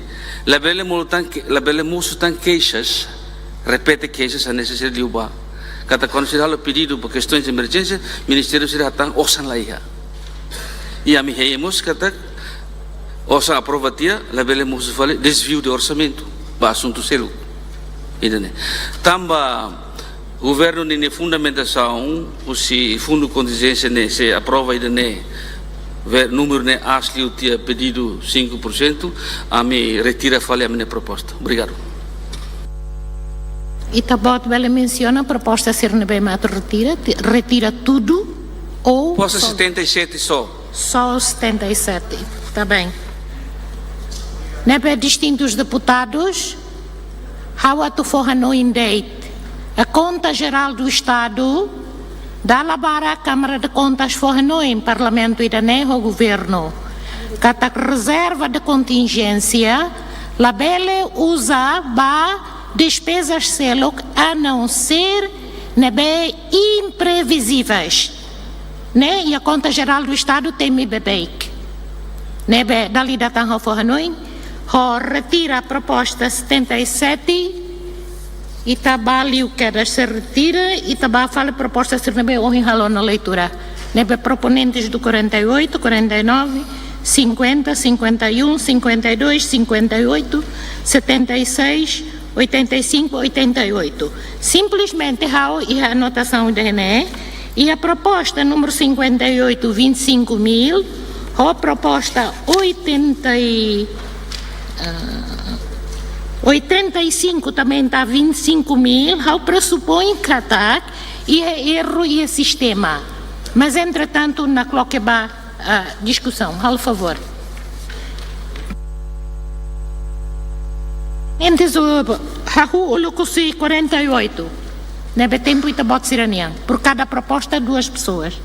labele mosu tan ke-, labele mosu tan keixas, repete keixas hanesan sira liu ba. Katak kuandu sira halo pedidu ba kestaun emerjénsia, ministériu sira hatán osan la iha. I ami hein mós katak osan aprova tiha, labele mosu fali desviu de orsamentu ba asuntu seluk. Ida-ne'e. Tanba governu ninia fundamentasaun, husi fundu kontinjénsia ne'e sei aprova ida-ne'e, ve-, númeru ne'e aas liu tiha pedidu cinco por cento, ami retira fali ami-nia proposta. Obrigadu. Ita-boot bele mensiona proposta sira ne'ebé mak atu retira, ti-, retira tudu ou Proposta só setenta e sete só. Só setenta e sete. Tá bem. Ne'ebé distintus deputadus, ha'u atu fó hanoin de'it. A Conta Geral do Estado, dala barak Câmara de Contas fó hanoin Parlamentu ida-ne'e ho governu katak rezerva de kontinjénsia labele uza ba despezas seluk a não ser ne'ebé imprevisíveis. Ne'e, iha Conta Geral do Estado temi beibeik. Ne'ebé dala ida tan ha'u fó hanoin, ha'u retira proposta setenta e sete, ita bá liu kedas sei retira, ita bá fali proposta sira ne'ebé ohin halo ona leitura. Ne'ebé proponentes do quarenta e oito, quarenta e nove, cinquenta, cinquenta e um, cinquenta e dois, cinquenta e oito, setenta e seis, oitenta e cinco, oitenta e oito. Simplesmente ha'u iha anotasaun ida-ne'e, iha proposta número cinquenta e oito, vinte e cinco mil, ho proposta oitenta e, ah, oitenta e cinco também tá vinte e cinco mil, ha'u presupõe katak iha erru iha sistema. Mas, entretantu, nakloke ba, ah, diskusaun. Halo favór. Antes, o, hahú uluk husi quarenta e oito. Ne'ebé tempu ita-boot sira-nian. Por cada proposta, duas pessoas.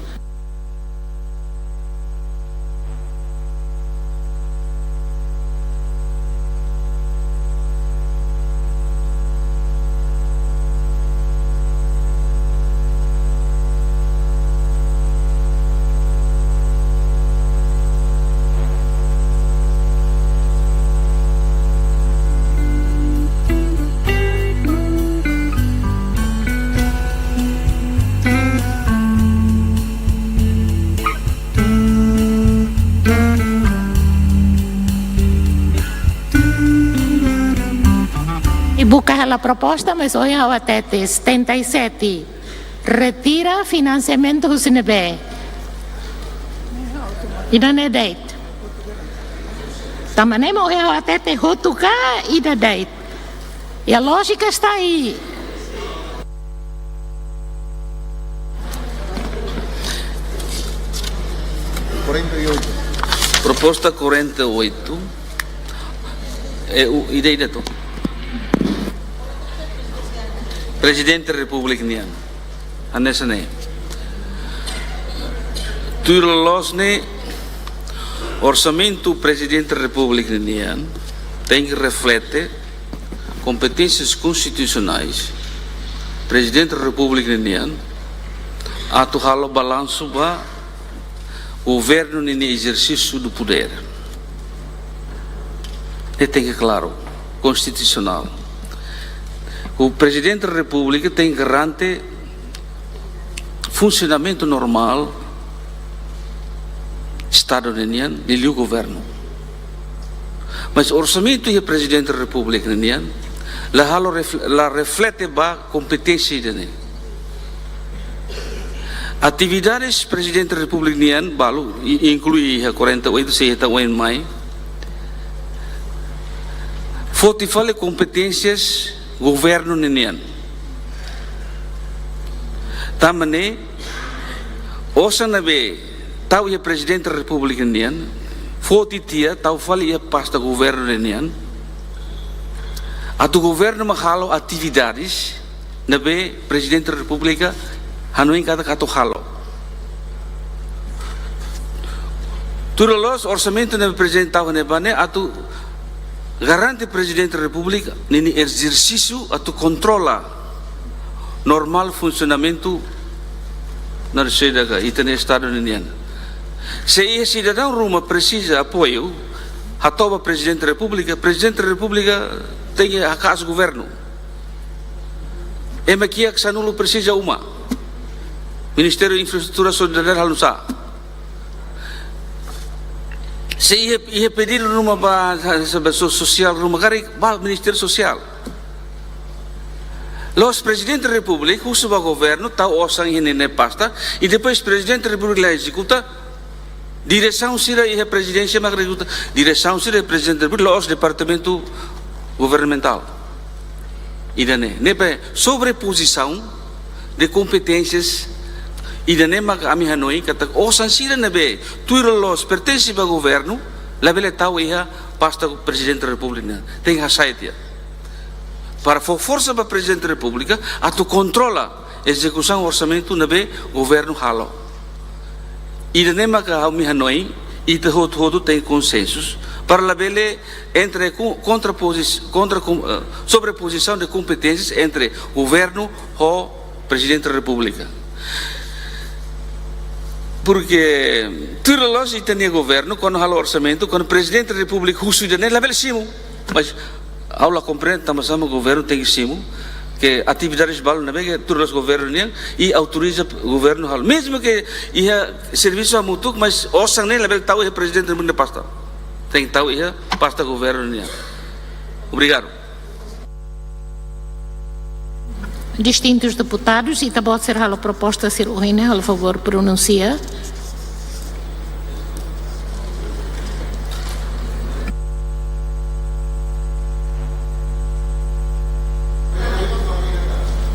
I buka hela proposta, mas ohin ha'u hatete setenta e sete. Retira finansiamentu husi ne'ebé? Ida-ne'e de'it. Tanba ne'e mak ohin ha'u hatete hotu ka ida de'it. E a lógica está aí. Quarenta e oito. Proposta quarenta e oito. É o, ida, ida tu. Prezidente Repúblika nian. Hanesan ne'e. Tuir loloos ne'e, orsamentu Prezidente Repúblika nian tenke reflete kompeténsias konstitusionais Prezidente Repúblika nian atu halo balansu ba governu ninia ezersísiu do poder. Ne'e tenke klaru, konstitusionál. O Prezidente da Repúblika tenke garante funsionamentu normál Estadu ninian, liuliu governu. Mas orsamentu iha Prezidente da Repúblika ninian la halo ref-, la reflete ba kompeténsia ida-ne'e. Atividades Prezidente Repúblika nian balu, i-, inklui iha quarenta e oito, sei hetan oin mai, foti fali kompeténsias governu ninian. Tanba ne'e, osan ne'ebé tau iha Prezidente Repúblika nian, foti tiha tau fali iha pasta governu ninian, atu governu mak halo atividades ne'ebé Prezidente Repúblika hanoin katak atu halo. Tuir loloos orsamentu ne'ebé Prezidente tau iha ne'ebá ne'e atu garante Prezidente Repúblika ninia ezersísiu atu kontrola normál funsionamentu nasaun sira ka ita-nia Estadu ninian. Se iha sidadaun ruma presiza apoiu, hato'o ba Prezidente Repúblika, Prezidente Repúblika tenke haka'as governu. Ema kiak sanulu presiza uma. Ministériu Infraestrutura só dadeer halo nusá? Se iha, iha pedidu ruma ba, ba so-, sosiál ruma karik, ba Ministériu Sosiál. Loos Prezidente Repúblika husu ba governu tau osan iha ninia pasta, i depois Prezidente Repúblika la ezekuta, diresaun sira iha prezidénsia mak ezekuta, diresaun sira iha Prezidente Repúblika, loos departamentu governamentál. Ida-ne'e, ne'ebé sobrepozisaun de kompeténsias, ida-ne'e mak ami hanoin katak osan sira ne'ebé tuir loloos pertense ba governu, labele tau iha pasta Prezidente Repúblika nian. Tenke hasai tiha. Para fó forsa ba Prezidente Repúblika atu kontrola ezekusaun orsamentu ne'ebé governu halo. Ida-ne'e maka ha'u-nia hanoin, ita hotu-hotu tenke konsensu, para labele entre ku-, kontrapozi-, kontra kom-, eh, sobrepozisaun de kompeténsias entre governu ho Prezidente Repúblika. Porke tuir loloos ita-nia governu, kuandu halo orsamentu, kuandu Prezidente Repúblika husu ida-ne'e, labele simu. Mas ha'u la komprende tanba sá mak governu tenke simu, ke atividades balu ne'ebé ke tuir loloos governu nian, i autoriza governu halo. Mezmu ke iha servisu hamutuk, mas osan ne'e labele tau iha Prezidente Repúblika nia pasta. Tenke tau iha pasta governu nian. Obrigadu. Distintus deputadus, ita-boot sira halo proposta sira ohin ne'e, halo favór pronunsia.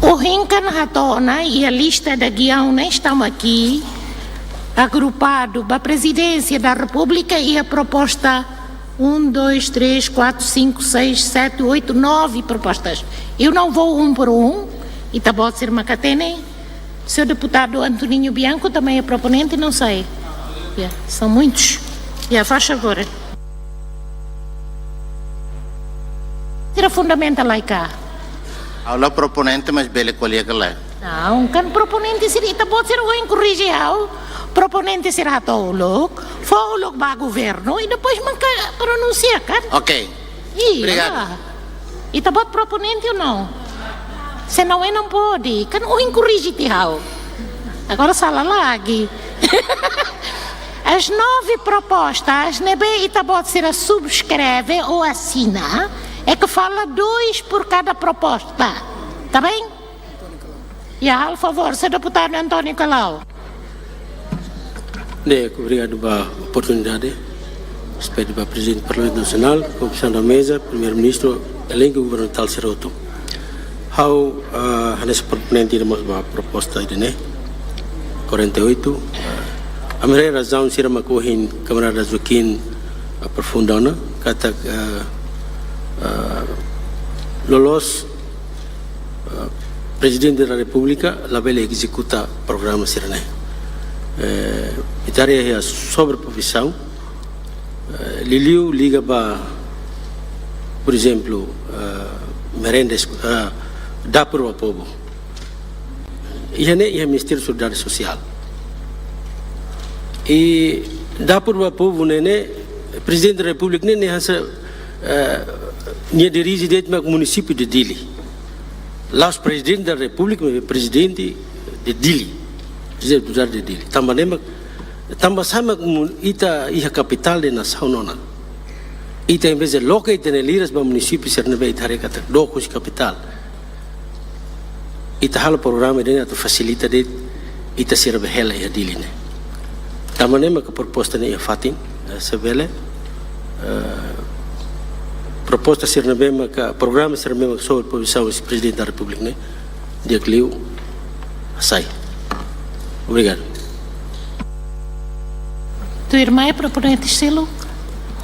Ohin kan hato'o ona iha lista da giaun ne'e, estamos aqui, agrupado ba Prezidénsia da Repúblika iha proposta um, dois, três, quatro, cinco, seis, sete, oito, nove propostas. Eu não vou um por um. Ita-boot sira mak hatene. Senhor deputado Antoninho Bianco também é proponente, não sei. Ya, são muitos. Ya, faz favor. Sira fundamenta lai ka? Ha'u la proponente, mas bele ko'alia ka lae? Não, kan proponente sira, ita-boot sira ohin korrije ha'u. Proponente sira hato'o uluk, fó uluk ba governu, i depois mak pronunsia, kan? Ok. Iya. Obrigadu. Ita-boot proponente ou não? Se não é, não pode. Kan ohin korrije tiha ha'u. Agora sala lagi. As nove propostas ne'ebé ita-boot sira subskreve ou asina, é que fala dois por cada proposta. Tá bem? Ya, halo favór, senhor deputado António Callau. Di'ak, obrigadu ba oportunidade. Respeitadu ba Prezidente Parlamentu Nasionál, Komisaun da Meza, Primeiru-Ministru, elenku governamentál sira hotu. Ha'u, ah, hanesan proponente ida mós ba proposta ida-ne'e, quarenta e oito. Ah, ami haree razaun sira mak ohin kamarada Joaquim aprofunda ona, katak, ah, ah, loloos, ah, Prezidente da Repúblika labele ezekuta programa sira-ne'e. Eh, ita haree iha sobrepozisaun, eh, liuliu liga ba, por ezemplu, eh, merendes, eh, dapur ba povu. Iha ne'e iha Ministériu Solidariedade Sosiál. I dapur ba povu ne'e, ne'e Prezidente da Repúblika ne'e, ne'e hanesan, eh, nia dirije de'it mak munisípiu de Dili. La'ós Prezidente da Repúblika, mas Prezidente de Dili. Prezidente de Dili. Tanba ne'e mak, tanba sá mak mun-, ita iha kapitál de nasaun ona. Ita envezde loke ita-nia liras ba munisípiu sira ne'ebé ita haree katak dook husi kapitál, ita halo programa ida-ne'e atu fasilita de'it ita sira be hela iha Dili ne'e. Tanba ne'e maka proposta ne'e iha fatin, eh, se bele, eh, proposta sira ne'ebé maka, programa sira ne'ebé maka sob pozisaun husi Prezidente da Repúblika ne'e, di'ak liu hasai. Obrigadu. Tuirmai proponente seluk?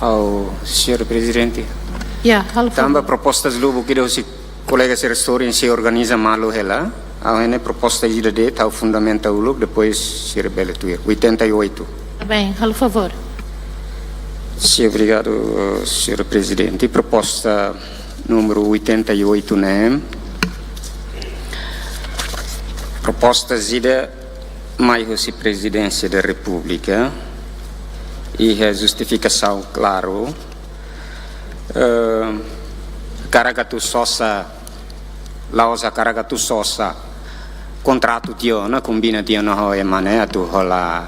Ha'u, Señór Prezidente. Ya, halo favór. Tanba propostas lubuk ida husi kolega sira story sei organiza malu hela. Ha'u hatene proposta ida de'it, ha'u fundamenta uluk, depois sira bele tuir. Oitenta e oito. Tá bem, halo favór. Sim, obrigadu, Señór Prezidente. Proposta númeru oitenta e oito ne'e, proposta ida mai husi Prezidénsia da Repúblika, iha justifikasaun klaru, eh, hakarak atu sosa La'ós hakarak atu sosa, kontratu tiha ona, kombina tiha ona ho ema ne'e atu hola,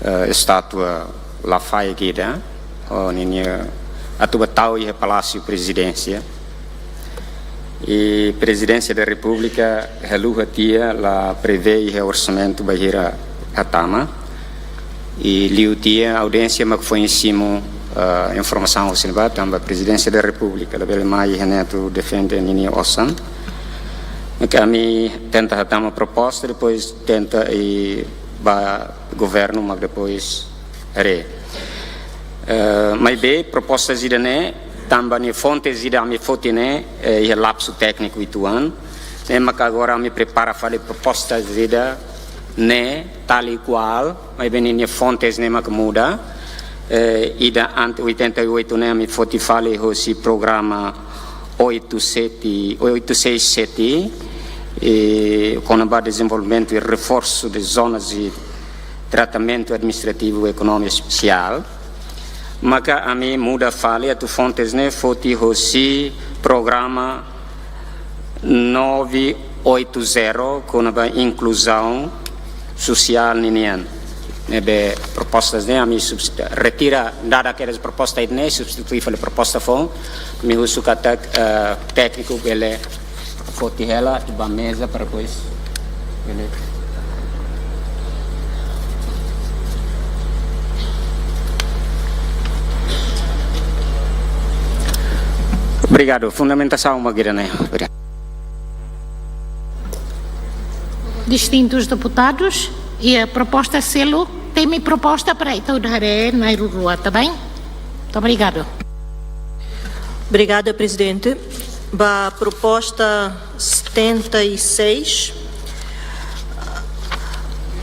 eh, estátua Lafaek ida, ho ninia atu ba tau iha Palásiu Prezidénsia. I Prezidénsia da Repúblika haluha tiha la prevee iha orsamentu bainhira hatama. I liu tiha audiénsia mak foin simu, eh, informasaun husi ne'ebá, tanba Prezidénsia da Repúblika labele mai iha ne'e atu defende ninia osan. Mak ami tenta hatama proposta, depois tenta i ba governu, mak depois haree. Eh, maibé proposta ida-ne'e, tanba nia fonte ida ami foti ne'e, eh, iha lapsu tékniku uitoan. Ne'e maka agora ami prepara fali proposta ida-ne'e, tal e kual, maibé ninia fontes ne'e maka muda. Eh, ida ante oitenta e oito ne'e ami foti fali husi programa oito sete, oito seis sete, eh, kona-ba dezenvolvimentu i reforsu de zonas de tratamentu administrativu ekonómiku espesiál. Maka ami muda fali atu fontes ne'e foti husi programa nove oito zero, kona-ba inkluzaun sosiál ninian. Ne'ebé propostas ne'e ami substi-, retira dada kedas proposta ne'e, substitui fali proposta foun, ami husu katak, eh, tékniku bele foti hela atu ba meza para depois bele. Obrigadu. Fundamentasaun mak ida-ne'e. Obrigadu. Distintus deputadus, iha proposta selu, temi proposta para ita udah re nai rurua, tá bem? Muito obrigado. Obrigada, Prezidente. Ba proposta setenta e seis,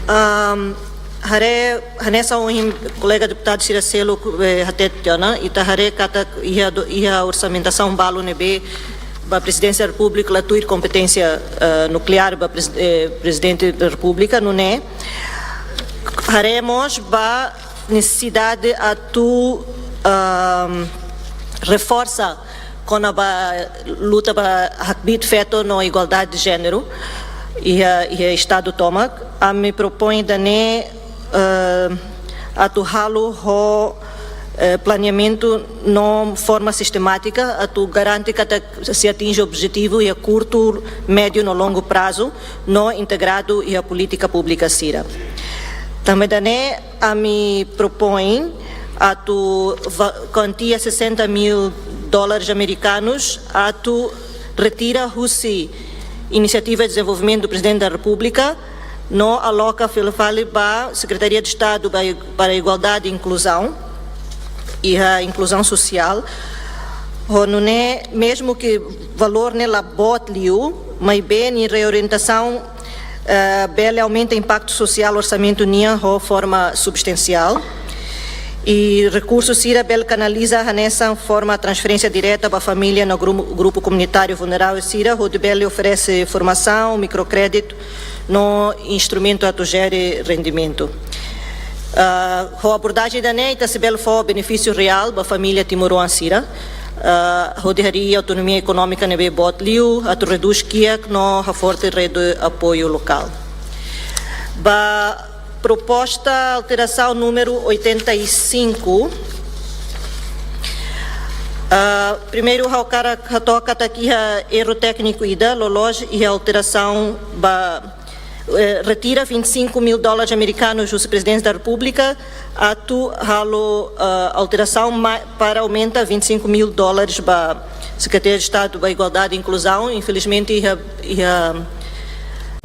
ahm, haree, hanesan ohin kolega deputadu sira seluk, eh, hateten ona, ita haree katak iha do-, iha orsamentasaun balu ne'ebé ba Prezidénsia da Repúblika la tuir kompeténsia, eh, nukleár ba prez-, eh, Prezidente da Repúblika, nune'e haree mós ba nesesidade atu, ahm, reforsa kona-ba luta ba hakbiit feto no igualdade de jéneru iha, iha Estadu tomak. Ami propoin ida-ne'e, eh, atu halo ho, eh, planeamentu no forma sistemátika atu garante katak sei atinje objetivu iha kurtu, médiu no longu prazu no integradu iha polítika públika sira. Tanba ida-ne'e ami propoin atu va-, kuantia sessenta mil dólares americanos atu retira husi Inisiativa de Desenvolvimento do Presidente da República, no aloka fila fali ba Secretaria de Estado ba, para Igualdade e Inclusão, iha inkluzaun sosiál. Ho nune'e, mezmu ke valór ne'e la boot liu, maibé nia reorientasaun, eh, bele aumenta impaktu sosiál orsamentu nian ho forma substansiál. I rekursu sira bele kanaliza hanesan forma transferénsia direta ba família no gru-, grupu komunitáriu vulnerável sira, hodi bele oferese formasaun, mikrokréditu no instrumentu atu jere rendimentu. Ah, ho abordajen ida-ne'e ita sei bele fó benefísiu reál ba família timoroan sira, ah, hodi harii autonomia ekonómika ne'ebé boot liu, atu redús kiak no haforte rede apoiu lokál. Ba proposta alterasaun númeru oitenta e cinco, ah, primeiru ha'u hakarak hato'o katak iha erru tékniku ida, loloos iha alterasaun ba, eh, retira vinte e cinco mil dólares americanos husi Prezidénsia da Repúblika, atu halo, eh, alterasaun ma-, para aumenta vinte e cinco mil dólares ba Secretaria de Estado ba Igualdade e Inclusão. Infelizmente, iha, iha,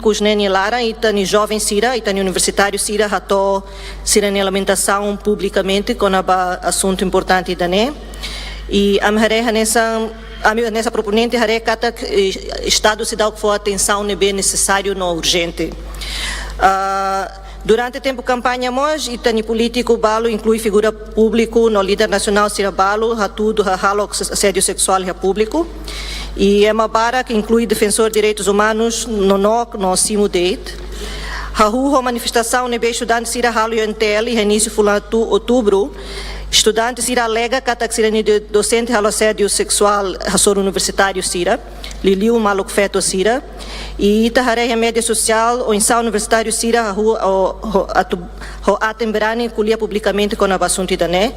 kus neni laran, ita-nia joven sira, ita-nia universitáriu sira, hato'o sira-nia lamentasaun publikamente, kona-ba asuntu importante ida-ne'e. I ami haree hanesan, ami hanesan proponente haree katak, eh, Estadu seidauk fó atensaun ne'ebé nesesáriu no urjente. Ah, durante tempu kampaña mós, ita-nia polítiku balu, inklui figura públiku no líder nasionál sira balu, hatudu hahalok asédiu seksuál iha públiku. I ema barak, inklui defensór direitus umanus, nonook no simu de'it. Hahú ho manifestasaun ne'ebé estudante sira halo iha N T L, iha inísiu fulan tu-, outubru, Estudante sira alega katak sira-nia do-, dosente halo asédiu seksuál hasoru universitáriu sira, liuliu maluk feto sira. I ita haree iha média sosiál, oinsá universitáriu sira ho, ho, ho, atu, ho aten berani ko'alia publikamente kona-ba asuntu ida-ne'e.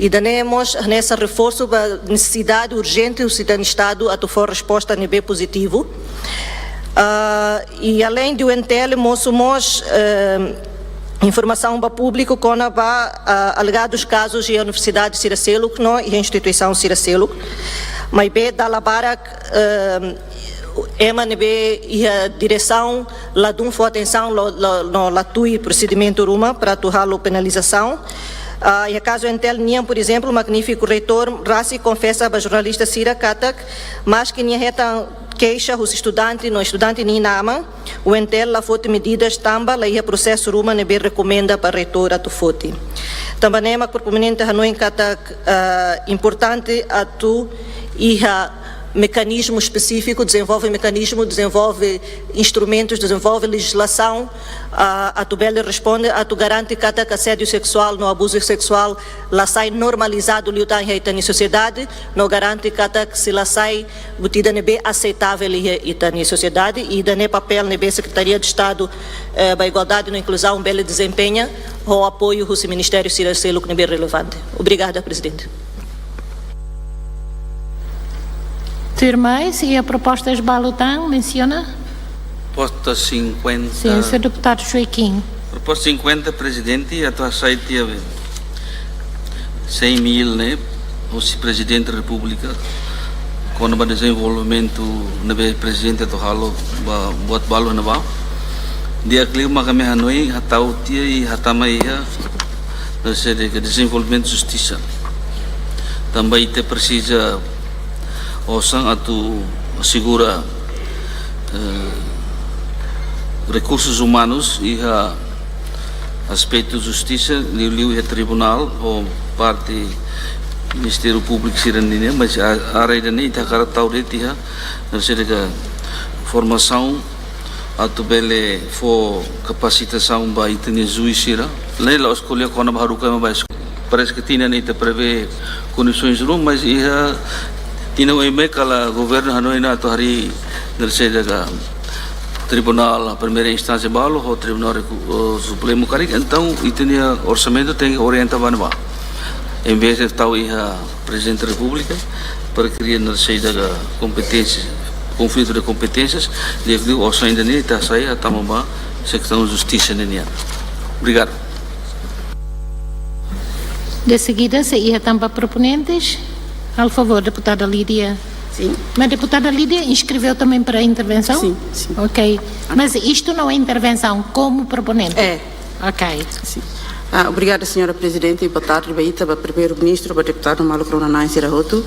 Ida-ne'e mós hanesan reforsu ba nesesidade urjente husi ita-nia Estadu atu fó resposta ne'ebé pozitivu. Ah, i além de U N T L, mosu mós, eh, informasaun ba públiku kona-ba, ah, alegadus kazus iha universidade sira seluk no iha instituisaun sira seluk. Maibé dala barak, eh, ema ne'ebé iha diresaun ladún fó atensaun, la, la, no la tuir prosedimentu ruma para atu halo penalizasaun. Ah, iha kazu U N T L nian, por ezemplu, magnífiku reitór rasik konfesa ba jornalista sira katak, maski nia hetan keixa husi estudante no estudante nia inan-aman, U N T L la foti medidas tanba la iha prosesu ruma ne'ebé rekomenda ba reitór atu foti. Tanba ne'e mak proponente hanoin katak, ah, importante atu iha mekanizmu espesífiku, dezenvolve mekanizmu, dezenvolve instrumentus, dezenvolve lejizlasaun, ah, atu bele responde, atu garante katak asédiu seksuál no abuzu seksuál la sai normalizadu liután iha ita-nia sosiedade, no garante katak se la sai buat ida ne'ebé aseitável iha ita-nia sosiedade, i ida-ne'e papél ne'ebé Sekretaria de Estadu, eh, ba Igualdade no Inkluzaun bele dezempeña ho apoiu husi ministériu sira seluk ne'ebé relevante. Obrigada, Prezidente. Tuirmais, iha propostas balu tan mensiona? Proposta cinquenta. Sin, señór deputadu Joaquim. Proposta cinquenta, Prezidente, atu hasai tiha be cem mil ne'e, husi Prezidente Repúblika, kona-ba dezenvolvimentu ne'ebé Prezidente atu halo ba buat balu ne'ebá. Di'ak liu mak ami hanoin hatau tiha i hatama iha, no sei de ke dezenvolvimentu justisa. Tanba ita presiza osan atu asegura, eh, rekursus umanus iha aspetu justisa, liuliu iha tribunál ho parte Ministériu Públiku sira-nian, mas a, área ida-ne'e ita hakarak tau de'it iha, no sei de ke formasaun atu bele fó kapasitasaun ba ita-nia juís sira. Lei la eskolla kona-ba haruka ema ba es-, parese ke tinan ita prevee kondisoens ruma, mas iha tinan oin mai kala governu hanoin atu harii, no sei de ke Tribunál Primeira Instánsia balu ho Tribunál Reku-, eh, Supremu karik, entaun ita-nia orsamentu tenke orienta ba ne'ebá. Em vez de tau iha Prezidente Repúblika para kria, no sei de ke kompeténsia, konflitu de kompeténsias, di'ak liu osan ida-ne'e ita hasai hatama ba seksaun justisa ninian. Obrigadu. De seguida, sei iha tan ba proponentes. Al favor, deputada Lídia. Sim. Mas deputada Lídia inscreveu também para a intervenção? Sim, sim. Ok. Mas isto não é intervenção como proponente? É. Ok. Sim. Ah, obrigada, señora Prezidente, i boa tarde ba ita, ba Primeiru-Ministru, ba deputadu maluk rona-na'in sira hotu.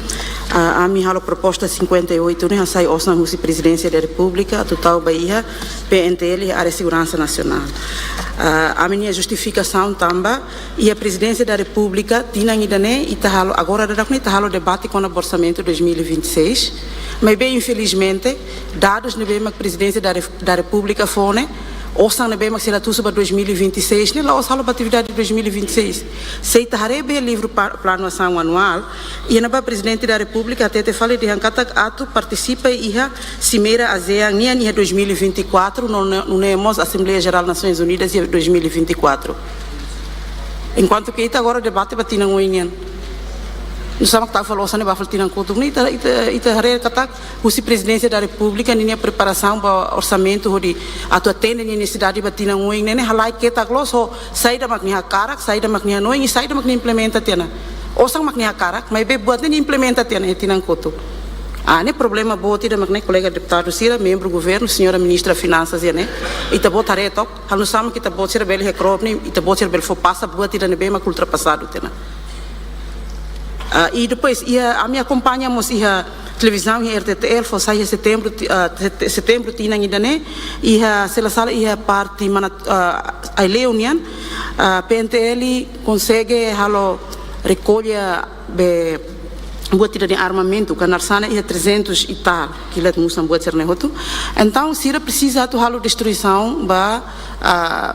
Ah, ami halo proposta cinquenta e oito ne'e hasai osan husi Prezidénsia da Repúblika atu tau ba iha P N T L, iha área seguransa nasionál. Ah, ami-nia justifikasaun tanba iha Prezidénsia da Repúblika tinan ida-ne'e ita halo, agora daudauk ne'e ita halo debate kona-ba orsamentu dois mil e vinte e seis, maibé infelizmente dadus ne'ebé mak Prezidénsia da Re-, da Repúblika fó ne'e, osan ne'ebé mak sira tusu ba dois mil e vinte e seis ne'e la'ós halo ba atividade dois mil e vinte e seis. Se ita haree be livru pa-, planu asaun anuál, iha ne'ebá Prezidente da Repúblika hatete fali dehan katak atu partisipa iha Simeira ASEAN nian iha dois mil e vinte e quatro, no, no, nune'e mós Asembleia Jerál Nasoins Unidas iha dois mil e vinte e quatro. Enkuantu ke ita agora debate ba tinan oin nian. Nusá mak tau fali osan ne'e ba fali tinan kotuk ne'e, ita, ita, ita haree katak husi Prezidénsia da Repúblika ninia preparasaun ba orsamentu hodi atu atende ninia nesesidade ba tinan oin ne'e, ne'e halai ketak loos ho saida mak nia hakarak, saida mak nia hanoin, i saida mak nia implementa tiha ona. Osan mak nia hakarak, maibé buat ne'e nia implementa tiha ona iha tinan kotuk. Ah, ne'e problema boot ida mak ne'e kolega deputadu sira, membru governu, señora Ministra Finansas iha ne'e. Ita-boot haree took, halo nusá mak ita-boot sira bele hekrob ne'e, ita-boot sira bele fó pasa buat ida ne'ebé mak ultrapasadu tiha ona. Ah, i depois, iha, ami akompaña mós iha televizaun, iha R T T L, fó sai iha setembru, ti-, ah, sete-, setembru tinan ida-ne'e, iha, se la sala, iha parte mana, ah, Aileu nian, ah, P N T L konsege halo rekolla be buat ida-ne'e armamentu, ka naran sá ne'e iha trezentos e tal kilat musan buat sira-ne'e hotu. Entaun, sira presiza atu halo destruisaun ba, ah,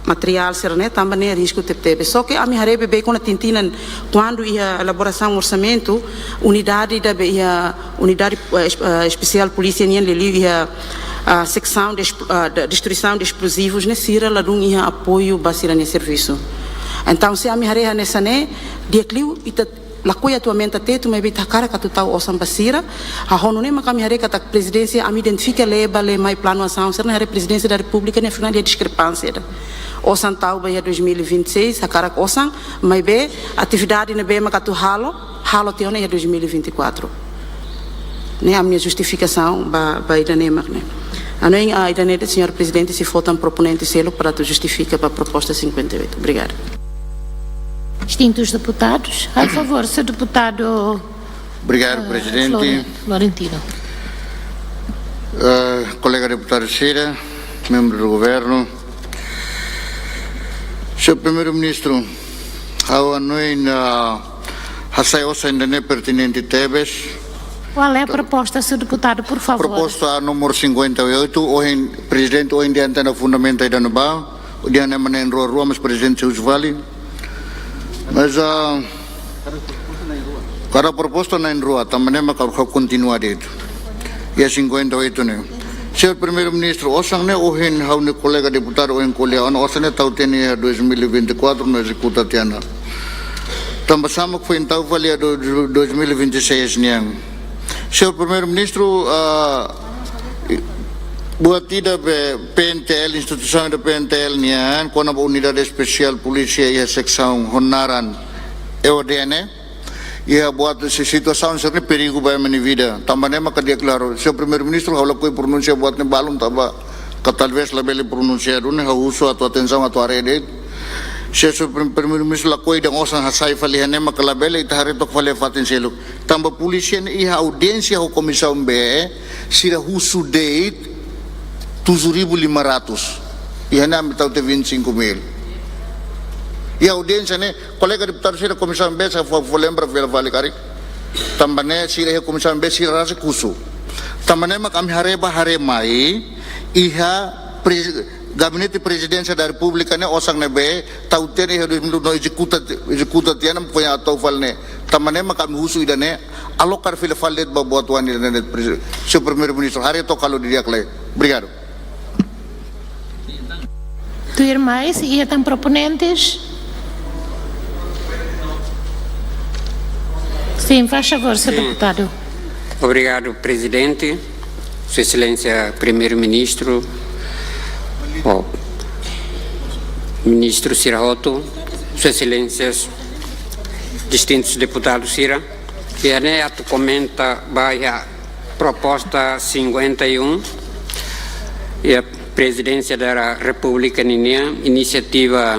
materiál sira ne'e, tanba ne'e risku tebetebes. Só ke ami haree beibeik ona tinan-tinan, kuandu iha elaborasaun orsamentu, unidade ida be iha unidade, eh, es-, eh, espesiál polísia nian, liuliu iha, ah, seksaun de es-, ah, de destruisaun de esplozivus ne'e, sira ladún iha apoiu ba sira-nia servisu. Entaun, se ami haree hanesan ne'e, di'ak liu ita lakohi atu aumenta tetu, maibé ita hakarak atu tau osan ba sira. Hahú nune'e mak ami haree katak prezidénsia, ami identifika leba le mai planu asaun sira-ne'e, haree Prezidénsia da Repúblika ne'e, afinál, iha diskrepánsia ida. Osan tau ba iha dois mil e vinte e seis, hakarak osan, maibé atividade ne'ebé mak atu halo, halo tiha ona iha dois mil e vinte e quatro. Ne'e ami-nia justifikasaun ba, ba ida-ne'e mak ne'e. Hanoin, ah, ida-ne'e de'it, señór Prezidente, sei fó tan proponente seluk para atu justifika ba proposta cinquenta e oito. Obrigada. Distintus deputadus, a favor, señór deputadu. Obrigadu, eh, Prezidente. Flore-, Florentino. Eh, kolega deputadu sira, membru do governu. Señór Primeiru-Ministru, ha'u hanoin, ah, hasai osan ida-ne'e pertinente tebes. Qual é a proposta, señór deputado, por favor? Proposta número cinquenta e oito, ohin, Prezidente, ohin dehan ita-nia fundamenta ida-ne'ebá, dehan ema na'in-rua-rua, mas Prezidente husu fali. Mas, ah, hakarak proposta na'in-rua, tanba ne'e mak ha'u kontinua de'it. Iha cinquenta e oito ne'e. Señór Primeiru-Ministru, osan ne'e ohin ha'u-nia kolega deputadu ohin ko'alia ona, osan ne'e tau tiha ona iha dois mil e vinte e quatro no ezekuta tiha ona. Tanba sá mak foin tau fali iha do-, do-, dois mil e vinte e seis nian. Señór Primeiru-Ministru, ah, i-, buat ida be P N T L, instituisaun ida P N T L nian, kona-ba unidade espesiál polísia iha seksaun ho naran E O D ne'e, iha buat si-, situasaun sira-ne'e perigu ba ema nia vida. Tanba ne'e maka di'ak liu, señór Primeiru-Ministru, ha'u lakohi pronunsia buat ne'e balun tanba katak talvés labele pronunsia duni, ha'u husu atu atensaun atu haree de'it. Se señór Prim-, Primeiru-Ministru lakohi dehan osan hasai fali iha ne'e maka labele, ita haree took fali iha fatin seluk. Tanba polísia ne'e iha audiénsia ho Komisaun B, sira husu de'it tujuh ribu lima ratus. Iha ne'e ami tau tiha vinte e cinco mil. Iha audiénsia ne'e, kolega deputadu sira Komisaun B, se fó, fó lembra fila fali karik. Tanba ne'e sira iha Komisaun B, sira rasik husu. Tanba ne'e mak ami haree bá haree mai, iha pre-, Gabinete Prezidénsia da Repúblika ne'e osan ne'ebé tau tiha ona iha dois mil no ezekuta, ezekuta tiha ona, foin atu tau fali ne'e. Tanba ne'e mak ami husu ida-ne'e, aloka fila fali de'it ba buat oan ida-ne'e, Prezi-, señór Primeiru-Ministru, haree took halo didi'ak lai. Obrigadu. Tuirmai, se iha tan proponentes? Sim, faz favor, señór Sim. deputado. Obrigadu, Prezidente. Sua Exelénsia Primeiru-Ministru, ó, Ministru sira hotu, Sua Exelénsias, distintus deputadus sira, iha ne'e atu komenta ba iha proposta cinquenta e um, iha Prezidénsia da Repúblika ninian, inisiativa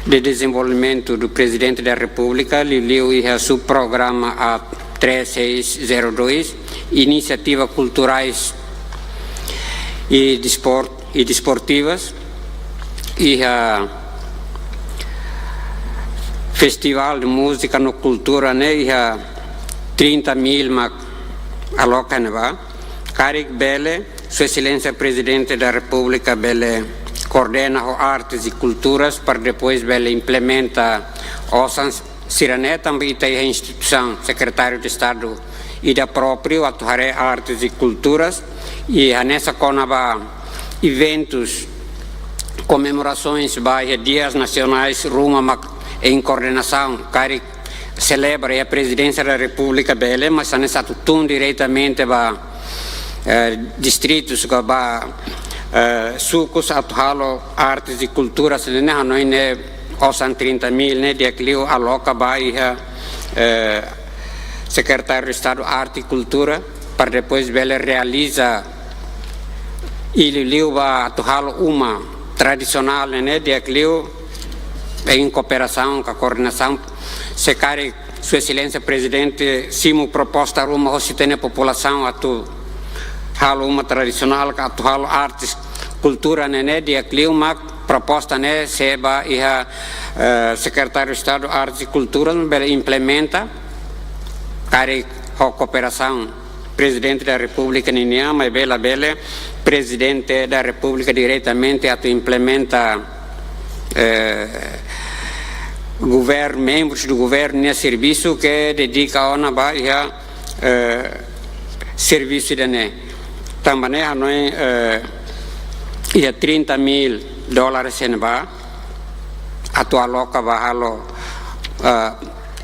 de dezenvolvimentu do Prezidente da Repúblika, liuliu iha subprograma A três seis zero dois, inisiativa kulturais e despor-, e desportivas, iha Festivál de Múzika no Kultura ne'e iha trinta mil mak aloka ne'ebá. Karik bele, Sua Exelénsia Prezidente da Repúblika bele koordena ho Artes e Kulturas para depois bele implementa osan sira-ne'e, tanba ita iha instituisaun Sekretáriu de Estadu ida própriu atu haree Artes e Kulturas, i hanesan kona-ba eventus, komemorasoens ba iha dias nasionais ruma mak em koordenasaun, karik selebra iha Prezidénsia da Repúblika bele, mas hanesan atu tun diretamente ba, eh, distritus ka ba, eh, sukus atu halo Artes e Kulturas ne'e, hanoin ne'e osan trinta mil ne'e di'ak liu aloka ba iha, eh, Sekretáriu de Estadu Arte e Kultura, para depois bele realiza i liuliu ba atu halo uma tradisionál ne'e, di'ak liu em kooperasaun ka koordenasaun, se karik Sua Exelénsia Prezidente simu proposta ruma hosi ita-nia populasaun atu halo uma tradisionál ka atu halo artes kultura ne'e, di'ak liu mak proposta ne'e sei ba iha, eh, Sekretáriu Estadu Artes e Kultura bele implementa, karik ho kooperasaun Prezidente da Repúblika ninian, maibé labele Prezidente da Repúblika diretamente atu implementa eh, governu, membrus do governu nia servisu ke dedika ona ba iha, eh, servisu ida-ne'e. Tanba ne'e ha'u hanoin, eh, iha trinta mil dólares ne'ebá atu aloka ba halo, eh,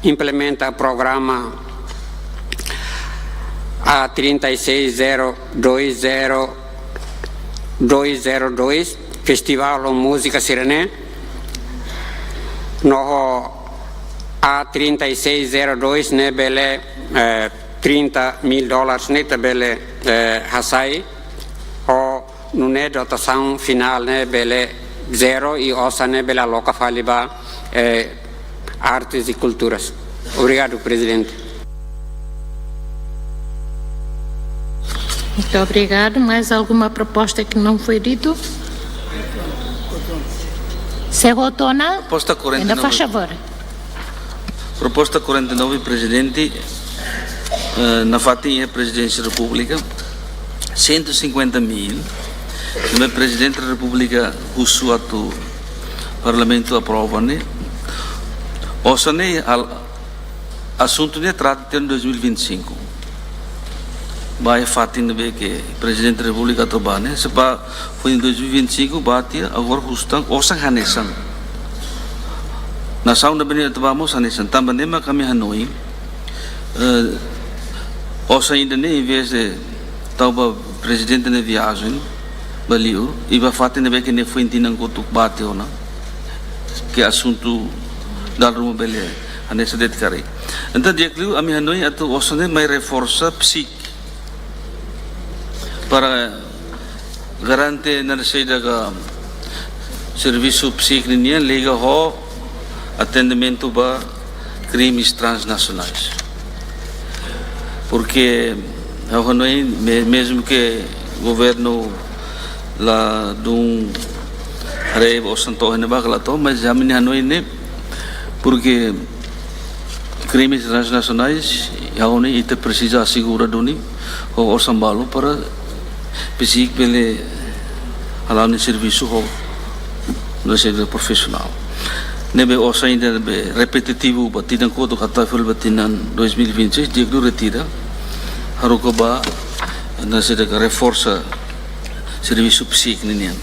implementa programa A trinta e seis zero dois zero dois zero dois, Festival Múzika sira-ne'e, no ho A trinta e seis zero dois ne'e bele, eh, trinta mil dólares ne'e ita bele, eh, hasai, ho nune'e dotasaun finál ne'e bele zero i osan ne'e bele aloka fali ba, eh, artes e culturas. Obrigadu, Prezidente. Muito obrigado. Mais alguma proposta que não foi dito? Senhor Tona, proposta quarenta e nove. Ainda faz favor. Proposta quarenta e nove, Prezidente, eh, nafatin iha Prezidénsia Repúblika, cento e cinquenta mil, ne'ebé Prezidente Repúblika husu atu Parlamentu aprova ne'e. Osan ne'e al-, asuntu ne'e trata tiha dois mil e vinte e cinco. Ba iha fatin ne'ebé ke Prezidente Repúblika atu bá ne'e, se ba foin dois mil e vinte e cinco, ba tiha, agora husu tan osan hanesan. Nasaun ne'ebé nia atu bá mós hanesan. Tanba ne'e mak ami hanoin, eh, osan ida-ne'e, em vez de tau ba Prezidente nia viajen ba liur, i ba fatin ne'ebé ke nia foin tinan kotuk bá tiha ona, ke asuntu dala ruma bele hanesan de'it karik. Entaun, di'ak liu ami hanoin atu osan ne'e mai reforsa PCIC para garante naran saida ka servisu PCIC ninian liga ho atendimentu ba krimes transnasionais. Porque ha'u hanoin me-, mezmu ke governu la dun haree osan to'o iha ne'ebá ka la to'o, mas ami-nia hanoin ne'e, porque krimes transnasionais, ha'u hanoin ita presiza asegura duni ho osan balu para PCIC bele hala'o nia servisu ho naran saida profisionál. Ne'ebé osan ida ne'ebé repetitivu ba tinan kotuk atu fali ba tinan dois mil e vinte e seis, di'ak liu retira, haruka ba naran saida ka reforsa servisu PCIC ninian.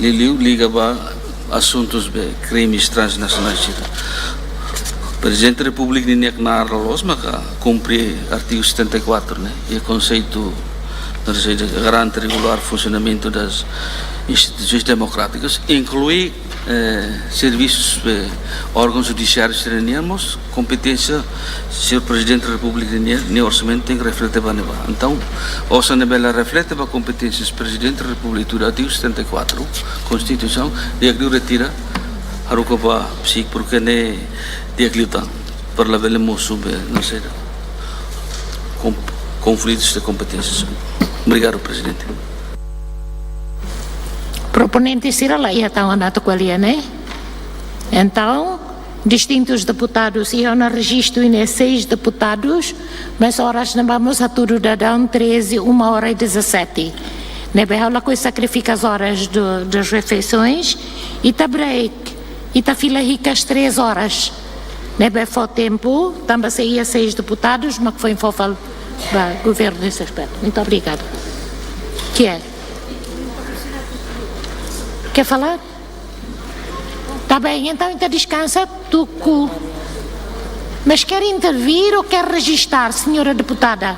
Liuliu liga ba asuntus be krimes transnasionais sira. Prezidente Repúblika ninia knaar loloos maka kumpre artigu setenta e quatro, ne'e, iha konseitu naran saida garante regular funsionamentu das instituisoens demokrátikas, inklui, eh, servisus be órgaun judisiáriu sira-nian mós, kompeténsia señór Prezidente Repúblika nian, nia orsamentu tenke reflete ba ne'ebá. Entaun, osan ne'ebé la reflete ba kompeténsias Prezidente Repúblika tuir artigu setenta e quatro Konstituisaun, di'ak liu retira, haruka ba PCIC, porque ne'e di'ak liután, para labele mosu be, naran saida, kon-, konflitus de kompeténsias. Obrigadu, Prezidente. Proponente sira la iha tan ona atu ko'alia, ne'e? Entaun, distintus deputadus iha ona rejistu iha ne'e seis deputadus, mas oras ne'ebá mós hatudu daudaun treze, uma hora e dezassete. Ne'ebé ha'u lakohi sakrifika as horas do, das refeições, ita break, ita fila hikas três horas. Ne'ebé fó tempu, tanba sei iha seis deputadus, mak foin fó fali ba governu nesse aspecto. Muito obrigada. Quer? Quer falar? Tá bem, então, então descansa, tuku. Mas quer intervir ou quer registar, senhora deputada?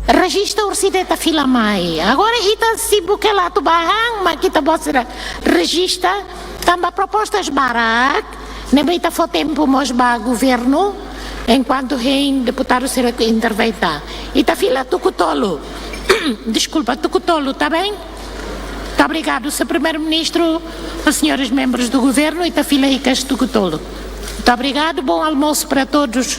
Rejista orsida ita fila mai. Agora ita sei buka la atu bá han, mak ita-boot sira rejista, tanba propostas barak, ne'ebé ita fó tempu mós ba governu, enkuantu hein deputadu sira ke intervém ta. Ita fila tuku tolu. Deskulpa, tuku tolu, tá bem? Muito obrigado, senhor Primeiro-Ministro, senhores membros do governo, ita fila hikas tuku tolu. Muito obrigado, bom almoço para todos.